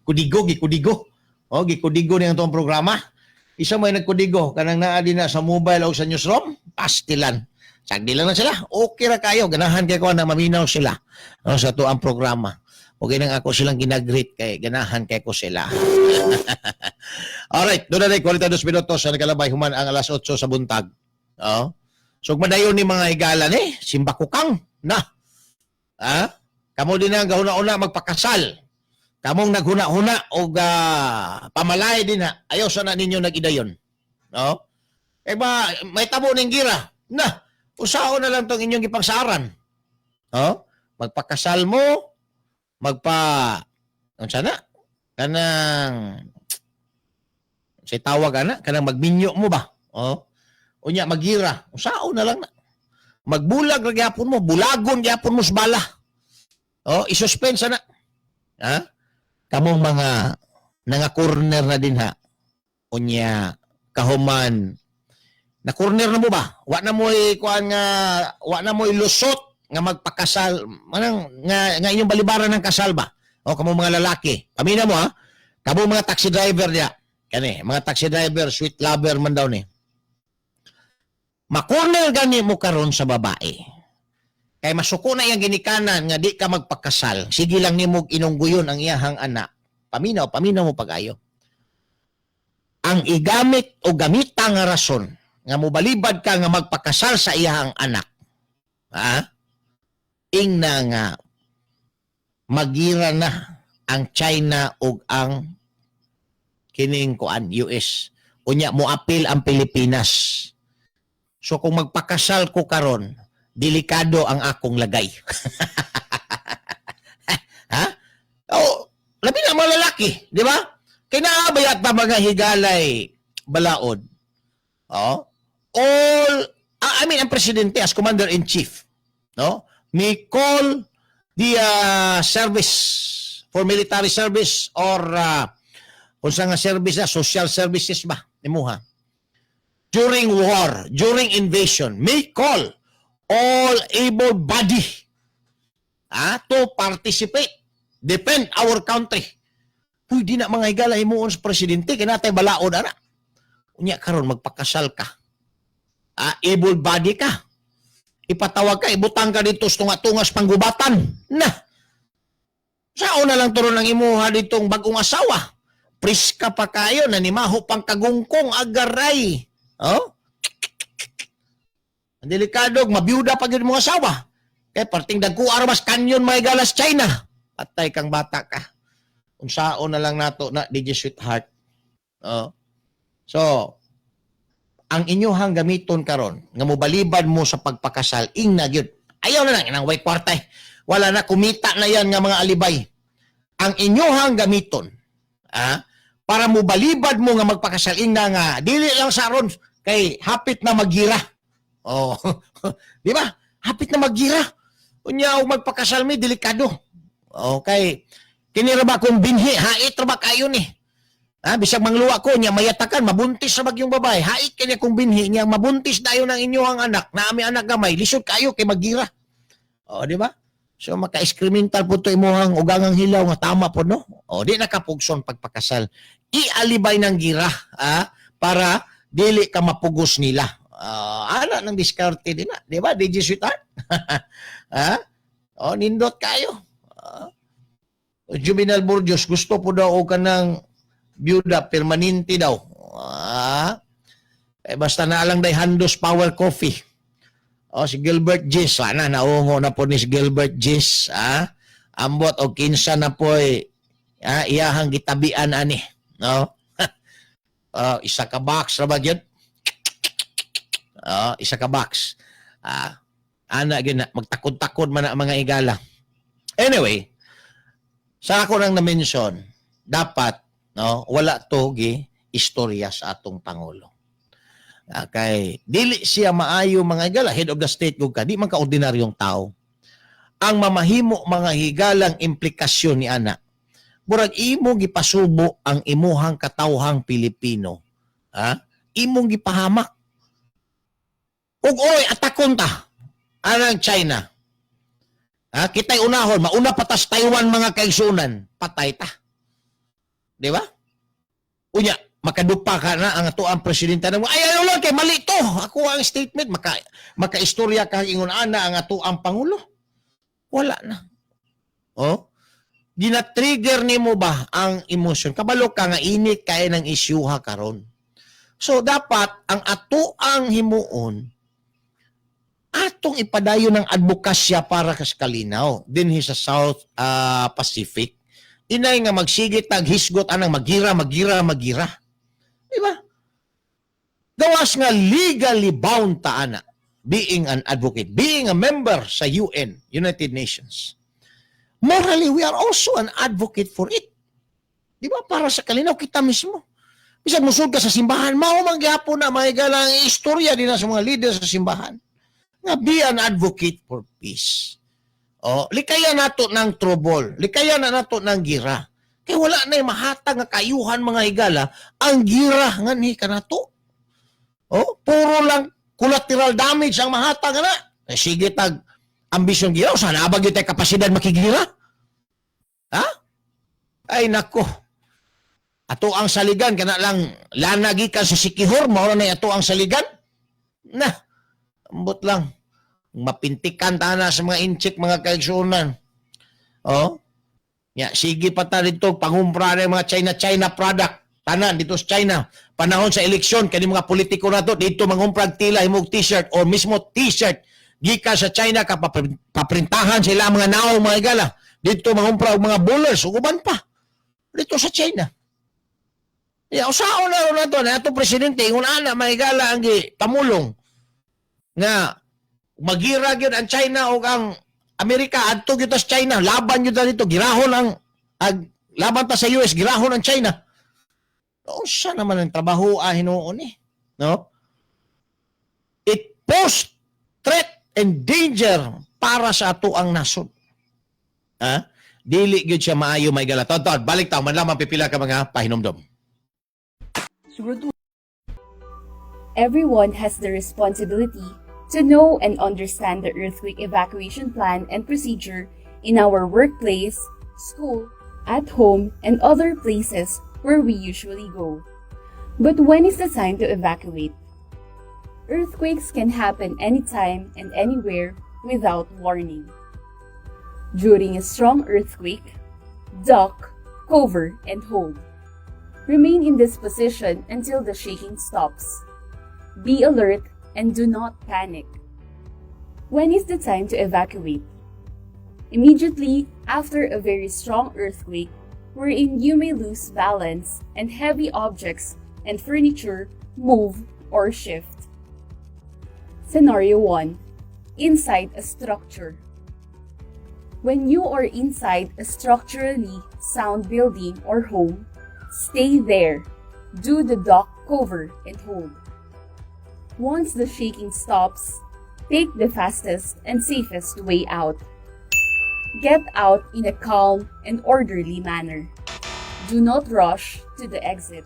Kudigo, gikudigo. Oh, gikudigo ni ang tuong programa. Isa may nagkudigo kanang naa din na sa mobile o sa newsroom, pastilan. Sagdi lang na sila. Okay ra kayo, ganahan kay ko na maminaw sila, no, sa tuang programa. Okay nang ako silang ginagreet kay ganahan kay ko sila. Alright, doon na 42 minutos sa nakalabay human ang alas 8 sa buntag. Oh. So madayon ni mga higala ni, simbakukang na. Ha? Kamo din ang gahuna-una magpakasal. Kamong naghuna-huna og pamalay din na, ayaw sana ninyo nag-idayon. No? Eh ba, may tabo ning gira. Na, usaon na lang tong inyong gipangsaran. No? Magpakasal mo, magpa unsa na? Kanang say tawag ana, kanang magminyo mo ba? Oh. Unya magira, usaon na lang na. Magbulag ra gyapon mo, bulagon gyapon mo sa bala. Oh, isuspend na. Ha? Kamong mga nanga-corner na din ha. Unya kahuman na corner na mo ba? Wa na mo'y kuan nga wa na mo'y lusot nga magpakasal manang nga inyong balibaran ng kasal ba? O kamo mga lalaki. Pamina mo ha. Kamo mga taxi driver diya. Kani, mga taxi driver, sweet lover man daw ni. Makorner gani mo karon sa babae. Kay masuko na iyang ginikanan nga di ka magpakasal. Sige lang nimo inungguyon ang iyahang anak. Paminaw, paminaw mo pag-ayo. Ang igamit o gamita nga rason nga mobalibad ka nga magpakasal sa iyahang anak. Ha? Ingna nga magira na ang China ug ang kining kuan US. Unya moapil ang Pilipinas. So kung magpakasal ko karon, delikado ang akong lagay. Ha? Oh, labi na mga lalaki, di ba? Kay naa ba yata mga higalay balaod? Oh, all I mean, ang presidente as commander in chief, no? May call the service for military service or kung sa nga service na social services ba nimuha during war, during invasion, may call all able body to participate, defend our country. Pwede na mga higala himuon sa presidente kay natay balaod ana. Unya karon magpakasal ka. Able body ka. Ipatawag ka, ibutang ka dito sa tunga-tungas panggubatan. Na. Sao na lang turon ang imuha ditong bagong asawa. Priska pa kayo, nanimaho pang kagungkong agaray. Oh? Ang delikado, mabiyuda pa gyud mong asawa. Kay parting dagko armas kanyon may galas China. Patay kang bata ka. Unsaon na lang nato na DJ Sweetheart. Oh. So, ang inyuhang gamiton karon nga mobalibad mo sa pagpakasal ingna gyud. Ayaw na lang inang way kwarta eh. Wala na, kumita na yan nga mga alibay. Ang inyuhang gamiton para mobalibad mo nga magpakasal ingna nga dili lang sa ron kay hapit na magira. Oh. Di ba? Hapit na magira. Unya og magpakasal mi delikado. Okay. Kini ra ba kung binhi, hait ra ba kayo ni? Ha, bisag mangluwa ko niya mayatakan, mabuntis sa bagyong babae. Hait kanya kung binhi niya, mabuntis dayon ang inyong anak, na ami anak gamay, lisod kayo kay magira. O, di ba? So maka-excremental po to imuhang ugangang hilaw nga tama po, no? O, di nakapugson pagpakasal. Ialibay ng gira, ha? Para dili ka mapugos nila. Ah, ana ng diskarte din na, di ba? DJ Sweetheart? Ha? O, nindot kayo. Ah. Juvenal Burgos, gusto po daw o ka ng byuda, permanente daw. Ah. Eh, basta na lang day Handos Power Coffee. O, si Gilbert Gis, ana, naungo na po ni si Gilbert Gis, ah. Ambot o kinsa na po eh, ah, iyahang gitabian ani, no? Oh, isa ka box ra ba gyud? Oh, isa ka box. Ah, ana gyud na magtakod-takod man ang mga igala. Anyway, sa ako nang na-mention, dapat, no, wala to gi istorya sa atong pangulo. Ah, kay dili siya maayo, mga higala, head of the state gud ka, di man ka ordinaryong tao. Ang mamahimo, mga higalang, implikasyon ni ana. Murag imo gipasubo ang imuhang katawhang Pilipino. Ha? Imong gipahamak. Ug oy atakon ta anang China. Ha, kita'y unahon, mauna pa tas Taiwan, mga kaigsunan, patay ta. Di ba? Unya, makadupa ka na ang ato ang presidente na ay ano lang kay mali to. Ako ang statement maka makaistorya ka ingon ana ang ato ang pangulo. Wala na. Oh. Gina-trigger nimo ba ang emosyon? Kabalo ka nga init kay ng isyuha karon. So dapat ang ato ang himuon, atong ipadayon ng advokasya para kas kalinaw dinhi sa South Pacific. Inay nga magsigit tag hisgot anang magira, magira, magira. Di ba? Gawas nga legally bound ta ana being an advocate, being a member sa UN, United Nations. Morally, we are also an advocate for it. Di ba? Para sa kalinaw kita mismo. Bisan musud ka sa simbahan, mao man gyapon na may galang istorya din na sa mga leader sa simbahan. Nga be an advocate for peace. Oh, likaya nato ng trouble, likaya na nato ng gira. Kay wala na mahatag nga kayuhan, mga higala, ang gira nga ni kanato. Oh, puro lang collateral damage ang mahatag na. Eh, sige tag ambisyon gira, sana abag yung kapasidad makigira? Ha? Ay nako. Ato ang saligan kana lang lana gikan sa Sikihor, mao na ato ang saligan. Na, ambot lang. Mapintikan ta na sa mga Intsik, mga kaigsuonan. Oh. Ya, sige pa ta dito pangumpra ng mga China China product. Tanan dito sa China. Panahon sa eleksyon kani mga politiko nato dito mangumpra og tila himog t-shirt o mismo t-shirt gikan sa China ka paprintahan sila mga naong, mga igala. Dito mangumpra og mga bowlers ug uban pa. Dito sa China. Ya, usaon na ron nato na atong presidente ingon ana, mga higala, ang gi pamulong nga magira gyud ang China ug ang Amerika adto gyud ta sa China, laban gyud ta dito, girahon ang ag, laban ta sa US, girahon ang China. Unsa naman ang trabaho ah, hinuon eh, no? It pose threat and danger para sa ato ang nasod. Ha, dili gyud siya maayo may gala. Tod, balik ta man lamang pipila ka mga pahinumdom. Everyone has the responsibility to know and understand the earthquake evacuation plan and procedure in our workplace, school, at home, and other places where we usually go. But when is the time to evacuate? Earthquakes can happen anytime and anywhere without warning. During a strong earthquake, duck, cover, and hold. Remain in this position until the shaking stops. Be alert and do not panic. When is the time to evacuate? Immediately after a very strong earthquake, wherein you may lose balance and heavy objects and furniture move or shift. Scenario 1. Inside a structure. When you are inside a structurally sound building or home, stay there. Do the duck, cover, and hold. Once the shaking stops, take the fastest and safest way out. Get out in a calm and orderly manner. Do not rush to the exit.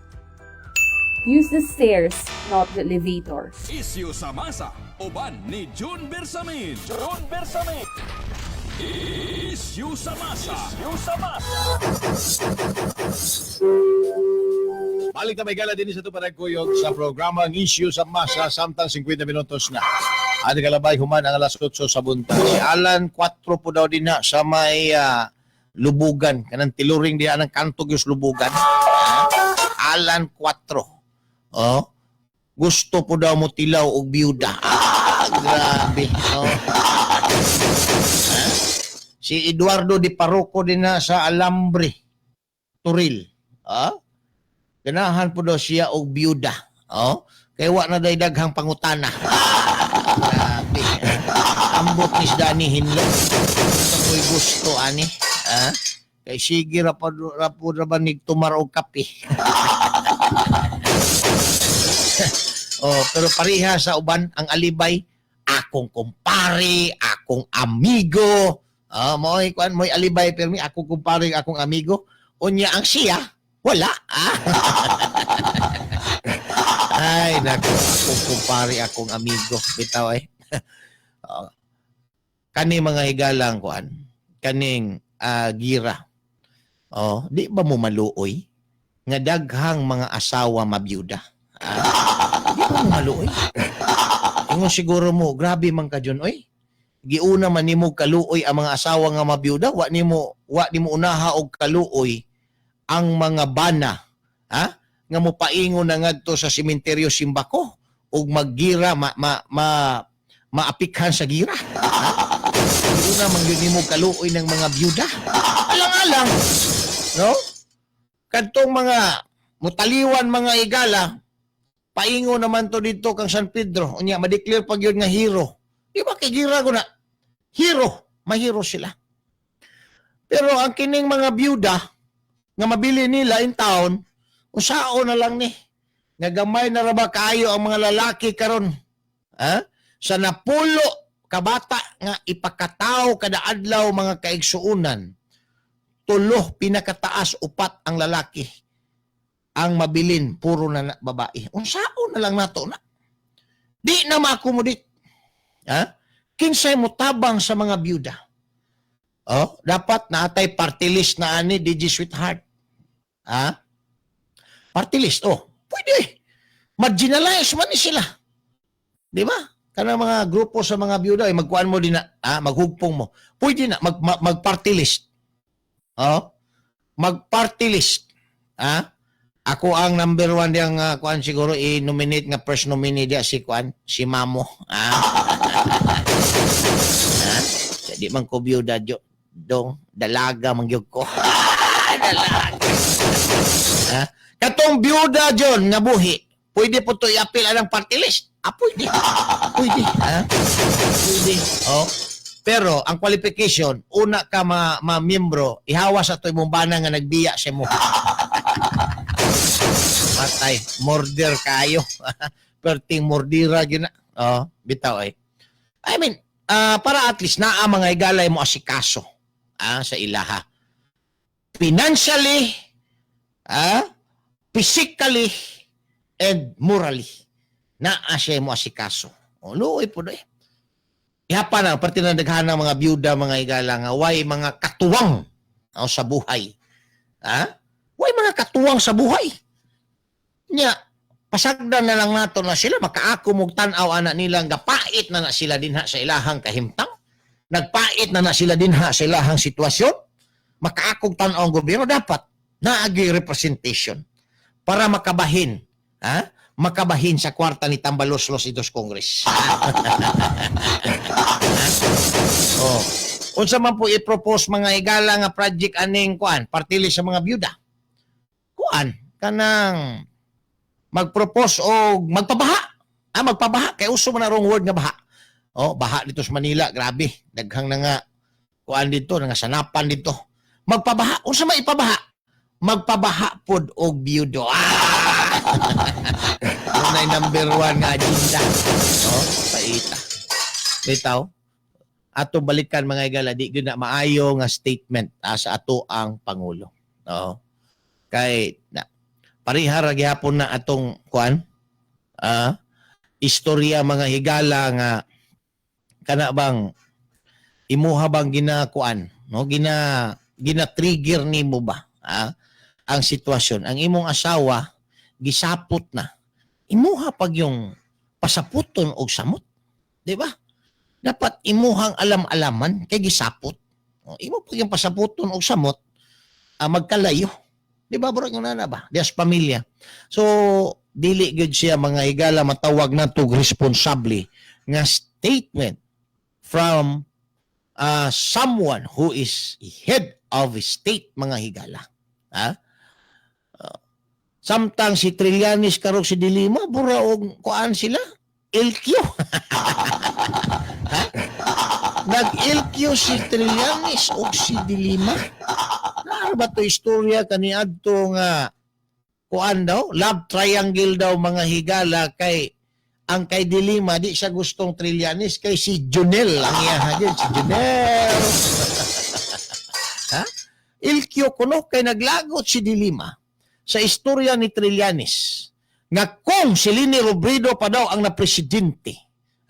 Use the stairs, not the elevator. Isyu sa masa, uban ni June Bersamin. June Bersamin. Isyu sa masa. Isyu sa masa. Balik na may gala din sa ito panagkuyog sa programang Issue sa Masa samtang 50 minutos na. Adi kalabay human ang alas 8 sa buntag. Si Alan 4 po daw din na sa may lubugan. Kanang tiluring diya ng kanto gyud lubugan. Ha? Alan 4. Oh. Gusto po daw mo tilaw og biyuda. Ah, grabe. Oh. Ha? Si Eduardo Di Parroco din na sa Alambre. Turil. Ah? Ganahan po daw siya og biyuda. Oh? Kay wa na day daghang pangutana. Grabe. Ambot ni Dani Hinlo. Ako'y gusto ani. Ah? Kay sige ra pa ra po ra ba tumar og kape. Oh, pero pareha sa uban ang alibay, akong kumpare, akong amigo. Ah, mo'y kuan, mo'y alibay pirmi akong kumpare, akong amigo. Unya ang siya, wala. Ah. Ay, nako, akong kumpare, akong amigo. Bitaw ay. Oh. Kani mga higalang kuan, kaning gira. Oh, di ba mo maluoy nga daghang mga asawa mabiyuda? Ah, di ba mo maluoy? Ingon siguro mo, grabe man ka dyan, oy. Giuna man nimo kaluoy ang mga asawa nga mabiyuda, wa nimo unaha og kaluoy ang mga bana, ha? Nga mopaingon na ngadto sa sementeryo Simbako ug maggira ma, ma, ma maapikhan sa gira. Ha? Giuna man gyud nimo kaluoy ng mga biyuda. Alang-alang, no? Kadtong mga mutaliwan mga igala, paingon naman to dito kang San Pedro. Unya ma-declare pag yun nga hero. Di ba kay gira ko na hero, mahero sila. Pero ang kining mga biyuda nga mabili nila in town, usao na lang ni. Nga gamay na ra ba kaayo ang mga lalaki karon? Ha? Sa napulo kabata nga ipakataw kada adlaw, mga kaigsuunan, tulo pinakataas upat ang lalaki. Ang mabilin puro na babae. Unsao na lang nato na. Di na ma-accommodate. Ha? Kinsay mo tabang sa mga byuda? Oh, dapat naatay party list na ani DJ Sweetheart. Ha? Party list, oh, pwede. Marginalize man ni sila. Di ba? Kanang mga grupo sa mga byuda ay magkuan mo din na, ah, maghugpong mo. Pwede na mag party list. Oh? Mag party list. Ha? Ako ang number one diyang kuan siguro i-nominate nga first nominee diya si kuan, si Mamo. Ah. Ha? Di man ko byuda jo, dong dalaga man gyud ko. Dalaga. Ha? Katong byuda John nga buhi, pwede po to i-appeal anang party list. Ah, pwede. Pwede. Ha? Pwede. Oh. Pero ang qualification, una ka ma miyembro, ihawas ato imong bana nga nagbiya sa imo. Matay, murder kayo. Perting mordira gyud na. Oh, bitaw ay. I mean, para at least naa mga higalay mo asikaso sa ilaha. Financially, physically, and morally. Naa siya mo asikaso. O, luoy po eh. Ihapa na, parte na daghan ng mga byuda, mga higala nga, way mga katuwang, oh, sa buhay. Ha? Way mga katuwang sa buhay. Nya, pasagdan na lang nato na sila makaako og tan-aw ana nila gapait na na sila dinha sa ilahang kahimtang. Nagpait na na sila dinha sa ilahang sitwasyon. Makaakog tan-aw ang gobyerno, dapat naagi representation para makabahin, ha? Makabahin sa kwarta ni Tambaloslos itos Congress. Oh. Unsa man po i-propose mga higala nga project aning kuan, partili sa mga byuda? Kuan kanang mag-propose og magpabaha. Ah, magpabaha kay uso man na wrong word nga baha. Oh, baha dito sa Manila, grabe. Daghang na nga kuan dito, nga sanapan dito. Magpabaha, unsa man ipabaha? Magpabaha pod og byudo. Ah! Unay number one nga agenda. Oh, paita. Bitaw. Ato balikan, mga higala, di gyud na maayo nga statement sa ato ang pangulo. Oo. Kay na pareha ra gihapon na atong kuan istorya, mga higala, nga kana bang imuha bang ginakuan, no, gina gina trigger nimo ba ang sitwasyon? Ang imong asawa gisapot na, imuha pag yung pasaputon og samot, di ba? Dapat imuhang alam-alaman kay gisapot. O, imo pag yung pasaputon og samot, magkalayo, di ba? Burag yung nana ba dias pamilya. So dili gyud siya, mga higala, matawag natog responsable nga statement from someone who is head of state, mga higala, ha. Samtang si Trillanes karon si De Lima, bura og kuan sila, LQ, ha. Nag-LQ si Trillanes og si De Lima. Naa ba to istorya kaniadto nga kuan daw, love triangle daw, mga higala, kay ang kay De Lima di siya gustong Trillanes kay si Junel ang iya din, si Junel. Ha? LQ kuno kay naglagot si De Lima sa istorya ni Trillanes nga kung si Leni Robredo pa daw ang napresidente,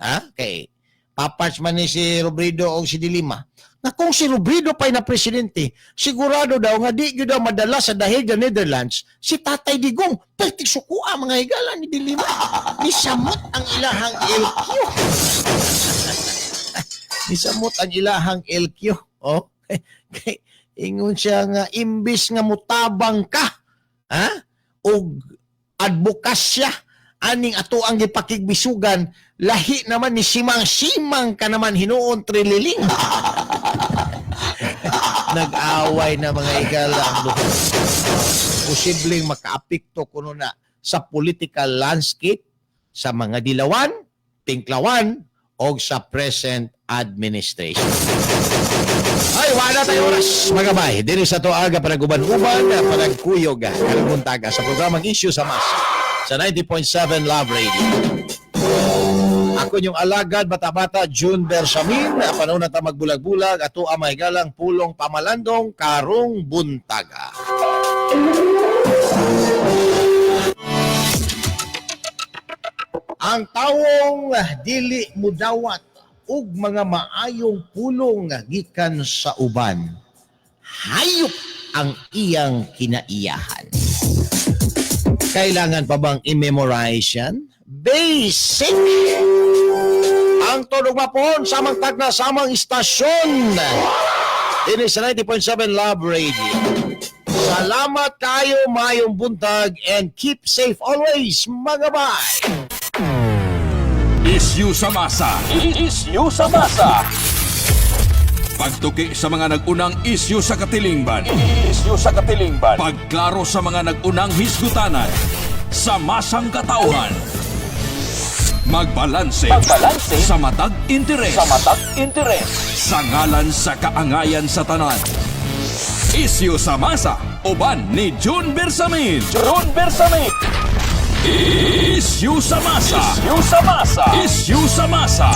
ha? Kay paparts man ni si Robredo o si De Lima, nga kung si Robredo pa na presidente, sigurado daw nga di gyud daw madala sa The Hague, Netherlands si Tatay Digong. Pertig sukua, mga higala, ni De Lima. Nisamot ang ilahang LQ. Nisamot ang ilahang LQ. Oh, kay ingon siya nga imbis nga mutabang ka, ha? Og advokasya aning ato ang gipakigbisugan, lahi naman ni simang-simang ka naman hinuon, trililing. Nag-away na, mga higala, ang duha. Posibleng makaapekto kuno na sa political landscape sa mga dilawan, pinklawan o sa present administration. Ay, wala tayo oras. Mga bay, diri sa to aga panaguban-uban, panagkuyog, karong buntaga sa programang Issue sa Masa sa 90.7 Love Radio. Ako yung alagad, bata-bata, June Bersamin. Panahon na ta magbulag-bulag, ato ang mahigalang pulong pamalandong karong buntaga. Ang tawong dili mudawat og mga maayong pulong gikan sa uban, hayop ang iyang kinaiyahan. Kailangan pa bang i-memorize yan? Basic! Ang tunog mapon, samang tagna, samang istasyon. Ini sa 90.7 Love Radio. Salamat kayo, mayong buntag, and keep safe always, mga bay! Issue sa masa. Issue sa masa. Pagtuki sa mga nag-unang isyu sa katilingban. Issue sa katilingban. Pagklaro sa mga nag-unang hisgutanan. Sa masang katauhan. Magbalanse. Magbalanse. Sa matag interes. Sa matag interes. Sa ngalan sa kaangayan sa tanan. Isyu sa masa. Uban ni June Bersamin. June Bersamin. Issue sa masa. Issue sa masa. Issue sa masa.